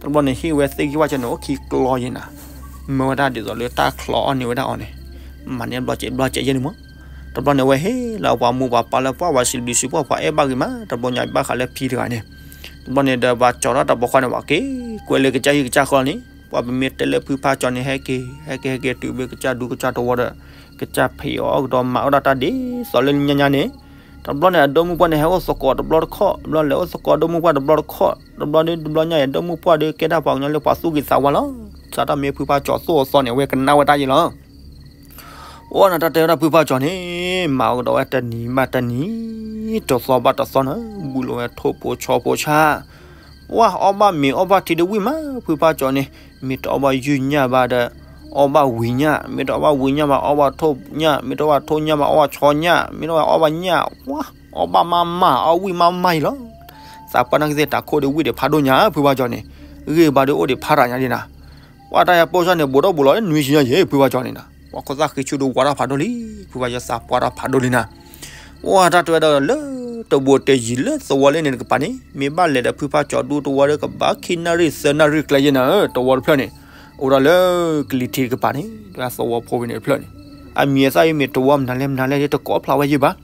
တဘျီန့ၣ် ဟ့ၣ်ဝဲသ့ၣ်ဂံၢ်ဝၣ်စဲန့ၣ် အိၣ်ခံကျီယဲၢ်နၤ, မၢဝဲဒၣ်ဒ်သိးလၢတၢ်ချီအီၣ်န့ၢ်ဝဲဒၣ်အီၤန့ၣ်, မၤန့ၢ်ဘျီစဲးဘျီစဲးယဲၢ်န့ၣ်မး, တဘျီန့ၣ် အဝဲဟ့ၣ်လီၤပှၤမိၢ်ပှၤပၢ်လၢပှၤဝဲစံးဘျုးစံးဖှိၣ်ပှၤအဲၣ်ဘၣ်ဂ့ၤမး တဘျီညါဘၣ်ဃးလၢဖံတဂၤန့ၣ်, တဘျီန့ၣ်ဒီး ပှၤကၠီထီၣ်တၢ်ပိာ်ခွါန့ၣ် ပှၤက့ၤကွဲးလၢကစၢ်ဟံၣ်ကစၢ်ဃီန့ၣ် ပှၤပမ့ၢ်တဲလၢဖုဖါကၠီန့ၣ် ဟဲက့ၤ ဟဲက့ၤဟဲက့ၤတုၤဘၣ်ကစၢ်ဒူကစၢ်တဝီဒီး ကစၢ်ဖံးအီၣ်အီကဒီးမၤအီၣ်ဒၣ်တၢ်ဒ် သိးလၢညါညါန့ၣ် တဘျီန့ၣ် အဒိၣ်မုၢ်ပှၢ်န့ၣ် ဟဲအိၣ်သကိးတဘျီတခီၣ်, တဘျီလဲၤအိၣ်သကိးဒိၣ်မုၢ်ပှၢ်တဘျီတခီၣ်, တဘျီဒ်တဘျီညါအံၤ ဒိၣ်မုၢ်ပှၢ်ဒီး ကဲဒၣ်ပှၤကညီလၢပှၤသူၣ်ဂ့ၤသးဝါလီၤ. စးထီၣ်မ့ၢ်ဖုဖါကၠီသိၣ်အသီန့ၣ် အဝဲကနၣ်ဝဲတၢ်ယံၤလီၤ. အိၣ်နတၢ်တဲဝဲဒၣ်ဖုဖါကၠီန့ၣ် မၤအီၣ်ကဒီးဝဲတနံၤဘၣ်တနံၤ, တသီဘၣ်တသီန့ၣ် ဘူးလီၤဝဲထိၣ်ဖိဆီဖိဆါ ဝါ အီၣ်ဘၣ်မ့ၤအီၣ်ဘၣ်ထံတဝံၣ်မး ဖုဖးကၠီန့ၣ်, မ့ၢ်တအီၣ်ဘၣ်ယုၢ်ညၣ်ဘၣ်ဒီး အီၣ်ဘၣ်ဝံၤညၣ်, မ့ၢ်တအီၣ်ဘၣ်ဝံၤညၣ်ဘၣ် အီၣ်ဘၣ်ထိၣ်ညၣ်, မ့ၢ်တအီၣ်ဘၣ်ထိၣ်ညၣ်ဘၣ် အီၣ်ဘၣ်ဆီညၣ်, မ့ၢ်တအီၣ်ဘၣ်အီၣ်ဘၣ်ညၣ်, ဝါ အီၣ်ဘၣ်မးမး အီၣ်ဝံၣ်မးမးအံၤလီၤ. သးပှၢ်နာ်က့သ့ၣ် တၢ်ခိၣ်ဒီးဝံၣ်ဒီးဖးဒိၣ်ညါ ဖုဖးကၠီန့ၣ်, ဂ့ၢ်ဘၣ်ဒီးအိၣ်ဒီးဖးတၢ်ညါဒ်နၤ, ပှၤတၢ်ယၤပိစၢ်န့ၣ် ဘူးထီၣ်ဘူးလီၤနွံဆံညါယဲၢ် ဖုဖးကၠီန့ၣ်နၤ, ပှၤခိၣ်သၣ်ဃ့ဆူဒီးဝါထီၣ်ဖးဒိၣ်လံ, ဖုဖးကၠီသးပှၢ်ထီၣ်ဖးဒိၣ်လံနၤ. ဝါ တၢ်တဲဝဲဒၣ်လၢ တဘူးတယံၤလၢသဝီလၢန့ၣ်တကပၤန့ၣ် မ့ၢ်ဘၣ်လဲၤဒီးဖုဖးကၠီဒူသဝီဒီးကဘၣ်ခံနၣ်ရံၣ်သၢနၣ်ရံၣ်ကျဲယဲၢ်နၤဧၢ, သဝီတဖျၢၣ်န့ၣ်, အိၣ်ဒီးလၢကလံၤထံးတကပၤန့ၣ် ဒ်သဝီဖိဝဲန့ၣ်တဖျၢၣ်န့ၣ်, အမံၤအသၣ်အံၤမ့ၢ်သဝီမနုၤလဲၣ်မနုၤလဲၣ် တကိးဖျါဝဲယဲၢ်ဘၣ်.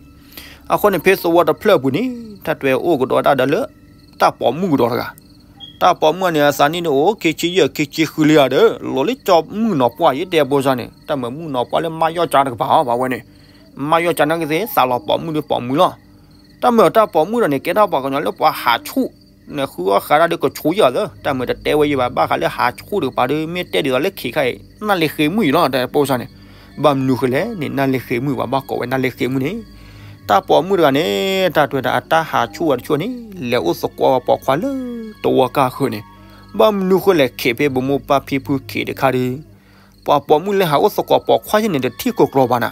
အဃိန့ၣ် ဖဲသဝီတဖျၢၣ်အပူၤန့ၣ် တၢ်တဲအိၣ်ကဒီးဝဲဒၣ်ဒီးလၢ တၢ်ပိာ်မုၣ်ကဒီးတဂၤ, တၢ်ပိာ်မုၣ်န့ၣ် အသးနံၣ်န့ၣ်အိၣ် ခံဆံယဲၢ် ခံဆံဃုလံဧါဒီး လီၤလၢကၠီမုၣ်နီၤပှၢ်ယဲၢ်တဲပိစၢ်န့ၣ်, တၢ်မုၣ်နီၤပှၢ်လၢမါယီၢ်ကၠါတကပၤအီၤ ဘၣ်ဝဲန့ၣ်, မါယီၢ်ကၠါနာ်က့သ့ၣ် သးလီၤပိာ်မုၣ်ဒီးပိာ်မုၣ်လီၤ. တၢ်မုၣ်အတၢ်ပိာ်မုၣ်ဒီးန့ၣ် ကဲထီၣ်ပှၤကညီလၢပှၤဟးဆူၣ်န့ၣ် ဃုအီၣ်ဃးတၢ်ဒီးကဆိယၢ်သၢ, တၢ်မုၣ်တတဲဝဲယဲၢ်ဘၣ် ဘၣ်ဃးလၢဟးဆူၣ်တကပၤဒီး မ့ၢ်တဲဒ်သိးလၢခံခါအံၤ နၢ်လ့ဃ့မုၣ်အံၤလီၤ တဲပိစၢ်န့ၣ်, ဘၣ်မနုၤဃိလဲၣ်န့ၣ် နၢ်လ့ဃ့မုၣ် ပှၤဘၣ်ကိးဝဲနၢ်လ့ဃ့မုၣ်န့ၣ်, တၢ်ပိာ်မုၣ်တဂၤန့ၣ် တၢ်တဲဝဲဒၣ်အတၢ်ဟးဆူၣ်ဝဲတဆူၣ်န့ၣ် လဲၤအိၣ်သကိးပိာ်ခွါလၢသဝီကါဃၢၤန့ၣ်, ဘၣ်မနုၤဃိလဲၣ် ခဲးဖဲပမိၢ်ပၢ်ဖံဖုခံးတခါဒီး ပှၤပိာ်မုၣ်လၢဟးအိၣ်သကိးပိာ်ခွါယဲၢ်န့ၣ် တထံၣ်ကိၢ်ကျီၤဘၣ်နၤ,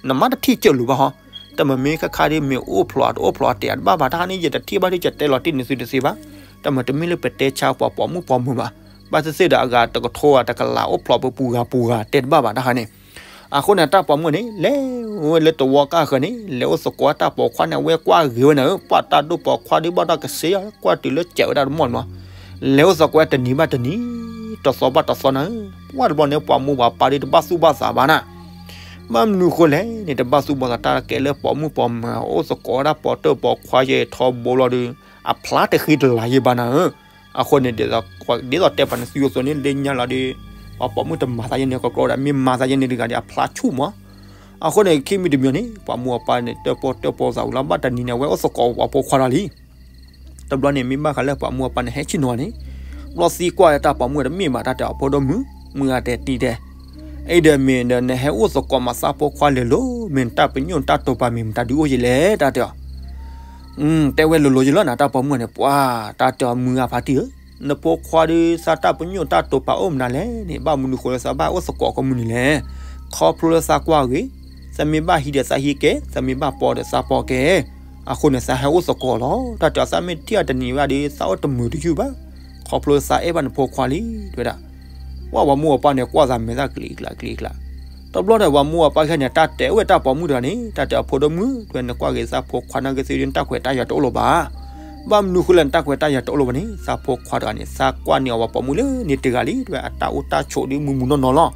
နမ့ၢ်တထံၣ်ကၢၢ်လိာ်ဘၣ်ဟီ, တၢ်မုၣ်မ့ၢ်ခါခါဒီး မ့ၢ်အိၣ်ဖျိးတအိၣ်ဖျိးတဲအတဘၣ်ဘၣ် တၢ်ဟါန့ၣ် ယတထံၣ်ဘၣ်ဒီး ယတဲလီၤတံၢ်န့ၢ်သုတသ့ဘၣ်, တၢ်မုၣ်တမ့ၢ်လၢပတဲဆါပှၤပိာ်မုၣ်ပိာ်မုၣ်ဘၣ်, ဘၣ်သ့ၣ်သ့ၣ်ဒီးအဂၤတကထိဂၤတကလးအိၣ်ဖျိးပပူၤဂၤပူၤဂၤတဲတဘၣ်ဘၣ်တၢ်ဟါန့ၣ် အဃိန့ၣ် တၢ်ပိာ်မုၣ်န့ၣ် လဲၤဝဲလၢသဝီကါဃၢၤန့ၣ် လဲၤအိၣ်သကိးတၢ်ပိာ်ခွါန့ၣ် အဝဲကွၢ်ဂ့ၤဝဲနၤဧၢ, ပှၤတၢ်ဒိၣ်ပိာ်ခွါဒုးဘၣ်တၢ်ကစ့ယါ ကွၢ်တုၤလၢစဲးဝဲဒၣ်တမီၢ်န့ၣ်, လဲၤအိၣ်သကိးတနံၤဘၣ်တနံၤ, တသီဘၣ်တသီနၤဧၢ, ပှၤတဘျီန့ၣ် ပှၤမိၢ်ပှၤပၢ်ဒုးတဘၣ်သူၣ်ဘၣ်သးဘၣ်နၤ, ဘၣ်မနုၤဃိလဲၣ်န့ၣ် တဘၣ်သူၣ်ဘၣ်သး တၢ်ကဲလၢပိာ်မုၣ်ပိာ်မၢၤ အိၣ်သကိးဝဲဒၣ်ပိာ်တၢၢ်ပိာ်ခွါယဲၢ်ထီဘိလီၤဒီး အဖျါတဃ့တလၤယဲၢ်ဘၣ်နၤဧၢ, အဃိန့ၣ် ဒ်သိးတဲပှၤန့ၣ်သုအသိးန့ၣ် လၢညါလီၤဒီး ပှၤပိာ်မုၣ်တမၤသးယဲၢ်န့ၣ် ကကျီဒၣ် မ့ၢ်မၤသးယဲၢ်န့ၣ်တဂၤဒီး အဖျါဆူၣ်မး, အဃိန့ၣ် ခံမံၤတမံၤန့ၣ် ပှၤမိၢ်ပှၤပၢ်န့ၣ် တၢၣ်ပီၣ်တၢၣ်ပီသးဝံၤလီၤ ဘၣ်တနံၤန့ၣ် အဝဲအိၣ်သကိးပှၤပိာ်ခွါလီၤလံ တဘျီန့ၣ် မ့ၢ်ဘၣ်ဃးလၢပှၤမိၢ်ပှၤပၢ်န့ၣ် ဟဲဆ့ၣ်နီၤန့ၣ်, ဘျီသံကွၢ်လၢတၢ်ပိာ်မုၣ်တမ့ၢ်ဘၣ် တၢ်တဲအီၤဖိဒိၣ်မုၣ်, မုၢ်ဂၤတဲတံၤတဲ, အံၤဒီးမ့ၢ်ဒီးနဟဲအိၣ်သကိးမၤသးဖိခွါလဲၤလိၤ, မ့ၢ်နတၢ်ပညိၣ်နတၢ်တိာ်ပာ်မ့ၢ်မတၤဒုးအိၣ်ယဲၢ်လဲၣ် တၢ်တဲအီၤ, တဲဝဲလိၤလိၤယဲၢ်လီၤနၤ တၢ်ပိာ်မုၣ်န့ၣ် ပှၤ တၢ်တဲအီၤမုၢ်ဂၤဖါတံၢ်ဧၢ, နဖိခွါဒီးသးတၢ်ပညိၣ်တၢ်တိာ်ပာ်အိၣ်မနုၤလဲၣ်န့ၣ် ဘၣ်မနုၤဃိလၢသးဘၣ်အိၣ်သကိးကီၢ်မုၢ်နုၤလဲၣ်, ခီဖျိလၢသးကွၢ်ဂ့ၤ, သးမ့ၢ်ဘၣ်ဟံးဒီးသးဟံးကဲ, သးမ့ၢ်ဘၣ်ပိာ်ဒီးသးပိာ်ကဲ, အဃိန့ၣ် သးဟဲအိၣ်သကိးလီၤ, တၢ်တဲအီၤသးမ့ၢ်တထံၣ်အတနံၤဘၣ်ဒီး သးအိၣ်တမုာ်တယုၢ်ဘၣ်, ခီဖျိသးအဲၣ်ဘၣ်နဖိခွါလံ တဲဝဲဒၣ်, ပှၤပှၤမိၢ်ပှၤပၢ်န့ၣ် ကွၢ်သးမဲာ်သၣ်ကလံၤကျါကလံၤကျါ, တဘျီဒီးပှၤမိၢ်ပှၤပၢ်ခဲန့ၣ် တၢ်တဲဝဲတၢ်ပိာ်မုၣ်တဂၤန့ၣ် တၢ်တဲအီၤဖိဒိၣ်မုၣ် တဲနကွၢ်ဂ့ၤသးဖိခွါနာ်က့သ့ၣ်ဒီး နတၢ်ခွဲးတၢ်ယာ်တအိၣ်လၢၤဘၣ်, ဘၣ်မနုၤဃိလၢနတၢ်ခွဲးတၢ်ယာ်တအိၣ်လၢၤဘၣ်န့ၣ် သးဖိခွါတဂၤန့ၣ် သးကွၢ်န့ၢ်အီၤပှၤပိာ်မုၣ်လၢန့ၣ်တဂၤလံ တဲဝဲ အတၢ်အိၣ်တၢ်ဆိးဒုးမုၢ်မုၢ်နီၢ်နီၢ်လီၤ,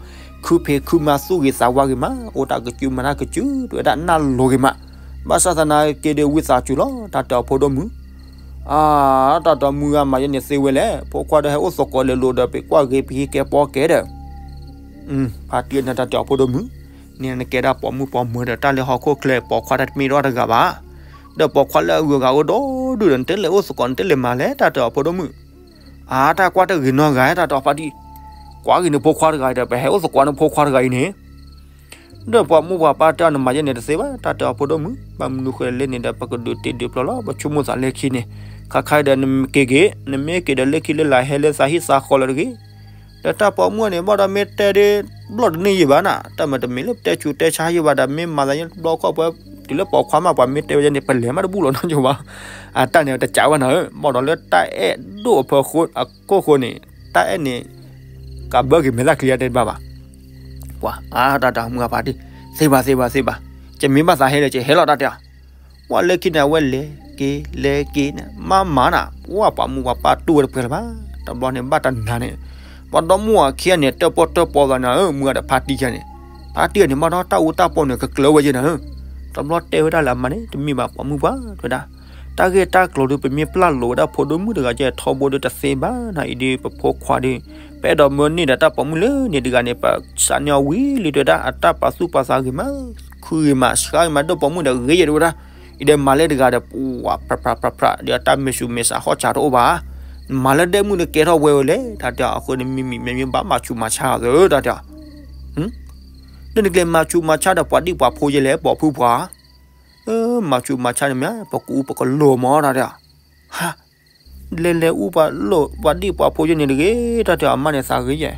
ခုဖံးခုမၤသူၣ်ဂ့ၤသးဝါဂ့ၤမး အိၣ်တၢ်ကစုမၤတၢ်ကစု တဲဝဲဒၣ်နၢ်လိၤဂ့ၤမး, ဘၣ်ဆၣ်သနာ်က့ဒီးဝံသးစူၤလီၤ တၢ်တဲအီၤဖိဒိၣ်မုၣ် အါ တၢ်တဲအီၤမုၢ်ဂၤမၤယဲၢ်န့ၣ်သ့ဝဲလဲၣ်, ဖိခွါဒီးဟဲအိၣ်သကိးလဲၤလိၤဒီး ပကွၢ်ဂ့ၤပဟံးကဲပိာ်ကဲဒီး, ဖါတံၢ်န့ၣ် တၢ်တဲအီၤဖိဒိၣ်မုၣ်, န့ၣ်နကဲဒၣ်ပိာ်မုၣ်ပိာ်မၢၤဒီး တၢ်လၢဟီၣ်ခိၣ်ချၢပိာ်ခွါတၢ်တမ့ၢ်ဒၣ်တဂၤဘၣ်, ဒီးပိာ်ခွါလၢအဂုၤအဂၤအိၣ်ဒီဒူၣ်ဒီး နတလဲၤအိၣ်သကိး နတလဲၤမၤလဲၣ် တၢ်တဲအီၤဖိဒိၣ်မုၣ်, အါ တၢ်ကွၢ်တဂ့ၤနီတဂၤ တၢ်တဲအီၤဖါတံၢ်, ကွၢ်ဂ့ၤနဖိခွါတဂၤဒီး ပဟဲအိၣ်သကိးနဖိခွါတဂၤအံၤန့ၣ် ဒီးပှၤမိၢ်ပှၤပၢ်တဲအီၤနမၤယဲၢ်န့ၣ်တသ့ဘၣ် တၢ်တဲအီၤဖိဒိၣ်မုၣ်, ဘၣ်မနုၤဃိလဲၣ်န့ၣ်ဒီး ပကဒုးတ့ဒုးဖျီလီၤ ပဆိကမိၣ်သးလၢခံန့ၣ်, ခါခါဒီးနက့ၤဂ့ၤ, နမ့ၢ်က့ၤဒီးလၢခံလၢလာ်ဟဲလၢသးဟံၣ်သးဃီလၢတဂ့ၤ, ဒီးတၢ်ပိာ်မုၣ်န့ၣ် ဘၣ်ဒီးမ့ၢ်တဲဒ် ဘျီၣ်တန့ၢ်ယံာ်ဘၣ်နၤ, တၢ်မၤတမံၤလၢပတဲဆူးတဲဆါယံာ်ဘၣ်ဒီး မ့ၢ်မၤသးယဲၢ်ဘျီခီၣ်ပှဲၤ တုၤလၢပိာ်ခွါမး ပှၤမ့ၢ်တဲဝဲယဲၢ်န့ၣ် ပလဲၤမးတဘူၣ်လီၤနီတဘၣ်, အတၢ်န့ၣ်တကးဝဲနၤဧၢ, ဘၣ်ဒီးလၢတၢ်အဲၣ်ဒိၣ်အဖီခိၣ်အခိၣ်ဃိန့ၣ် တၢ်အဲၣ်န့ၣ် ကးဘၢက့ၤမဲာ်သၣ်ချံအတဲတဘၣ်ဘၣ်, ပှၤ အါ တၢ်တဲအီၤမုၢ်ဂၤဖါတံၢ်, သ့ဘၣ်သ့ဘၣ်သ့ဘၣ်, ယမ့ၢ်ဘၣ်သးဟဲလၢကဟဲလီၤ တၢ်တဲအီၤ, ပှၤလၢခံန့ၣ် အဝဲလဲၤက့ၤလဲၤက့ၤန့ၣ် မၤမၤနၤ, ပှၤပှၤမိၢ်ပှၤပၢ်တူၢ်ဝဲတပှဲၤလၢၤဘၣ်, တဘျီန့ၣ်ဘၣ်တနၤန့ၣ်, ပှၤဒီမါဝၤခံဂၤန့ၣ် တၢၣ်ပီၣ်တၢၣ်ပီသးနၤဧၢ မုၢ်ဂၤဒီးဖါတံၢ်ခံဂၤန့ၣ်, ဖါတံၢ်ဂၤန့ၣ် ဘၣ်ဒီးတၢ်အူတၢ်ပီန့ၣ် ကကျၢၤဝဲယဲၢ်နၤဧၢ, တဘျီတဲဝဲဒၣ်လၢအမါန့ၣ် တမ့ၢ်ဘၣ်ပှၤမုၢ်ပှၤ တဲဝဲဒၣ် တၢ်ဂ့ၢ်တၢ်ကျိၤဒီး ပမ့ၢ်ပျၢ်လိာ်ဝဲဒၣ်ဖိဒိၣ်မုၣ်တဂၤကဲထီဘိဒီးတသ့ဘၣ်နၤ, အံၤဒီးပဖိခွါဒီး ပအဲၣ်ဒိးမၢန့ၢ်ဒီးတၢ်ပိာ်မုၣ်လၢန့ၣ်တဂၤန့ၣ် ပစးန့ၢ်အီၤဝံၤလံတဲဝဲဒၣ်, အတၢ်ပာ်သူၣ်ပာ်သးဂ့ၤမး, ခုဂ့ၤမး ဆှါဂ့ၤမး ဒိၣ်ပိာ်မုၣ်ဒီးဂ့ၤယဲၢ်တဲဝဲဒၣ်, အံၤဒီးမၤလၢတဂၤဒီး ပှၤဖြးဖြးဖြးဖြးဒီး အတၢ်မဲာ်ဆူးမဲာ်ဆါဟီၣ်စးတအိၣ်ဘၣ်, မၤလၢဒဲမုၣ်ဒီးကဲထီၣ်ဝဲဝဲလဲၣ် တၢ်တဲအီၤ, အဃိန့ၣ်မ့မ့ၢ်မ့မ့ၢ်ဘၣ်မၤဆူးမၤဆါအီၤသၢ တၢ်တဲအီၤ လၢနကလဲၤမၤဆူးမၤဆါဒီးပှၤဒံၣ်ပှၤဖိယဲၢ်လဲၣ် ပိာ်ဖုပှၤ, မၤဆူးမၤဆါန့ၣ်မ့ၢ် ပကအူပကလိာ်မး တၢ်တဲအီၤ, ဟါ, လဲၤလဲၤအူပှၤလၢပှၤဒံၣ်ပှၤဖိယဲန့ၣ်တဂ့ၤ တၢ်တဲအီၤ အမါန့ၣ်သးဂ့ၤယဲၢ်.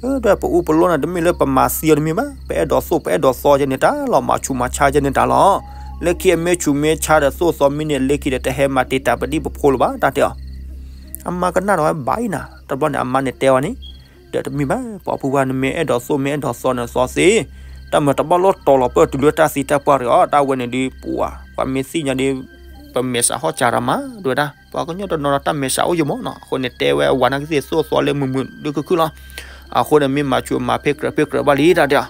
ဒီးပအူပလီၢ်န့ၣ် တမ့ၢ်လၢပမၤသံအီၤတမ့ၢ်ဘၣ်, ပအဲၣ်ဒိးသိၣ်ပအဲၣ်ဒိးသီယဲန့ၣ်တၢ်လီၤ, မၤဆူးမၤဆါယဲန့ၣ်တၢ်လီၤ. လၢခံအမ့ၢ်ဆူးမ့ၢ်ဆါဒီးသိၣ်သီမ့ၢ်န့ၣ် လၢခံဒီးတဟဲမၤတံာ်တာ်ပဒံၣ်ပဖိလၢၤဘၣ် တၢ်တဲအီၤ. အမါကနၣ်ဒီးဝဲဘၣ်အံၤနၤ, တဘျီန့ၣ် အမါန့ၣ်တဲအီၤန့ၣ်, ဒီးတမ့ၢ်ဘၣ် ပှၤဖိခွါ နမ့ၢ်အဲၣ်ဒိးသိၣ်မ့ၢ်အဲၣ်ဒိးသီန့ၣ်သီသ့, တၢ်မၤတဘၣ်လီၢ်တီၤလီၤပၢၢ်တုၤလၢတၢ်သံတၢ်ပှၢ်တဂ့ၤအီၤ, တၢ်ဝဲန့ၣ်ဒုးပှၤ ပှၤမ့ၢ်သ့ၣ်ညါဒုး ပမဲာ်ဆှးဟီၣ်စၢၤတၢ်မး ဒ်ဝဲဒၣ် ပှၤကညီတနီၤဒီးတၢ်မဲာ်ဆှးအိၣ်ယမီၢ်နီၤ, အဃိန့ၣ်တဲဝဲအဝၤနာ်က့သ့ၣ်သိၣ်သီလၢမုာ်မုာ်ဒုးခုၣ်ခုၣ်လီၤ. အဃိန့ၣ်မ့ၢ်မၤဆူးမၤဖ့ၣ်ကြၢးဖ့ၣ်ကြၢးဘၣ်လံ တၢ်တဲအီၤ.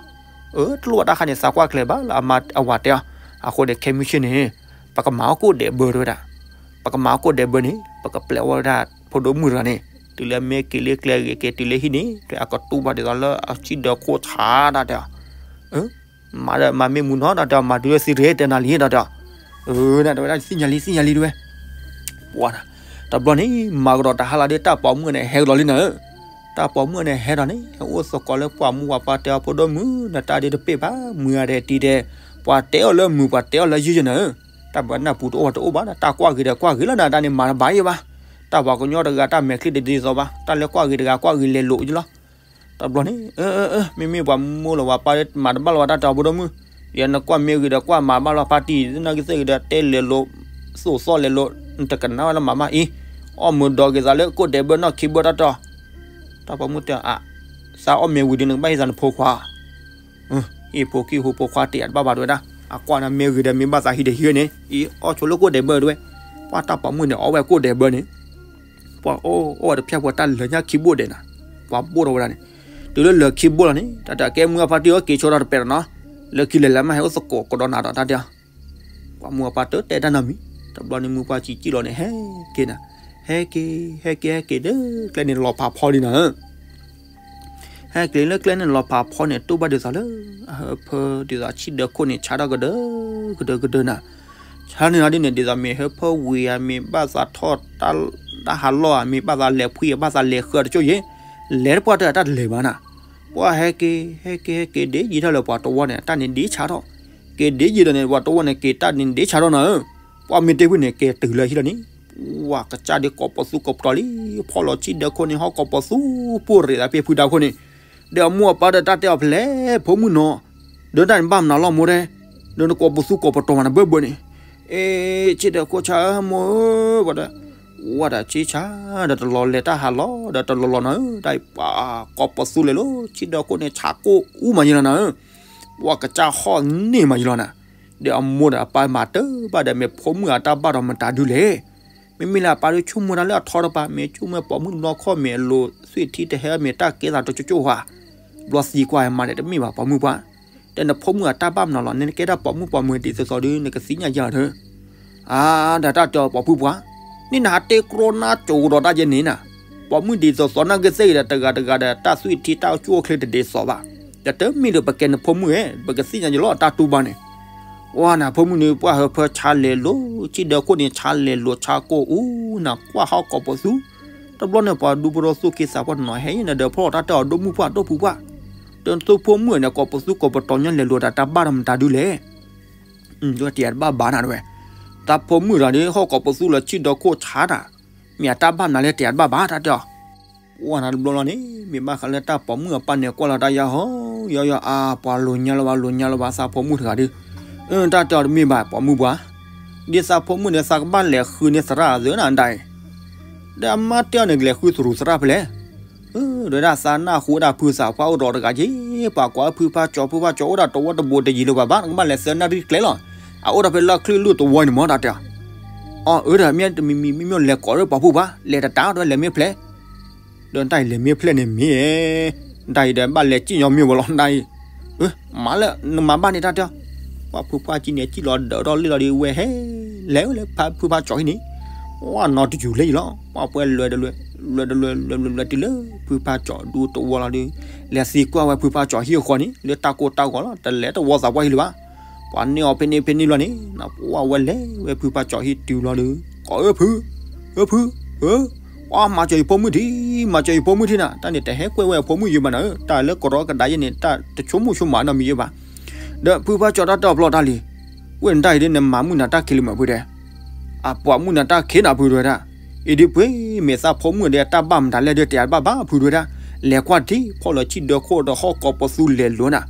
အၢ တလိၣ်ဘၣ်တၢ်ခါန့ၣ် သးကွၢ်ကျဲၤဘၣ်လၢအမါ အဝၤတဲအီၤ. အဃိန့ၣ် ခဲမုၢ်ဆ့ၣ်န့ၣ် ပကမၤအီၣ်ကိၣ်ဒဲးဘၢတဝဲဒၣ်, ပကမၤအီၣ်ကိၣ်ဒဲးဘၢန့ၣ် ပကပျဲဝဲဒၣ်ဖိဒိၣ်မုၣ်တဂၤန့ၣ် တုၤလၢမ့ၢ်က့ၤလၢကျဲဂ့ၤ က့ၤတုၤလၢဟံၣ်န့ၣ် ကျဲအကတူၢ်ဘၣ်ဒ်သိးလၢအဆံၣ်ဒၢခိၣ်ဆါ တၢ်တဲအီၤ. မၤဒီးမၤမ့ၢ်မုာ်နီၤ တၢ်တဲအီၤ, မၤတုၤလၢသံတဂ့ၤ တဲနၤလံ တၢ်တဲအီၤ. အၢ တဝဲဒၣ် သ့ၣ်ညါလံ သ့ၣ်ညါလံ တဝဲ. ပှၤ တဘျီန့ၣ် မၤကဒီးတဟါလီၤဒီး တၢ်ပိာ်မုၣ်န့ၣ်ဟဲကဒီးလံနၤဧၢ. တၢ်ပိာ်မုၣ်န့ၣ်ဟဲဒီးန့ၣ် ဟဲအိၣ်သကိးလၢပှၤမိၢ်ပှၤပၢ်တဲအီၤ ဖိဒိၣ်မုၣ် နတၢ်ဒ်တပ့ၢ်ဘၣ်, မုာ်ဂၤဒဲးတံၤဒဲး, ပှၤတဲအီၤလၢမုာ် ပှၤတဲအီၤလၢယုၢ်ယဲၢ်နၤဧၢ. တၢ်ပှၤနၢ်ပူၤတအိၣ်ဘၣ်တအိၣ်ဘၣ်ဒီး တၢ်ကွၢ်ဂ့ၤဒီးကွၢ်ဂ့ၤလီၤနၤ, တၢ်န့ၣ်မၤတဘၣ်ယဲၢ်ဘၣ်. တၢ်ပှၤကညီတဂၤတၢ်မဲာ်ချံတဒ်သိးဘၣ်, တၢ်လၢကွၢ်ဂ့ၤတဂၤကွၢ်ဂ့ၤလဲၤလိာ်ယလီၤ. တဘျီန့ၣ် အၢ အၢ အၢ မ့မ့ၢ်ပှၤမိၢ်လီၤပှၤပၢ် မၤတဘၣ်လီၤဘၣ်တၢ်တဲအီၤ ဖိဒိၣ်မုၣ်, ယနကွၢ်မ့ၢ်ဂ့ၤဒီးကွၢ်မၤဘၣ်လီၤ ဖါတံၢ် သနာ်က့သ့ၣ်ဂ့ၤဒီးတဲလဲၤလိာ်, သိၣ်သီလဲၤလိာ်, နတကနၣ်ဝဲလၢမၤမးအံၤ, အီၣ်မုာ်ဒီးက့ၤသးလၢကိၣ်ဒဲးဘၢနီၢ်ခံဘၢတၢ်တဲအီၤ. တၢ်ပိာ်မုၣ်တဲအီၤ အၢ သးအီၣ်မ့ၢ်ဝံၤဒီးနကဘၣ်ဟ့ၣ်သးနဖိခွါ ဟ့ၣ်ဖိခံဖိဖိခွါတယာ်တဘၣ်ဘၣ်တဝဲဒၣ်, အကွၢ်နၤမ့ၢ်ဂ့ၤဒီးမ့ၢ်ဘၣ်သးဟံးဒီးဟံးဝဲန့ၣ် အံၤအီၣ်ဆိလၢကိၣ်ဒဲးဘၢတဝဲ, ပှၤတၢ်ပိာ်မုၣ်န့ၣ် အီၣ်ဝဲကိၣ်ဒဲးဘၢန့ၣ်, ပှၤအိၣ်အိၣ်ဝဲတဖျၢၣ်ဖိတၢ်လၢညါခံဘိၣ်ဒဲးနၤ, ပှၤဘိၣ်ထီၣ်ဝဲဒၣ်န့ၣ်, တုၤလၢလၢခံဘိၣ်လီၤန့ၣ် တၢ်တဲကဲမုၢ်အဖါတံၢ်အီၣ်က့ၤဆိထီၣ်တပဲာ်ဒီးနီၤ, လၢခံလဲၤလဲၤမးဟဲအိၣ်သကိးကဒီးနၤဒီးတၢ်တဲအီၤ ပှၤမုၢ်အပၢ်တတဲတၢ်နီတမံၤ, တဘျီန့ၣ်မုၢ်ပှၢ်စံးကံၣ်လီၤန့ၣ် ဟဲက့ၤနၤ, ဟဲက့ၤ ဟဲက့ၤ ဟဲက့ၤဒီး ကျဲန့ၣ်လီၤဖးဖီလံနၤဧၢ, ဟဲက့ၤလၢကျဲန့ၣ်လီၤဖးဖီန့ၣ် တူၢ်ဘၣ်ဒ်သိးလၢ အဟၢဖၢဒ်သိးဆံၣ်ဒၢခိၣ်န့ၣ် ဆါထီၣ်ကဒၢ ကဒၢကဒၢနၤ, ဆါန့ၣ်လီၤဒ်န့ၣ် ဒ်သိးမ့ၢ်ဟၢဖၢဝံၤဧါ မ့ၢ်ဘၣ်သးထီၣ် တၢ်ဟးလီၢ်ဧါ မ့ၢ်ဘၣ်သးလဲၤဖှံ ဘၣ်သးလဲၤဃၢတကၠိၢ်ယဲၢ်, လဲၤတပှၢ်တၢၢ်တၢ်တလဲၤဘၣ်နၤ, ပှၤဟဲက့ၤ ဟဲက့ၤ ဟဲက့ၤ ဒ့ယံာ်ထီၣ်လၢပှၤတဝီန့ၣ် တၢ်န့ၣ်ဒ့ဆါထီၣ်, က့ၤဒ့ယံာ်ဒီးန့ၣ် ပှၤတဝီန့ၣ် က့ၤတၢ်န့ၣ်ဒ့ဆါထီၣ်နၤဧၢ, ပှၤမ့ၢ်တ့ၢ်ဖုန့ၣ် က့ၤတုၤလၢဟံၣ်လီၤန့ၣ်, ပှၤကစၢ်ဒ်ကိးပသူကိးပတီၤလံ, ဖီၣ်လီၤဆံၣ်ဒၢခိၣ်န့ၣ် ဟီၣ်ကိးပသူ ပိၢ်ရ့ၣ်သးဖဲဖုဒါခိၣ်န့ၣ်, ဒီးအမိၢ်အပၢ်ဒီးတၢ်တဲအီၤဖဲလဲၣ် ဖိမုၣ်နီၤ, ဒီးတၢ်န့ၣ်ဘၣ်မနုၤလီၤမိၢ်တဲ, ဒီးနကိးပသူကိးပတီၤမးနဘၢဘၢန့ၣ်, အ့ ဆံၣ်ဒၢခိၣ်ဆါဧၢမိၢ်ဧၢ, ပှၤဒီး ဝဲဒၣ်ဆံၣ်ဆါ ဒီးတလီၤလဲၤတၢ်ဟးလီၤ ဒီးတလီၤလီၤနၤဧၢ, တၢ်အံၤပှၤကိးပသူလဲၤလီၤ ဆံၣ်ဒၢခိၣ်န့ၣ် ဆါကိၣ်အူမးယံလီၤနၤဧၢ, ပှၤကစၢ်ဟီၣ်န့ၢ်မးယံလီၤနၤ, ဒီးအမိၢ်ဒီးအပၢ်မၤတၢ်ဘၣ်ဒီး မ့ၢ်ဖိမုၣ်အတၢ်ဘၣ်ဒီးမတၤဒုလဲၣ် မ့မ့ၢ်လၢအပၢ်ဒုးဆိကမိၣ်တၢ်လၢအထီတပၤ မ့ၢ်ဆိကမိၣ်ပိာ်မုၣ်တဘျီခီၣ် မ့ၢ်အလိၤသွံၣ်ထံတဟဲ မ့ၢ်တၢ်ကဲသးတကၠိၢ်ကၠိၢ်ဧါ, ဘျီသံကွၢ်မၤန့ၣ် တမ့ၢ်ဘၣ်ပိာ်မုၣ်ပှၢ်, ဒီးနဖိမုၣ်အတၢ်ဘၣ်မနုၤလီၤ နကဲဒၣ်ပိာ်မုၣ်ပိာ်မုၣ်ဒ်သိးသိးဒုး နကသ့ၣ်ညါယၤဒီး အါ ဒီးတၢ်တဲအီၤပိာ်မုၣ်ပှၢ်, န့ၣ်နဟးတဲကြီနါကိၤဒီးတၢ်ယဲန့ၣ်နၤ, ပိာ်မုၣ်ဒ်သိးသိးနာ်က့သ့ၣ်ဂ့ၤဒီး တဂၤတဂၤဒီး တၢ်သွံၣ်ထံတၢ်ကၠိၣ်အိၣ်ချ့တဒ်သိးဘၣ်, ဒီးတမ့ၢ်ဒီးပကဲနဖိမုၣ်ဧၢ ပကသ့ၣ်ညါယလီၤတၢ်တူၢ်ဘၣ်န့ၣ်, ဝဲနဖိမုၣ်န့ၣ် ပှၤဟၢဖၢဆါလဲၤလိၤ ဆံၣ်ဒၢခိၣ်န့ၣ် ဆါလဲၤလိၤဆါကိၣ်အူနၤ ကွၢ်ဟီၣ်ကိးပသူ, တဘျီန့ၣ် ပှၤဒူဖိထီၣ်သူၣ်က့သးပှၢ်တနီၤဟဲအံၤန့ၣ်ဒီး ဖီၣ်တၢ်တဲအီၤဒိၣ်မုၣ်ပှၢ်ဒိၣ်ဖုပှၢ်, ဒီးနသုဖိမုၣ်န့ၣ် ကိးပသူကိးပတီၤညီလဲၤလိၤတၢ်တၢ်ဘၣ်ဒီးမတၤဒုလဲၣ် တယာ်တဘၣ်ဘၣ်နၤတဝဲ, တၢ်ဖိမုၣ်တဂၤဒီး ဟီၣ်ကိးပသူလၢဆံၣ်ဒီးခိၣ်ဆါတၢ်, မ့ၢ်အတၢ်ဘၣ်မနုၤလဲၣ် တယာ်တဘၣ်ဘၣ် တၢ်တဲအီၤ, ပှၢ်နၤတဘျီလီၤန့ၣ် မ့ၢ်ဘၣ်ဃးလၢတၢ်ပိာ်မုၣ်အပၢ်န့ၣ် ကွၢ်လီၤတၢ်ယါဟီ ယါယါ အါ ပှၤလိၤညါလၢၤဘၣ် လိၤညါလၢၤဘၣ် သးဖိမုၣ်တဂၤဒီး, တၢ်တဲအီၤတမ့ၢ်ဘၣ် ပိာ်မုၣ်ပှၢ်, ဒ်သးဖိမုၣ်န့ၣ် သးကဘၣ်လဲၤဃုန့ၢ်သရၣ်အသုးနၤဒၣ်အံၤ ဒီးအမါတဲအီၤန့ၣ် ကလဲၤဃုသရူးသရၣ်ဖဲလဲၣ်, ဒီးဒၣ်သးနၢ်ဟူဝဲဒၣ်ဖုသးပှၢ်အိၣ်ဒီးတဂၤက့ၤ, ပှၤကွၢ်ဖုဖါကၠီ ဖုဖါကၠီအိၣ်ဒၣ်တဝီတဘိးတယံၤလၢၤဘၣ်ဘၣ် နကဘၣ်လဲၤသၢနၣ်ရံၣ်ကျဲလီၤ, အအိၣ်ဒီးဖဲလၢချံလူၢ်တဝီန့ၣ်မ့ၢ်တၢ်တဲအီၤ, အီ အၢ ဒီးမ့ၢ်တမံၤမံၤမ့ၢ်မ့ၢ်လဲၤကိးဒီးပှၤဖုပှၢ် လဲၤတတၢ်ဒီးလဲၤမ့ၢ်ဖျဲး ဒီးတၢ်အံၤလဲၤမ့ၢ်ဖျဲးန့ၣ်မ့ၢ်, တၢ်အံၤဒီးဘၣ်လဲၤစံၣ်ညီမ့ၢ်ဝဲလီၤ တၢ်အံၤ, မၤလၢနမၤဘၣ်န့ၣ်တၢ်တဲအီၤ, ပှၤဖုဖါကၠီန့ၣ် စံၣ်လီၤဒၢးထီၣ်လံလီၤဒီးဝဲဟဲ, လဲၤဝဲလၢဖုဖါကၠီဟံၣ်န့ၣ်, ဝဲနီတယူၤလၢယံၤလီၤ ပှၤပှဲၤလွဲတလွဲ, လွဲတလွဲလွဲလွဲလွဲတုၤလၢ ဖုဖါကၠီဒူတဝီလီၤဒီး, လဲၤသံကွၢ်ဝဲဖုဖါကၠီဟံၣ်အဃီန့ၣ် လၢတၢ်ကိၢ်တၢ်ဂီၤလီၤ တလဲၤတဝီသးပှၢ်ဟံၣ်လၢၤဘၣ်, ပှၤန့ၢ်အီၤဖဲန့ၣ်ဖဲန့ၣ်လီၤန့ၣ်, ပှၤဝဲလဲၤဝဲဖုဖါကၠီဟံၣ်တုၤလီၤဒီး, ကိးအၢဖု, အၢဖု, အၢ, ပှၤမၤစၢၤယဖိမုၣ်ထံ, မၤစၢၤယဖိမုၣ်ထံနၤ, တၢ်န့ၣ်တဟဲကွဲးဝဲအဖိမုၣ်ယံၤဘၣ်နၤဧၢ, တၢ်လၢကရီကဒါယဲန့ၣ် တၢ်တဆိကမိၣ်ဆိကမးနီတမံၤယံၤဘၣ်, ဒီးဖုဖါကၠီတၢ်တဲအီၤဖျီတၢ်လံ, ဝဲနတၢ်အံၤဒ်နမၤမုၣ်နၤတၢ်ခံလံမးဖုတဲ, အပှၤမုၣ်နၤတၢ်ခံနၤဖုတဲဝဲဒၣ်, ဒ် အံၤဒ်ပှ့ၤ မ့ၢ်သးဖိမုၣ်ဒီးတၢ်ဘၣ်မတၤလဲၣ်ဒီး တယၤတဘၣ်ဘၣ်ဖုဒဝဲဒၣ်, လဲၤကွၢ်ထံ ဖီၣ်လီၤဆံၣ်ဒၢခိၣ်ဒီးဟီၣ်ကိးပသူလဲၤလိၤနၤ,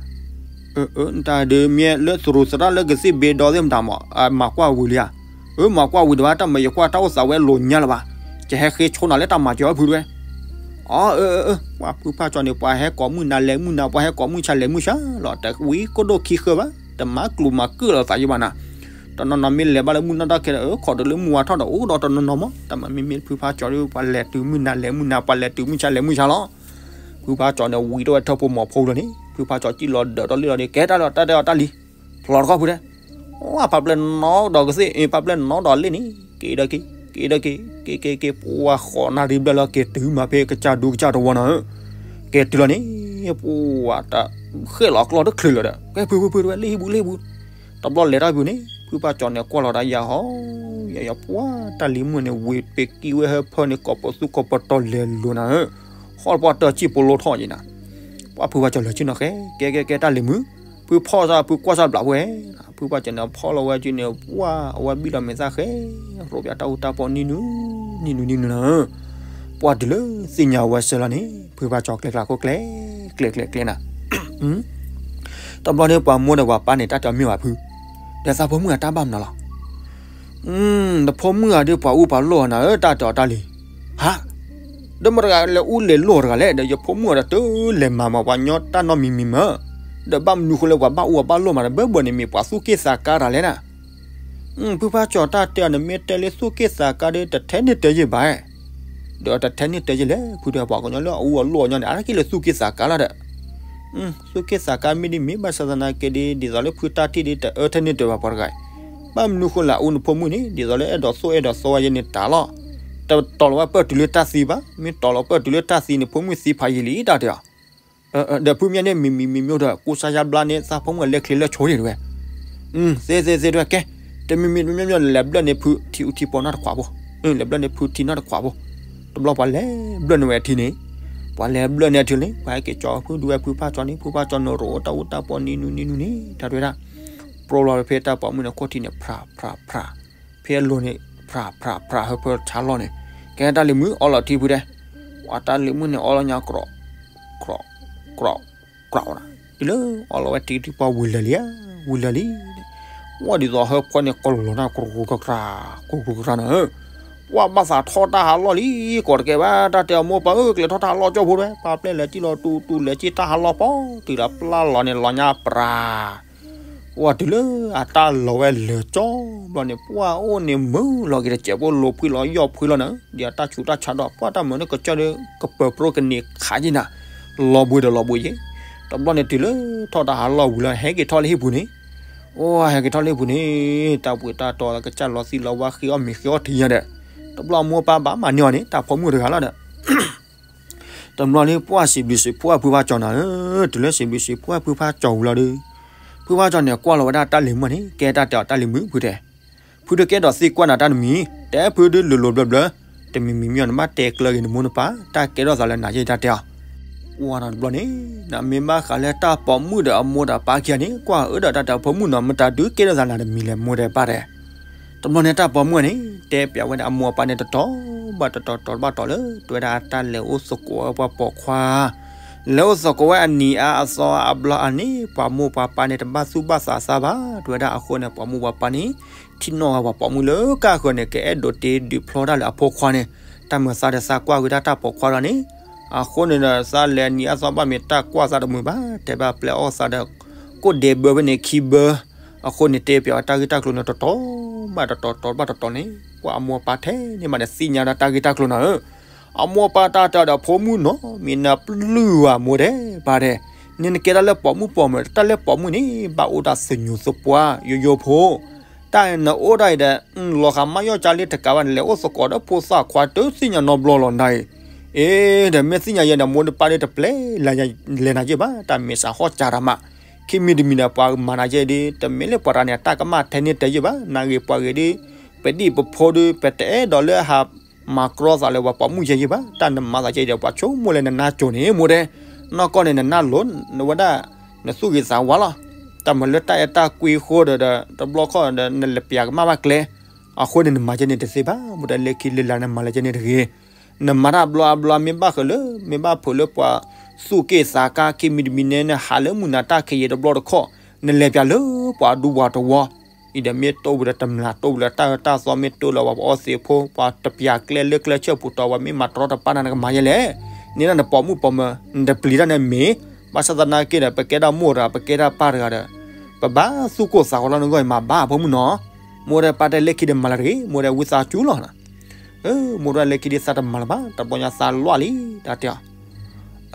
တၢ်ဒုးမ့ၢ်လၢသရူးသရၣ်လၢကသ့ၣ်ဘ့ဒီသ့ၣ်မတၤမး, မၤကွၢ်ဝံၤလံဧါ, အမၤကွၢ်ဝံၤတဘၣ် တၢ်မၤယကွၢ်တၢ်အိၣ်သးဝဲလိၤညါလၢၤဘၣ်, ယဟဲဃ့ဆိနၤလၢတၢ်မၤစၢၤဖုဒဝဲ, အၢ အၢ အၢ ပှၤဖုဖးကၠီန့ၣ် ပှၤဟဲကိးမုၢ်နၤလဲၤမုၢ်နၤ ပှၤဟဲကိးမုၢ်ဆါလဲၤမုၢ်ဆါလီၤ, တဝံၤကိၣ်ဒိၣ်ခံဃၢဘၣ်, တမၤကျိၤမၤကၢၣ်လီၤသးယဘၣ်နၤ, တနီၤနီၤမ့ၢ်လဲၤဘၣ်လၢမုၢ်နၤတၢ်ခဲဒီး ခိးတုၤလၢမုၢ်ဝါထီၣ်ဒီး အိၣ်ဒီးတနီၤနီၤမး တၢ်မၤမ့မ့ၢ်ဖုဖးကၠီဒီး ပှၤလဲၤတုၤမုၢ်နၤလဲၤမုၢ်နၤ ပှၤလဲၤတုၤမုၢ်ဆါလဲၤမုၢ်ဆါလီၤ, ဖုဖးကၠီန့ၣ် ဝံၤထီၣ်ဝဲထၢၣ်ဖိမီၤဖိလီၤန့ၣ် ဖုဖးကၠီစံၣ်လီၤဒၢးထီၣ်လံလီၤန့ၣ် ကဲတၢ်လီၤတၢ်တဲအီၤတၢ်လံ, ဖျီတခီဖုဒဲး ပှၤပျဲၢ်နီဒီးကသ့ၣ် ပှၤပျဲၢ်နီဒီးလ့ၣ်န့ၣ် က့ၤဒီးက့ၤ က့ၤဒီးက့ၤ က့ၤက့ၤက့ၤ ပှၤဃိးနၣ်ရံၣ်ဘျဲၣ်လီၤ က့ၤတုၤမးဖဲကစၢ်ဒူကစၢ်တဝီနၤဧၢ, က့ၤတုၤလီၤန့ၣ် ပှၤတၢ်ဃဲၣ်လီၤကျီတချုးလၢၤဒီး ကဲဖုဖုဖုတဝဲ လ့ၣ်ဟံၣ်ဘူးလ့ၣ်ဟံၣ်ဘူး, တဘျီလဲၤထီၣ်ဖုန့ၣ် ဖုဖးကၠီန့ၣ် ကွၢ်လီၤတၢ်ယၤဟီ ယၤယၤပှၤတၢ်လံၤမုၣ်န့ၣ် ဝ့ၤပ့ၤကံဝဲဟၢဖၢန့ၣ် ကိးပသူကိးပတီၤလဲၤလိၤနၤဧၢ, ဟီၣ်ပှၤတၢ်စံၣ်ပလိထီၣ်ယံၤနၤ ပှၤဖုဖးကၠီလၢာ်ဆ့ၣ်နီၤဃဲ ကဲကဲကဲတၢ်လံၤမုၣ်, ဖုဖီၣ်စၢ်ဖုကွၢ်စၢ်ဘျးဖဲ, ဖုဖးကၠီန့ၣ်ဖီၣ်လီၤဝဲက့န့ၣ် ပှၤအဝဲဘံၣ်လီၤမ့ၢ်သၣ်ဃဲ, ရိးပၠးတၢ်အူတၢ်ပီနံၤနုၤ, နံၤနုၤနံၤနုၤနၤဧၢ, ပှၤတုၤလၢသ့ၣ်ညါဝဲစၢၤလီၤန့ၣ် ဖုဖးကၠီကျဲကျါခိၣ်ကျဲ, ကျဲကျဲကျဲနၤ တဘျီန့ၣ်ပှၤမိၢ်ဒီးပှၤပၢ်န့ၣ် တၢ်တဲအီၤမ့ၢ်ဘၣ်ဖု, ဒီးသးဖိမုၣ်အတၢ်ဘၣ်မနုၤလီၤ, နဖိမုၣ်ဂၤဒီးပှၤအူပှၤလိၢ်နၤဧၢ တၢ်တဲအီၤတၢ်လံၤ, ဟါ, ဒီးမတဂၤလဲၤအူလဲၤလိၢ်တဂၤလဲၣ် ဒီးယဖိမုၣ်အီၤဒီးတလဲၤမၤမး ပှၤညီတၢ်နီတမံၤမံၤမး, ဒီးဘၣ်မနုၤဃိလၢပှၤဘၣ်အူအဘၣ်လိၢ်မးဒီး ဘၢဘၢန့ၣ်မ့ၢ် ပှၤသူၣ်က့ၣ်သးကါတၢ်လဲၣ်နၤ ဖုဖးကၠီတၢ်တဲအီၤန့ၣ် မ့ၢ်တဲလၢသူၣ်က့ၣ်သးကါဒီး တထဲန့ၣ်တဲယဲၢ်ဘၣ်, ဒီးတထဲန့ၣ်တဲယဲၢ်လဲၣ် ဖုဒီးပှၤကညီလၢအအူအလိၢ်အညီန့ၣ် အါတက့ၢ်လၢသူၣ်က့ၣ်သးကါလီၤဒီး, သူၣ်က့ၣ်သးကါမ့ၢ်ဒ်မ့ၢ်ဘၣ်ဆၣ်သနာ်က့ဒီး ဒ်သိးလၢဖုတၢ်ထံၣ်ဒီး တအၢထဲန့ၣ်တဲဘၣ်ပှၤတဂၤ, ဘၣ်မနုၤဃိလၢအအူနဖိမုၣ်န့ၣ် ဒ်သိးလၢအဲၣ်ဒိးသိၣ်အဲၣ်ဒိးသီဝဲယဲန့ၣ်တၢ်လီၤ, တတီၤလီၤဝဲပၢၢ်တုၤလၢတၢ်သံဘၣ်, မ့ၢ်တီၤလီၤပၢၢ်တုၤလၢတၢ်သံန့ၣ် ဖိမုၣ်သံဖးယံာ်လံတၢ်တဲအီၤ ဒီးဖုမ့ၢ်န့ၣ် မံၤမံၤမံၤမံၤဒီး ကူစါယါဘျါန့ၣ် သးဖိမုၣ်လဲၤချ့လၢဆိန့ၣ်တဝဲ, သ့သ့သ့တဝဲ ကဲ, တမံၤမံၤတမံၤမံၤ လဲၤဘျၢၣ်န့ၢ်ဖုထံအူထံပီနီတခွးဖိ, လဲၤဘျၢၣ်န့ၢ်ဖုထံနီတခွးဖိ, တဘျီပှၤလဲၤဘျၢၣ်န့ၢ်ဝဲအထံန့ၣ်, ပှၤလဲၤဘျၢၣ်န့ၢ်အထံန့ၣ် ပှၤဟဲက့ၤကၠီဖုဒုးဝဲဖုဖးကၠီန့ၣ် ဖုဖးကၠီန့ၣ်ရိးတၢ်အူတၢ်ပီနံၤနုၤနံၤနုၤန့ၣ် တၢ်တဝဲဒၣ်, ပြိလီၤဖဲတၢ်ပိာ်မုၣ်န့ၣ်ခိၣ်ထံးန့ၣ် ဖြးဖြးဖြး ဖဲအလိၤန့ၣ် ဖြးဖြးဖြး ဟၢဖၢဆါလီၤန့ၣ်, ကဲတၢ်လံၤမုၣ်အီလီၤထံဖုဒဲး, ပှၤတၢ်လံၤမုၣ်န့ၣ်အီလီၤညါ ကြီး, ကြီး, ကြီး, ကြီးနၤ, တုၤလၢအီလီၤဝဲထံထံပှၤဝံၤလၢာ်လံဧါ, ဝံၤလၢာ်လံ, ဝဲဒ်သိးဟၢဖၢန့ၣ် ကလီၤနၤ ကြီးကြီးကြီးကြီး, ကြီးကြီးကြီးနၤဧၢ, ပှၤဘၣ်သးထီၣ်တၢ်ဟးလီၢ်လံ, ကိးတကဲဘၣ် တၢ်တဲအမိၢ်ပၢ်ဧၢ ကလဲၤထီၣ်တၢ်ဟးလီၢ်ကၠီဖိဒဲး, ပှၤပျဲၢ်လဲၤစံၣ်လီၤတူတူလဲၤစံၣ်တၢ်ဟးလီၢ်ပီ, တုၤလၢပျၢ်လီၤန့ၣ် လီၤညါပြး ပှၤတုၤလၢအတၢ်လီၤဝဲလၢာ်ကၠီဘျီန့ၣ် ပှၤအိၣ်န့ၣ်မုာ်လီၤက့ၤတစဲးဖိ လီၤဖှံလီၤယီၢ်ဖှံလီၤနၤ, ဒီးအတၢ်ဆူးတၢ်ဆါဒီး ပှၤတၢ်မုာ်န့ၣ်ကစၢၢ်ဒီး ကပၢၤပြိကန့ၢ်ခးယံၤနၤ, လီၤဘှံးဒီးလီၤဘှံးယံၤ, တဘျီန့ၣ်တုၤလၢထီၣ်တၢ်ဟးလီၢ်ဝံၤလီၤ ဟဲက့ၤထီၣ်လၢဟံၣ်ပူၤန့ၣ်, အိၣ်ဟဲက့ၤထီၣ်လၢဟံၣ်ပူၤန့ၣ် တၢ်ပှ့ၤတၢ်တီကစၢ်လီၤသံလီၤဝါ ဃ့အီၣ်မ့ၤဃ့အီၣ်ထံညါဒီး, တဘျီအမိၢ်ပၢ်ဘၣ်မၤန့ၢ်အီၤန့ၣ် တၢ်ဖိမုၣ်တဂၤလီၤဒီး တဘျီန့ၣ်ပှၢ်စံးဘျုးစံးဖှိၣ်ဖုဖးကၠီနၤဧၢ, တုၤလၢစံးဘျုးစံးဖှိၣ်ဖုဖးကၠီဝံၤလီၤဒီး, ဖုဖးကၠီန့ၣ်ကွၢ်လီၤဝဲဒၣ်တၢ်လံၤမုၣ်န့ၣ် ကဲတၢ်တဲအီၤတၢ်လံၤမုၣ်ဖုတဲ, ဖုတကဲဒီးသံကွၢ်နၤတၢ်တမံၤ, တဲဖုဒုးလိၤလိၤဘျၢဘျၢ, တမံၤမံၤမံၤအီၤနဘၣ်တဲကျၢၤက့ၤနမိၢ်နပၢ် တၢ်ကဲထီၣ်သးလၢနၤယဲၢ်တၢ်တဲအီၤ ပှၢ်နီတဘျီန့ၣ်, နမ့ၢ်ဘၣ်ဃးလၢတၢ်ပိာ်မုၣ်ဒီးအမိၢ်ဒီးပၢ်ခံဂၤန့ၣ် ကွၢ်အၢဒီးတၢ်တၢ်ဖိမုၣ်နီၤ မတၤဒုးကဲထီၣ်သးနၤတမံၤလဲၣ်မိၢ်ဒီးပၢ်တဲ တဘျီန့ၣ်တၢ်ပိာ်မုၣ်န့ၣ် တဲပျးဝဲဒၣ်အမိၢ်အပၢ်န့ၣ်တတီၤဘၣ်တတီၤတီၤဘၣ်တီၤလၢ တဝဲဒၣ်အတၢ်လဲၤအိၣ်သကိးဝဲပှၤပိာ်ခွါ, လဲၤအိၣ်သကိးဝဲအနံၤအါအသီအါအဘျီအါန့ၣ် ပှၤမိၢ်ပှၤပၢ်န့ၣ် တဘၣ်သူၣ်ဘၣ်သးစၢ်ဘၣ် တဝဲဒၣ်အဃိန့ၣ် ပှၤမိၢ်ပှၤပၢ်န့ၣ် ထံၣ်နီၣ်ဂၤပှၤပိာ်မုၣ်လၢကၢ်ဃၢၤန့ၣ် ကအဲၣ်ဒိးတ့ဒုးဖျီတၢ်လၢအဖိခွါန့ၣ်, တၢ်မုာ်သးဒီးသးကွၢ်ဝဲဒၣ်တၢ်ပိာ်ခွါဒီးန့ၣ်, အဃိန့ၣ်ဒီး သးလဲၤအနံၤအါသီဘၣ်မ့ၢ်တၢ်ကွၢ်သးတမုာ်ဘၣ် တဲဘၣ်ပျဲအီၣ်သးဒီး ကိၣ်ဒဲးဘၢဖဲန့ၣ်ခံဘၢ အဃိန့ၣ်တဲပျးဝဲတၢ်ဂ့ၢ်တၢ်ကျိၤန့ၣ် တတီၤဘၣ်တတီၤတီၤဘၣ်တတီၤန့ၣ် ပှၤအမိၢ်အပၢ်ထဲန့ၣ်မးဒီးသ့ၣ်ညါဒီးတၢ်ဂ့ၢ်တၢ်ကျိၤနၤဧၢ, အမိၢ်အပၢ်တၢ်တဲအီၤဒီးဖိမုၣ်နီၤ မ့ၢ်နပျုၢ်ဝဲမိၢ်တဲဘၣ်တဲ, န့ၣ်နကဲတၢ်လၢပိာ်မုၣ်ပိာ်မုၣ် တၢ်လၢပိာ်မုၣ်န့ၣ် ဘၣ်အိၣ်တၢ်သညူးသပှၢ်ယိယိဖိ တၢ်နအိၣ်ဒၣ်အံၤဒီး လီၤဃာ်မါယီၢ်ကၢလံတကးဘၣ်န့ၣ် လဲၤအိၣ်သကိးဒီးဖိသၣ်ခွါတသ့ၣ်ညါနီတဘျီလီၤနၤအံၤ, အ့ ဒီးမ့ၢ်သ့ၣ်ညါယဲဒီး မိၢ်ဒီးပၢ်ဒီးတပျဲလဲၤနၤယဲဘၣ် တၢ်မ့ၢ်စးဟီၣ်ကၢတၢ်မး, ခံမံၤတမံၤဒီး ပှၤမၤနၤယဲဒီး တမ့ၢ်လၢပှၤတဂၤန့ၣ် အတၢ်ကမၣ်ထဲန့ၣ်တဲယဲဘၣ် နဂ့ၤပှၤဂ့ၤဒီး ပဒံၣ်ပဖိဒီး ပတအဲၣ်ဒိးလၢဟးမၤကြီသးလၢပှၤပိာ်မုၣ်ယဲယဲဘၣ် တၢ်နမၤသးယဲဒီး ပှၤဆိကမိၣ်လၢနနါကိၤန့ၣ် မိၢ်တဲ နီၢ်ကီၢ်န့ၣ် နနၢ်လိၤ နဝဲဒၣ် နသူၣ်ဂ့ၤသးဝါလီၤ. တၢ်မၤလၢတၢ်အဲၣ်တၢ်ကွံအဃိဒီး တဘျီခီၣ်ဒီး နလဲၤပျးကမၣ်ဘၣ်ကျဲ, အဃိန့ၣ်နမၤကဲန့ၣ်တသ့ဘၣ်, မိၢ်တၢ်လဲၤခံလၢလၢ်နမၤလၢကဲန့ၣ်တဂ့ၤ. နမၤတၢ်ဘျီအဘျီမ့ၢ်ဘၣ်ဃးလၢ မ့ၢ်ဘၣ်ဖုးလၢပှၤသူၣ်က့ၣ်သးကါ ခံမံၤတမံၤန့ၣ် နဟးလၢမုၢ်နၤတၢ်ခံးယံာ်တဘျီတခီၣ်, နလဲၤပၠးလၢပှၤဒူပှၤတဝီ, အံၤဒီးမ့ၢ်တိၢ်ဝံၤဒီးတမျၢ်တိၢ်ဝံၤဒီးတၢ်အၢတၢ်သီမ့ၢ်တိၢ်လၢပှၤပအီသံးဖိ ပှၤတပၠးကျဲလၢကျဲဆၢပူၤတီၤ ပှၤမ့ၢ်မၤတရီတပါနၤနကမၤယဲလဲၣ်. န့ၣ်ဒၣ်နပိာ်မုၣ်ပိာ်မၢၤ နတပျံၤတၢ်န့ၣ်မ့ၢ်, ဘၣ်ဆၣ်သနာ်က့ဒီး ပကဲဒၣ်မိၢ်တဂၤ ပကဲဒၣ်ပၢ်တဂၤဒီး ပဘၣ်သူၣ်ကိၢ်သးဂီၤလီၤနဂီၢ်အံၤမၤဘၣ်အဖိမုၣ်နီၤ. မိၢ်ဒဲပၢ်တဲလဲၤခံဒီးမၤလၢတဂ့ၤ, မိၢ်ဒဲဝံသးစူၤလီၤ. မိၢ်ဒဲလဲၤခံဒ်သးတမၤလၢၤဘၣ်, တဘျီညါသးလွၢ်လံ, တၢ်တဲအီၤ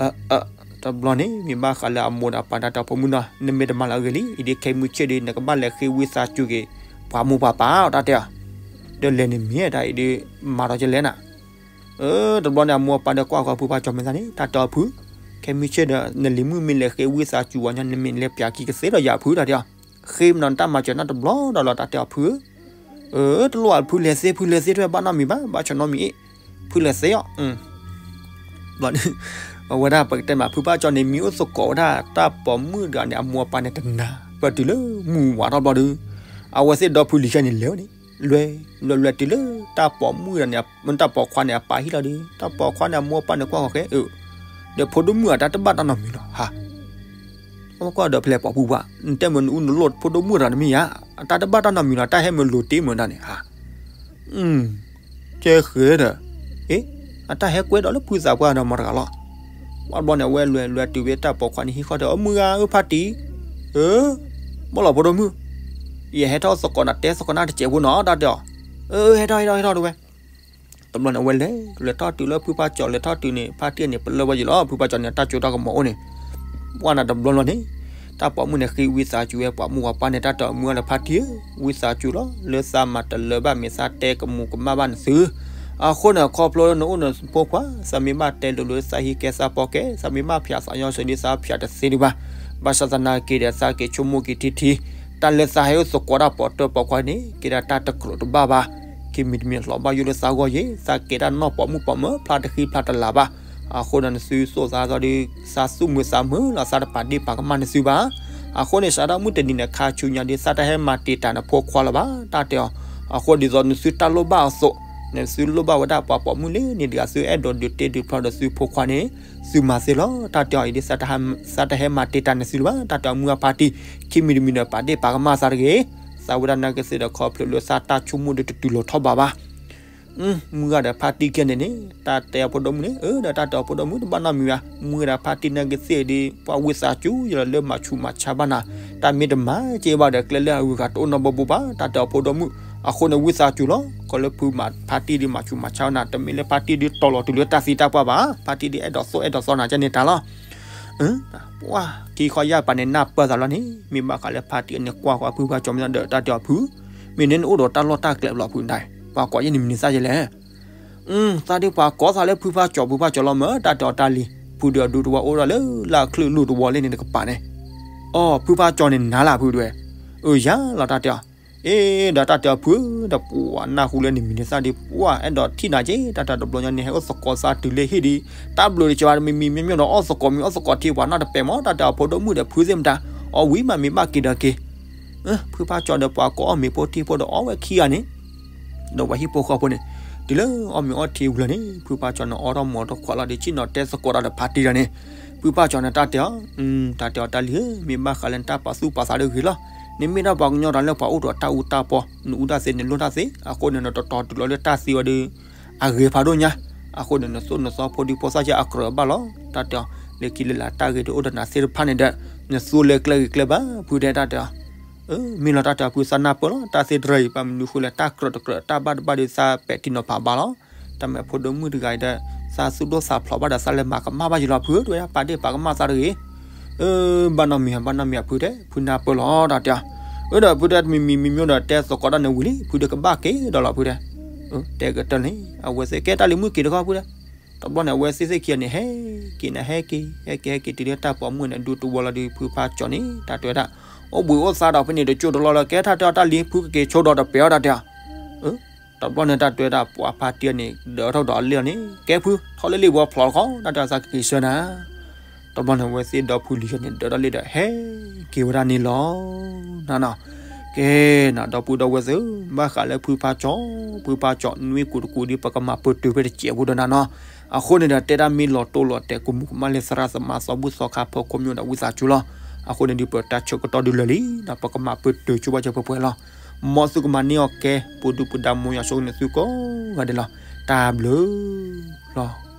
အၢ တဘျီန့ၣ် မ့ၢ်ဘၣ်ဃးလၢအမိၢ်ဒီးအပၢ်တၢ်တဲအီၤဖိမုၣ်နီၤ, နမ့ၢ်တမၤလၢအဂ့ၤလံ, အံၤဒ်ခဲမုၢ်ဆ့ၣ်ဒီး နကဘၣ်လဲၤဃ့ဝံသးစူၤက့ၤ ပှၤမိၢ်ပှၤပၢ်အီၤတၢ်တဲအီၤ, ဒီးလဲၤန့ၣ်မ့ၢ်တၢ်အံၤဒ် မၤထီၣ်ကလဲၣ်နၤ. တဘျီန့ၣ် အမိၢ်အပၢ်ဒီးကွၢ်ဃီဖုဖါကၠီၤမဲာ်သၣ်န့ၣ် တၢ်တဲအီၤဖု, ခဲမုၢ်ဆ့ၣ်ဒီး နလံၤမုၣ်မ့ၢ်လဲၤဃ့ဝံသးစူၤဝဲညါ နမ့ၢ်လဲၤပၠးခံကသ့ဒီးယၤဖုတၢ်တဲအီၤ, ဃ့မနီၤနတၢ်မၤစၢၤနၢ်တဘျီဒီးလီၤတၢ်တဲအီၤဖုဧၢ အၢ တလိၣ်အဖုလဲၤသ့ ဖုလဲၤသ့ တဝဲဘၣ်နီတမံၤဘၣ် ဘၣ်ဆၢနီတမံၤအ့ၣ် ဖုလဲၤသ့အီၤ. ဘျီန့ၣ် အဝဲဒၣ်ပကတဲမး ဖုဖါကၠီန့ၣ် မံၤအိၣ်သကိးဝဲဒၣ်တၢ်ပိာ်မုၣ်တဂၤန့ၣ် အမိၢ်အပၢ်န့ၣ်တနာ် ပတုၤလၢမုၢ်ဝါထီၣ်ဘျီဒီး အဝဲသ့ၣ်ဒီဖုလံၤခဲန့ၣ်လဲၤဝဲန့ၣ် လဲၤ လဲၤလဲၤတုၤလၢတၢ်ပိာ်မုၣ်တဂၤန့ၣ် တၢ်ပိာ်ခွါန့ၣ် အပၢ်ဟံၣ်လီၤဒီး တၢ်ပိာ်ခွါန့ၣ် အမိၢ်အပၢ်န့ၣ်ကွၢ်ဃီၤဃဲအၢ ဒီးဖိဒိၣ်မုၣ်အတၢ်တဘၣ်တၢ်နီတမံၤလီၤဟါ ကွၢ်ဒီးဖဲလဲၣ်ပိာ်ပူၤပှၢ် နတဲမ့ၢ်နအူနလိၣ်ဖိဒိၣ်မုၣ်တဂၤတမ့ၢ်ဧါ အတၢ်တဘၣ်တၢ်နီတမံၤလီၤ တၢ်ဟဲမ့ၢ်လိၤတ့ၢ်မ့ၢ်ဒၣ်န့ၣ်ဟါ ကဲဃဲဒီး အ့ အတၢ်ဟဲကွဲဒီးလၢဖုသးပှၢ်ဒီးမတၤတဂၤလီၤ. ပှၢ်ဘျီန့ၣ် အဝဲလဲၤလဲၤတုၤဝဲတၢ်ပိာ်ခွါန့ၣ်ဟံၣ်ဃီဒီး အၢ မုၢ်ဂၤဧၢ ဖါတံၢ် အၢ ဘၣ်လီၤဖိဒိၣ်မုၣ် ယဟဲထီၣ်သကိးနၤ တဲသကိးနၤတစဲးဖိနီၤ တၢ်တဲအီၤ အၢ ဟဲထီၣ် ဟဲထီၣ် ဟဲထီၣ်တဝဲ တဘျီန့ၣ် အဝဲလဲၤ လဲၤထီၣ်တုၤလၢဖုဖါကၠီ လဲၤထီၣ်တုၤန့ၣ် ဖါတံၢ်န့ၣ် ပလၢၢ်ဝဲယံၤလီၤ ဖုဖါကၠီန့ၣ် တၢ်စိတၢ်ကမီၤအိၣ်န့ၣ် ပှၢ်နၤတဘျီလီၤန့ၣ် တၢ်ပိာ်မုၣ်န့ၣ် ဃ့ဝံသးစူၤဝဲ ပှၤမိၢ်ပှၤပၢ်န့ၣ် တၢ်တဲအီၤ မုၢ်ဂၤဒီးဖါတံၢ်ဧၢ ဝံသးစူၤလီၤ လၢသးမၤတလၢၤဘၣ် မ့ၢ်သးတဲကမူးကမၣ်ဘၣ်နသု အဃိန့ၣ် ခီဖျိလၢနအိၣ်နဖိခွါ သးမ့ၢ်ဘၣ်တဲလိၤလိၤ သးဟံးကဲသးပီၢ်ကဲ သးမ့ၢ်ဘၣ်ဖၠးသးညီစၢၤဒ်သးဖၠးတသ့ဒံးဘၣ် ဘၣ်ဆၣ်သနာ်က့ဒီး သးက့ၤဆိကမိၣ်က့ၤထံထံ တၢ်လၢသးဟဲအိၣ်သကိးတၢ်ပိာ်တၢ်ပိာ်ခွါန့ၣ် ကဲဒၣ်တၢ်တကြၢးတဘၣ်ဘၣ် ခံမံၤတမံၤလီၤဘၣ်ယိၣ်လၢသးဂီၢ်ယဲ သးကဲတၢ်နီၢ်ပိာ်မုၣ်ပိာ်မၢၤ ဖျါတဃံဖျါတလၤဘၣ် အဃိဒီးနသုသိၣ်သးသီဒီး သးသူၣ်မုာ်သးမုာ်လီၤ သးတပာ်ဒ့ၣ်ပာ်ကမၣ်နသုဘၣ် အဃိန့ၣ် စးထီၣ်မုၢ်တနံၤန့ၣ် ခါဆူညါဒီး သးတဟဲမၤတံာ်တာ်နဖိခွါလၢၤဘၣ် တၢ်တဲအီၤ အဃိဒ်သိးနသုတၢ်လိၣ်ဘၣ်အသိး နသုလိၣ်ဘၣ်ဝဲဒၣ်ပှၤပိာ်မုၣ်လၢန့ၣ်တဂၤ သုအဲၣ်ဒိးဒုးတ့ဒုးဖျီဒီးသုဖိခွါန့ၣ် သုမၤသ့လီၤ တၢ်တဲအီၤအံၤဒ် သးတဟဲမၤတံာ်တာ်နသုလၢၤဘၣ် တၢ်တဲအီၤ မုၢ်ဂၤဖါတံၢ် ခံမံၤတမံၤဒီး ပာ်ဒ့ၣ်ပာ်ကမၣ်သးတဂ့ၤ သးဝဲဒၣ်နာ်က့သ့ၣ်ဒီး ခီဖျိလၢသးတၢ်ဆိကမိၣ်ဒီးတတုၤလီၤထီၣ်ဘးဘၣ် မုၢ်ဂၤဒီးဖါတံၢ်ခံဂၤန့ၣ်န့ၣ် တၢ်တဲအီၤဖိဒိၣ်မုၣ်န့ၣ် အၢ ဒီးတၢ်တဲအီၤဖိဒိၣ်မုၣ်တဘၣ်နီတမံၤဘၣ် မုၢ်ဂၤဒီးဖါတံၢ်နာ်က့သ့ၣ်ဒီး ပှၤဝံသးစူၤယလီၤလၢမၤဆူးမၤဆါဘၣ်နၤ တၢ်မ့ၢ်တမၤက့ၤဘၣ်ဒီး ကျဲလၢအဂုၤအဂၤတအိၣ်နီတဘိဘိဘၣ် တၢ်တဲအီၤဖိဒိၣ်မုၣ် အဃိန့ၣ်ဝံသးစူၤလီၤ ခီလၢဖုမၤဖါတံၢ်ဒီးမၤဆူးမၤဆါနၤ တမ့ၢ်လၢဖါတံၢ်ဒီးတီၤလီၤတုၤလၢတၢ်သံတၢ်ပှၢ်ဘၣ် ဖါတံၢ်ဒီးအဲၣ်ဒိးသိၣ်အဲၣ်ဒိးသီနၤကဲန့ၣ်တၢ်လီၤ ပှၢ် ခံခီယၢ်ပၤန့ၣ် နၢ်ပၢၢ်သးလီၤန့ၣ် မ့ၢ်ဘၣ်ဃးလၢဖါတံၢ်အန့ၣ်ကွၢ်ဃီဖုဖါကၠီမ့ၢ်ဒီးတၢ်တဲအီၤဖု မ့ၢ်န့ၣ်နအိၣ်ဒီးတၢ်လီၢ်တၢ်ကျဲဘျီဖုဒၣ် ပှၤကိးယဲၢ်န့ၣ်မံၤန့ၣ်သၣ်ယဲလဲၣ် သးဒ်ပှၤကိးသးလၢဖုဖါကၠီဖုဖါကၠီလီၤမၢ် တၢ်တဲအီၤတၢ်လံၤ ဖုဒီးဒူတဝီအိၣ်ဒၣ်လၢလၢ်ချၢၣ်လူၢ်တဝီလၢန့ၣ်တကပၤန့ၣ် အိ ဖုဖါကၠီန့ၣ်နၤလၢဖုဒွဲၣ် အၢယၤလီၤတၢ်တဲအီၤ အ့ ဒီးတၢ်တဲအီၤဖု ဒီးပှၤနၢ်ဟူလၢန့ၣ်မံၤန့ၣ်သၣ်ဒီး ပှၤအဲၣ်ဒိးထံၣ်နၤက့ တၢ်တဲအီၤတဘျီညါန့ၣ် ဟဲအိၣ်သကိးသးတုၤလၢဟံၣ်ဒီး တၢ်ဘျုးတကဲဘၣ် မံၤမံၤမံၤမံၤဒီး အီၣ်သကိးမံၤအီၣ်သကိးထံ ပှၤနီၢ်တပဲာ်မး တၢ်တဲအီၤဖိဒိၣ်မုၣ်ဒီးဖုသ့ၣ်မတၤ အီၣ်ဝံၤမးမ့ၢ်ဘၣ်က့ၤဒီးက့ၤ ဖုဖါကၠီဒီးပှၤကိးအီၣ်မ့ၤဖိထံဖိဒီးအီၣ်ဝဲခံဂၤန့ၣ် ဒီးပှၤဟံၣ်ဖိဃီဖိန့ၣ် တုၤလၢအီၣ်မ့ၤအီထံဝံၤလီၤန့ၣ် ဖုဖါကၠီန့ၣ်အီထီၣ်မ့ၤအီထီၣ်ခွါလီၤဒီး ဆ့ၣ်နီၤတဲသကိးတၢ်ဒီးဖါတံၢ်တၢ်န့ၣ် ဖုဖါကၠီန့ၣ်တၢ်တဲအီၤ တၢ်တဲအီၤတၢ်လံၤဧၢ မ့ၢ်ဘၣ်ဃးလၢနတၢ်ပာ်သူၣ်ပာ်သးဒီးဂ့ၤလီၤ နမ့ၢ်ဒၣ်ပှၤကညီတၢ်လၢပှၤအိၣ်ဒီးတၢ်အူတၢ်ပီ နအူတၢ်သ့နလိၣ်တၢ်သ့ အဃိန့ၣ် နတတီၤတုၤလီၤလၢတၢ်သံဝဲဒီး အဂ့ၤဖးဒိၣ်ညါ အဃိန့ၣ် နသိၣ်နသီဖိဒံဖိသၣ်ကဲအကြၢးဘၣ်လီၤ တၢ်တဲအီၤ လၢခံလၢလာ်တၢ်ဂ့ၤဒ်အိၣ်ဒီးနၤသ့ၣ်တဖၣ်န့ၣ်ဒီး နသိလၢကျဲဂ့ၤကျဲဘၣ် ဖုတဲတၢ်တဲအီၤ မ့ၢ်လီၤတၢ်တဲအီၤဖုသးနၢ်ပၢၢ်လီၤ တၢ်သ့တရၢအံၤ ဘၣ်မနုၤဃိလဲၣ် တၢ်ကြၢးတကြၢး တၢ်ဘၣ်တဘၣ်ဒီးသးပဲာ်ထံနီၤဖးဘၣ်လီၤ တၢ်မ့ၢ်ဖိဒိၣ်မုၣ်တဂၤအံၤဒီး သးသူၣ်ဒိၣ်သးဖျိးဘၣ်ဒီးသးလဲၤမၤကမၣ်ဘၣ်ယံၤလီၤဖု တဝဲဒၣ်ပာ်ဒ့ၣ်ပာ်ကမၣ်သးတဂ့ၤ ဘၣ်နီတမံၤ ဘၣ်နီတမံၤဖုတဲ ဖုနၢ်ပၢၢ်လီၤတၢ်တဲအီၤ အၢ ဒီးဖုတဲတမံၤမံၤမံၤမံၤဒီးတဲသကိးတၢ်န့ၣ်ဝံၤလံ ဖုဒီးကဘၣ်က့ၤဒီးလီၤဖုတဲ တဲကတၢၢ်န့ၣ် အဝဲသ့ၣ်ကဲတၢ်လံၤမုၣ်က့ၤတခီဖုတဲ တဘျီန့ၣ် အဝဲသ့ၣ်သ့ၣ်ခံဂၤန့ၣ် ဟဲက့ၤန့ၣ် ဟဲက့ၤ ဟဲက့ၤ ဟဲက့ၤ တုၤလၢတၢ်ပိာ်မုၣ်န့ၣ် ဒူတဝီလီၤဒီး ဖုဖါကၠီန့ၣ် တၢ်တဲဝဲဒၣ် အိၣ်ဘှံးအိၣ်သါဒီးဖဲန့ၣ် တကၠိတလီၢ်လၢ ကဲတၢ်တဲအီၤတၢ်လံၤ ဖုကက့ၤဆိဒီးတပဲာ်အီၤတၢ်တဲအီၤ တဘျီန့ၣ် တၢ်တဲဝဲဒၣ် ပှၤဖါတံၢ်န့ၣ် ဒၢးထီၣ်ဒီးအလ့ၢ်အီၤန့ၣ် ကဲဖု ထီၣ်လၢလ့ၣ်ဘှီဖျိးတခီ တၢ်တဲအီၤသးကက့ၤဆၢနၤ တဘျီန့ၣ် အဝဲသ့ၣ်ဒီဖုလံၤန့ၣ် ဒၢးထီၣ်လ့ၣ်ဒီး ဟဲက့ၤဝဲဒၣ်န့ၣ်လီၤ နနီၤ ကဲနၤ ဒီပုၢ်ဒီဝဲၢ်သ့ၣ်ဧၢ, ဘၣ်ဃးလၢဖုဖါကၠီ, ဖုဖါကၠီ နွံကူာ်တကူာ်ဒ်ပကမၤပၢၢ်တုၤဖဲတစဲးဖိဒီးနၤနီၤ. အဃိန့ၣ်ဒီး တဲဒၣ်မ့ၢ်လီၤတိၢ်လီၤတဲာ် ကူမူကမၣ်လၢသရၣ်သမါသီဘူၣ်သီခါဖီခိၣ်မ့ၢ်အိၣ်ဒီးဝံသးစူၤလီၤ. အဃိန့ၣ်ဒီး ပတၢ်ဆၢကတီၢ်ဒုးလၢာ်လံဒီး ပကမၤပၢၢ်တုၤဆိဘၣ်စၢၤပှဲၤပှဲၤလီၤ. မ်သုကမၤန့ၢ်အီၤကဲ ပူၤဒုၣ်ပူၤဒါ မ်ယွၤဆိၣ်ဂ့ၤန့ၢ်သုကိးဂၤဒဲးလီၤ. တၢ်ဘျုးလီၤ.